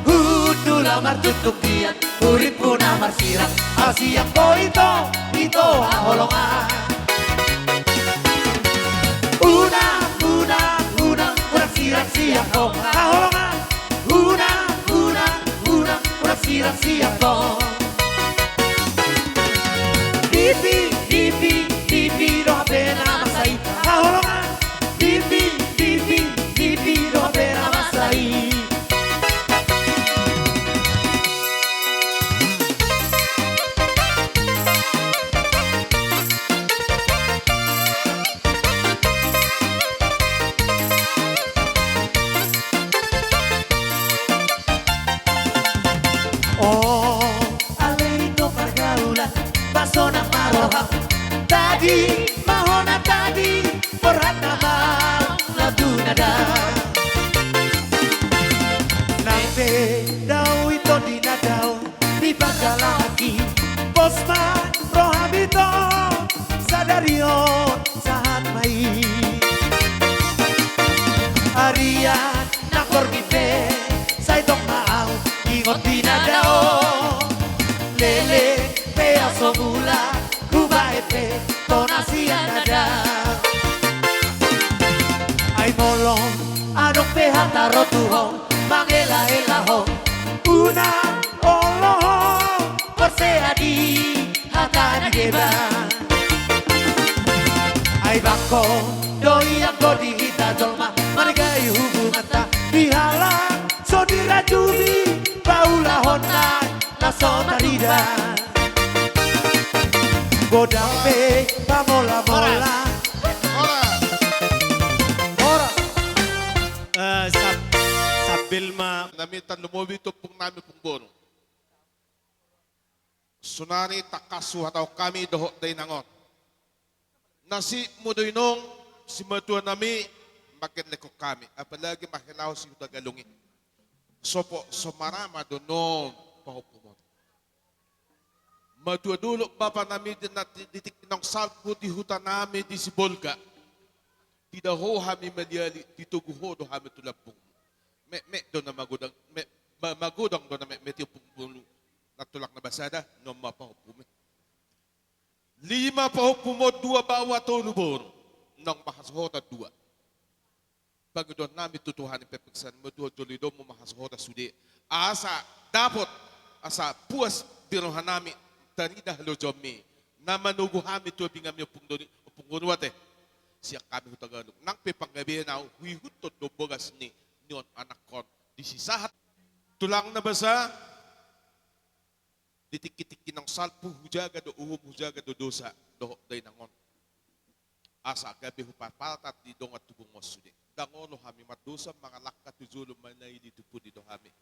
hundul ahu martutung kian, hurimpuna marsirang, ahu sian ho ito, ito haholongan. Unang, unang, unang, unang sirang sian ho haholongan. Unang, unang, unang, unang sirang sian ho. Dipi, dipi, dipi, Adao lele pe aso mula, hubaen pe tona sian adao. Ai molo adong pe hata ro tu ho, mangelaela ho, unang olo ho porsea di hata ni deba. Ai bangko do i anggo di hita jolma, manegai hubunganta di halak so dirajumi paulahonna na so tarida. Godang pe pamolamola. Ora. Ora. Eh, sab-, sambil ma- Nami tarlumobi tu ompung nami, Ompung Bono. Sonari tangkas huhatahon hami dohot dainang on. Nasib muna do i naung simatua nami mangelekhon hami, apalagi mangalehon si Hutagalung i. Sopo so marama do naung pahompumon. Matua dolok bapa nami di na-, di tingki naung salpu di huta nami di Sibolga. Tidak ho hami maliali, ditogu ho do hami tu lambungmu. Metmet do na magodang, met-, ma-, magodang do na metmet i, Ompung Bono. Na tulang na basa da, naung ma pahompum i. Lima pahompumon, dua baoa, tolu boru. Naung mahasohotan dua. Pangidoan nami tu Tuhan i, pepeksan ma tu ho jolo i do, naung mahasohotan sude. Asa dapot, asa puas di roha nami, tarida halojaonmi. Na manogu hami tu abingan nami Ompung Doni, Ompung Bono ate. Sian hami Hutagalung. Nang pe panggabean ahu, huihuthon do bagas ni, ni on anakkon. Di sisahat. Tulang na basa. Di tingki-tingki naung salpu hujaga do uhum, hujaga do dosa dohot dainang on. Asa gabe hupapatar di dongan tubumon sude. Ndang olo hami mardosa mangalangka tu jolo, manaili tu pudi do hami.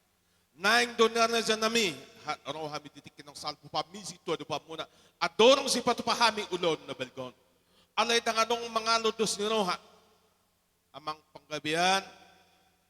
Naeng do na raja nami, ha-, ro hami di tingki naung salpu pammisi tu adopanmuna. Andorang sipatupa hami ulaon na balga on. Alai ndang adong mangalo dos ni roha. Amang panggabean,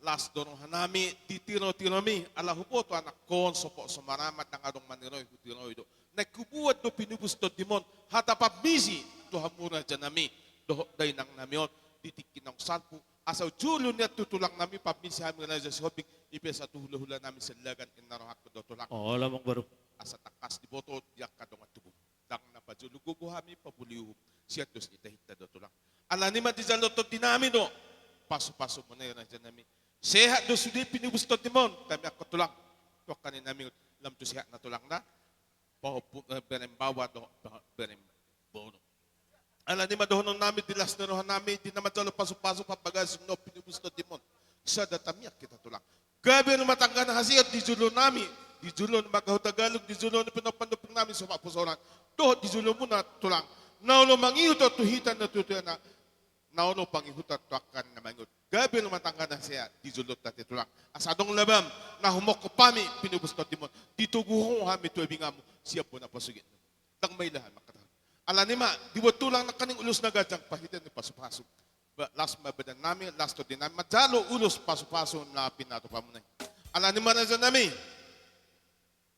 las do roha nami di tiro-tiromi, ala huboto anakkon sopo so marama, ndang adong maniroi, hutiroi do. Naeng hubuat do pinupus tondimon, hata pammisi tu hamu raja nami dohot dainang nami on di tingki naung salpu, asa jolo nian tu tulang nami pammisi hami Raja Sihombing, i pe asa tu hula-hula nami Siallagan, inna rohangku do tulang. Olo, Amang Boru. Asa tangkas diboto di angka dongan tubu. Ndang na pajolo gogo hami pabuli uhum sian dos ni tahinta do tulang. Alani ma dijalo tondi nami do pasu-pasu muna i raja nami. Sehat do sude pinupus tondimon, tamiangkon tulang. Tu angka ni nami, lam tu sehat na tulang na. Pahompu, eh, bereng baoa do, bereng boru. Alani ma dohonon nami di las ni roha nami, di na manjalo pasu-pasu pambagason ni pinupus tondimon. Sada tamiang hita tulang. Gabe rumah tangga na hasehat di jolo nami, di jolo ni marga Hutagalung, di jolo ni pinompar ni ompung nami so marpusoran. Dohot di jolo muna tulang. Na olo mangihut tu hita na tuatua na, na olo pangihutan tu angka na mangihuthon. Gabe rumah tangga na hasehat di jolonta ate tulang. Asa adong labam na humongkop hami pinupus tondimon. Ditogu ho hami tu abinganmu sian bona pasogit. Ndang maila hami mangkatahon. Alani ma dibuat tulang nangkaning ulos na ganjang, pahitian ni pasu-pasu. Ba-, las ma badan nami, las tondi nami manjalo ulos pasu-pasu na pinatupa muna i. Alani ma raja nami,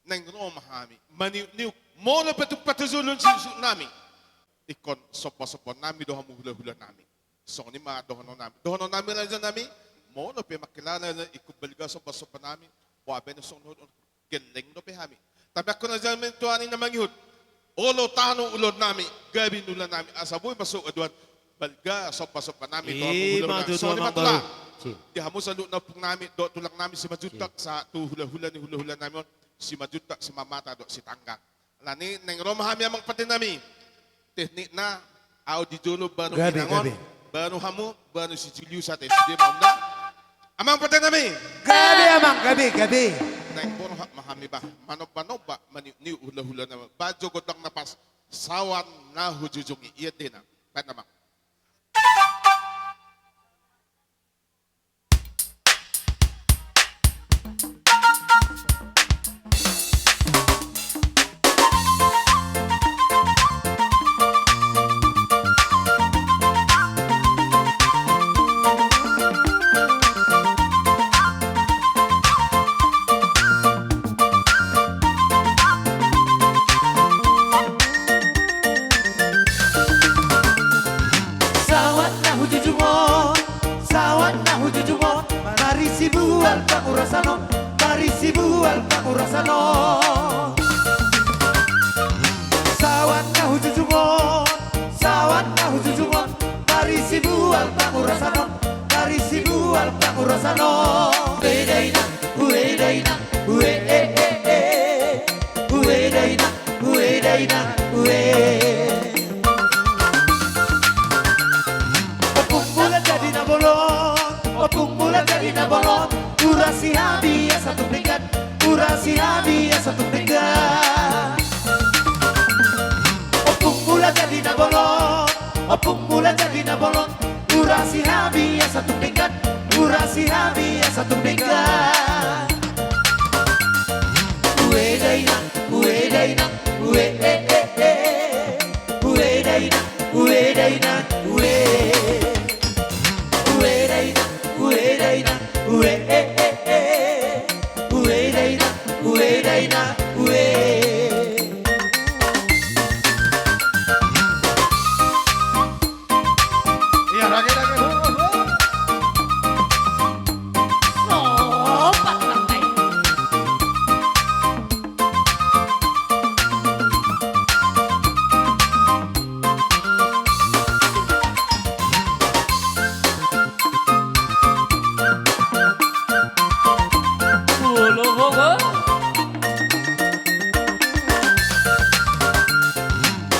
naeng ro ma hami maniuk-niuk, molo pe tung patajolon suksuk nami, ingkon somba-somba nami do hamu hula-hula nami. Songon i ma dohonon nami. Dohonon nami raja nami, molo pe mangkilala ingkon balga somba-somba nami, boha baenon songon hot on, gelleng dope hami. Tapi anggo na jamin tu ari na mangihut, olo tano ulaon nami, gabe ni ulaon nami, asa boi masuk aduan, balga somba-somba nami tu hamu hula-hula. Songon i ma tulang. Di hamu saluhutna ompung nami dohot tulang nami Simanjuntak, sahat tu hula-hula ni hula-hula nami on, Simanjuntak, Simamata dohot Sitanggang. Alani naeng ro ma hami amang pande nami. Teknikna, ahu di jolo baru inang on, baru hamu, baru si Julius ate, sude ma unda. Amang pande nami. Gabe amang, gabe, gabe. Naeng borhat ma hami bah, manomba-nomba maniuk-niuk hula-hula nami. Bajo gondang na pas, sawan na hujujungi, ia dena. Baen amang. Ina, ue. Ompung Mula jadi na bolon, Ompung Mula jadi na bolon. Urasi hami asa tung denggan, urasi hami asa tung denggan. Ompung Mula jadi na bolon, Ompung Mula jadi na bolon. Urasi hami asa tung denggan, urasi hami asa tung denggan. Ue dainang, ue dainang, ue e e e. Ue dainang, ue dainang, ue. Ue dainang, ue dainang, ue e e e. Ue dainang, ue dainang, ue. Ia, rage, rage, ho, ho, ho. Sopak, Bang Pai. Olo, ho, ho.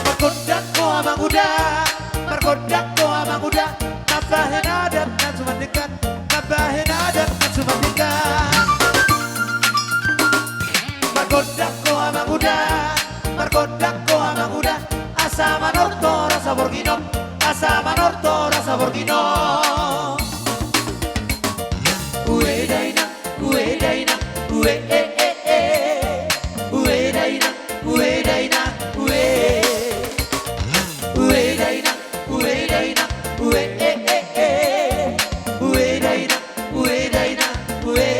Margondang ho amang uda, margondang ho amang uda, mambahen adat na suman denggan, mambahen adat na suman denggan. Margondang ho amang uda, margondang ho amang uda, asa manortor asa borngin on, asa manortor asa borngin on. Ue dainang, ue dainang, ue e e e. Ue dainang, ue dainang, ue. Ue dainang, ue dainang, ue e e e. Ue dainang, ue dainang, ue.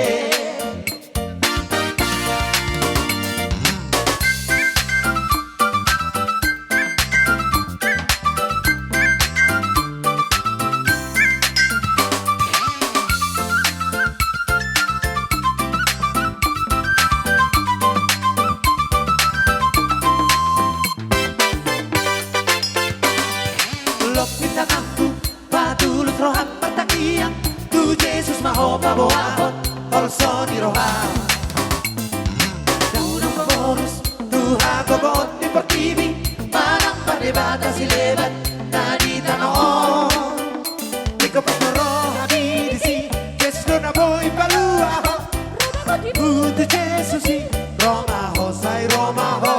Lobi tanganku, patulus roham martangiang, tu Jesus ma ho paboahon holso ni roham. Unang paborus tu hagogoon ni portibi, manang pardebata sileban na di tano on. Ingkon pos do rohami disi, Jesus do na boi paluahon. Ro ma ho tu Jesus i, ro ma ho, sai ro ma ho.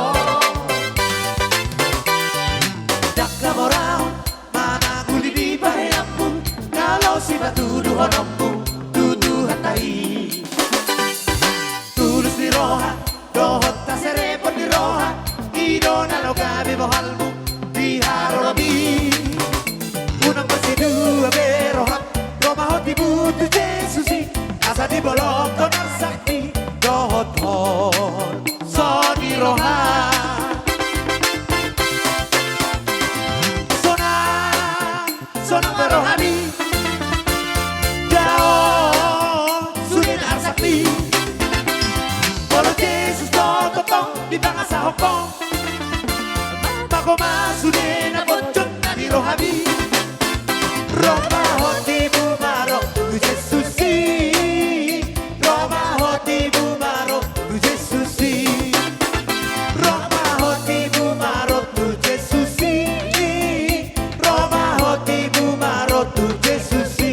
Ndang hamoraon manang uli ni bahenanmu, na laos sipatuduhononmu tu Tuhanta i. Tulus ni roha dohot haserepon ni roha, i do na laho gabe bohalmu di haroromi. Unang marsidua be roham, ro ma ho tibu tu Jesus i, asa dibolongkon arsakmi dohot holso ni roha. Sonang, sonang ma rohami, dao sude na arsakmi. Molo Jesus do tongtong dipangasahon ho, mago ma sude na ponjot na di rohami. Ro ma ho tibu ma ro tu Jesus i. Ro ma ho tibu ma ro tu Jesus i. Ro ma ho tibu ma ro tu Jesus i. Ro ma ho tibu ma ro tu Jesus i.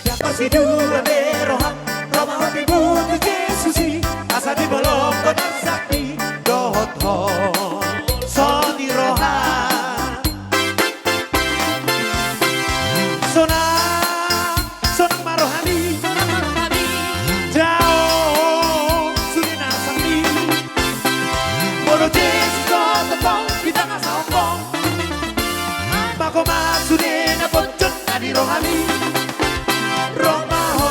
Ndang marsidua be roham, ro ma ho tibu tu Jesus i, asa dibolongkon arsakmi dohot holso ni roha. Sonang, sonang ma rohami, dao sude na arsakmi. Molo Jesus do tongtong dipangasahon ho, mago ma sude na ponjot na di rohami. Ro ma ho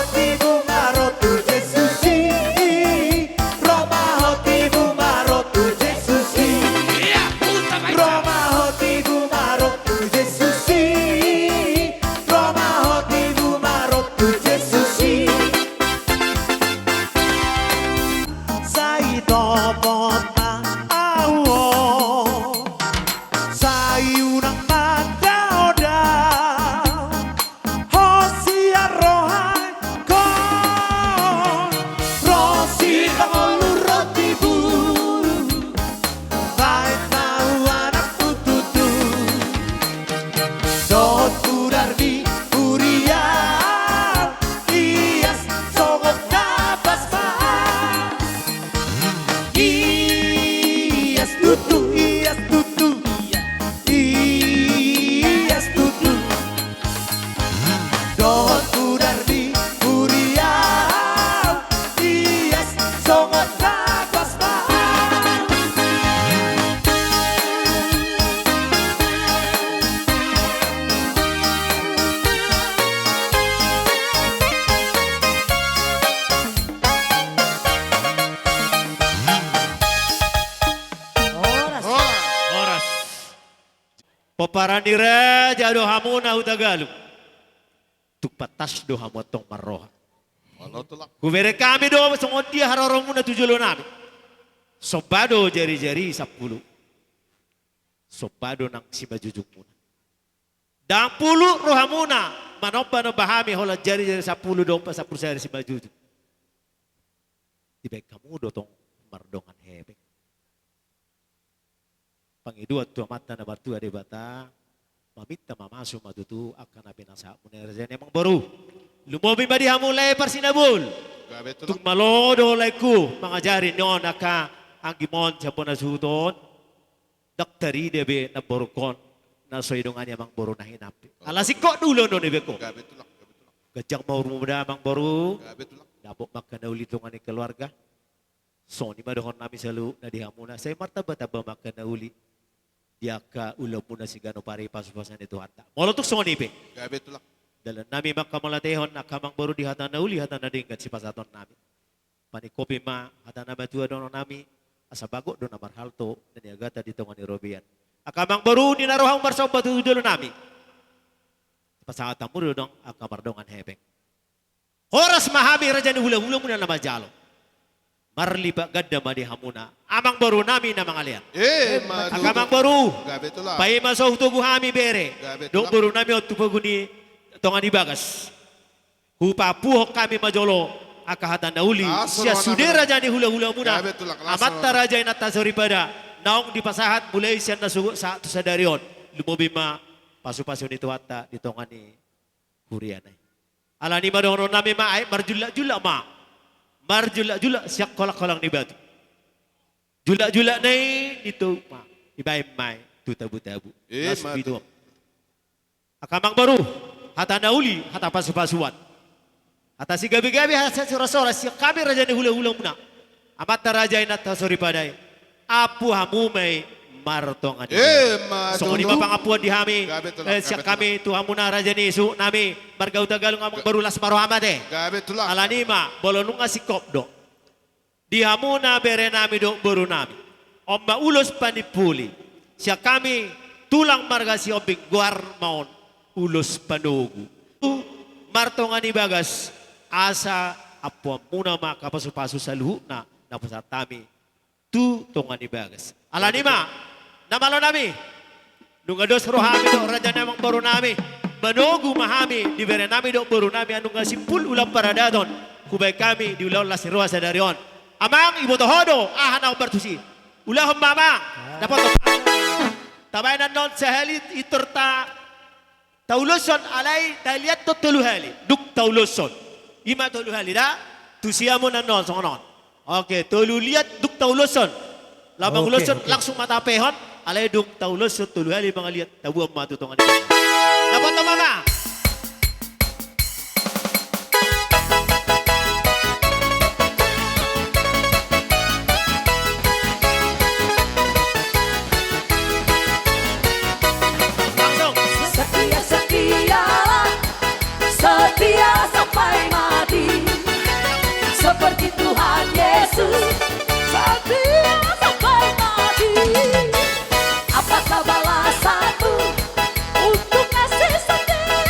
Pomparan ni raja do hamuna Hutagalung. Tung pantas do hamu antong marroha. Olo, Tulang. Hubereng hami do songon dia haroronmuna tu jolo nami. Somba do jarijari sampulu. Somba do nang simanjujungmuna. Ndang pulu rohamuna manombanomba hami holan jarijari sampulu dompak sampulu sada simanjujung. Dibaen hamu do tong mardongan hepeng. Pangidoan tu Amanta na martua Debata, maminta mamasu ma tutu angka na pinasahatmuna i raja ni amangboru. Lumobi ma di hamu lae parsinabul. Gabe, Tulang. Tung malo do laengku mangajari nion angka anggi mon sian bona suhut on. Ndang tarida be namborungkon na so idongani amangboru na hinampe. Ala singkop do ulaon on dibaen ho. Gabe, Tulang. Gabe, Tulang. Ganjang ma umurmuna amangboru. Gabe, Tulang. Dapot ma angka na uli di tonga ni keluarga. Songon i ma dohonon nami saluhutna di hamuna, sai martambatamba ma angka na uli di angka ulaonmuna siganup ari, pasupasu ni Tuhanta. Molo tung songon i pe. Gabe, Tulang. Dalan nami ma angka mauliatehon angka amangboru di hata na uli, hata na denggan sipasahaton nami. Paningkopi ma hata na matua dohonon nami, asa bagot do na marhalto na niagatan di tonga ni robean. Angka amangboru, di na ro hamu marsomba tu jolo nami, pasahat hamu do dong angka mardongan hepeng. Horas ma hami raja ni hulahulamuna na manjalo. Marlipat ganda ma di hamuna amangboru nami na mangalean. Emma tutu. Angka amangboru, gabe, Tulang, paima so hutogu hami bere, gabe, Tulang, dohot boru nami on tu pogu ni tonga ni bagas, hupapuhon hami ma jolo angka hata na uli sian sude raja ni hulahulamuna, gabe, Tulang, amanta raja inanta soripada, naung dipasahat mulai sian nasogot sahat tu sadari on. Lumobi ma pasupasu ni Tuhanta di tonga ni huriana i. Alani i ma dohonon nami ma, ai marjullakjullak ma. Marjullakjullak sian holangholang ni batu. Jullakjullakna i ditobus ma, dibaen ma i tu tabutabu. Emma tutu. Angka amangboru, hata na uli, hata pasupasuan, hata sigabegabe, hata sihorahoras sian hami raja ni hulahulamuna, amanta raja inanta soripada i, ampu hamu ma i martonga ni. Emma tutu. Songon i ma pangampuon di hami, gabe, Tulang, eh, sian hami tu hamuna raja ni suhut nami marga Hutagalung, amangboru, las ma roham ate. Gabe, Tulang. Alani i ma, molo nunga singkop do di hamuna bere nami dohot boru nami, on ma ulos panimpuli sian hami tulang marga Sihombing, goar ma on ulos panogu. Tu martonga ni bagas, asa ampuanmuna ma angka pasupasu saluhutna na pasahat hami tu tonga ni bagas. Alani i ma, na malo nami, nunga dos rohami dohot raja ni amangboru nami, manogu ma hami di bere nami dohot boru nami, nunga simpul ulaon paradaton hubaen hami di ulaon las ni roha sadari on. Amang, diboto ho do aha na hombar tusi. Ulahon ma, Amang. Dapot ho. Tabaen annon sahali intor ta tauloshon, alai taliat do tolu hali dung tauloshon. I ma tolu hali da. Tusi hamu annon songon on. Oke, tolu liat dung tauloshon. Laho manguloshon, oke, oke, langsung ma tapehon. Alai dung tauloshon tolu hali mangaliat, tabuan ma tu tonga ni. Dapot ho ma, Amang. Langsung. Setia, setialah, setia sampai mati. Seperti Tuhan Yesus, setia sampai mati. Apakah balasanmu untuk kasih setia?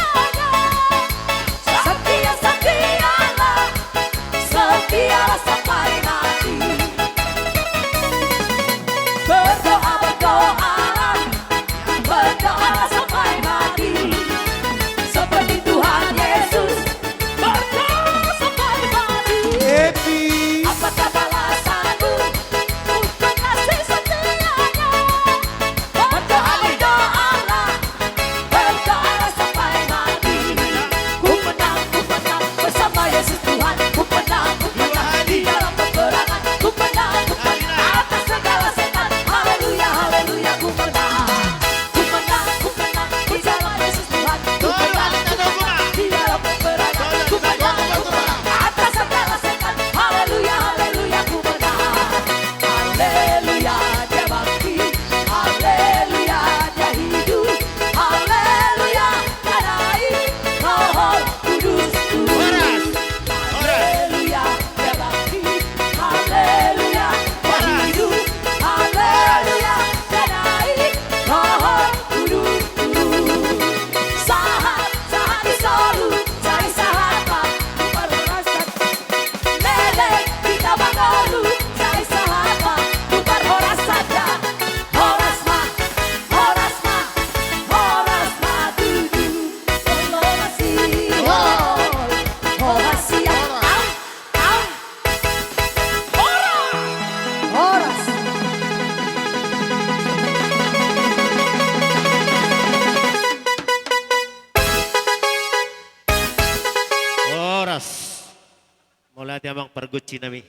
Mauliate amang pargonsi nami.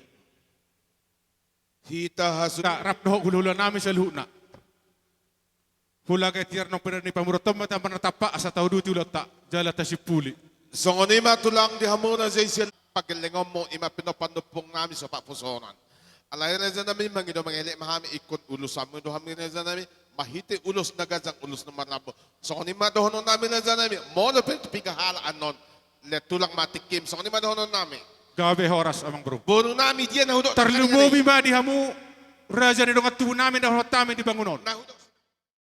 Hita hasu- Ta rap dohot hulahula nami saluhutna. Hulahula tiar nang peda ni pamuruton ma tamba na tampak asa tauduti ulaonta jala tasimpuli. Songon i ma tulang di hamu raja i sian pagellengonmu ima pinompar ni ompung nami so papusonan. Alai raja nami mangido mangelek ma hami ingkon ulosanmu do hami raja nami. Marhite ulos na ganjang ulos na marlambok. Songon i ma dohonon nami raja nami. Molo pe tu piga halak annon. Let tulang ma tingkim songon i ma dohonon nami. Gabe horas amang boru. Boru nami dia na hudok. Tarlumobi ma di hamu raja ni dongan tubu nami na hudok hami di bangunon. Na hudok.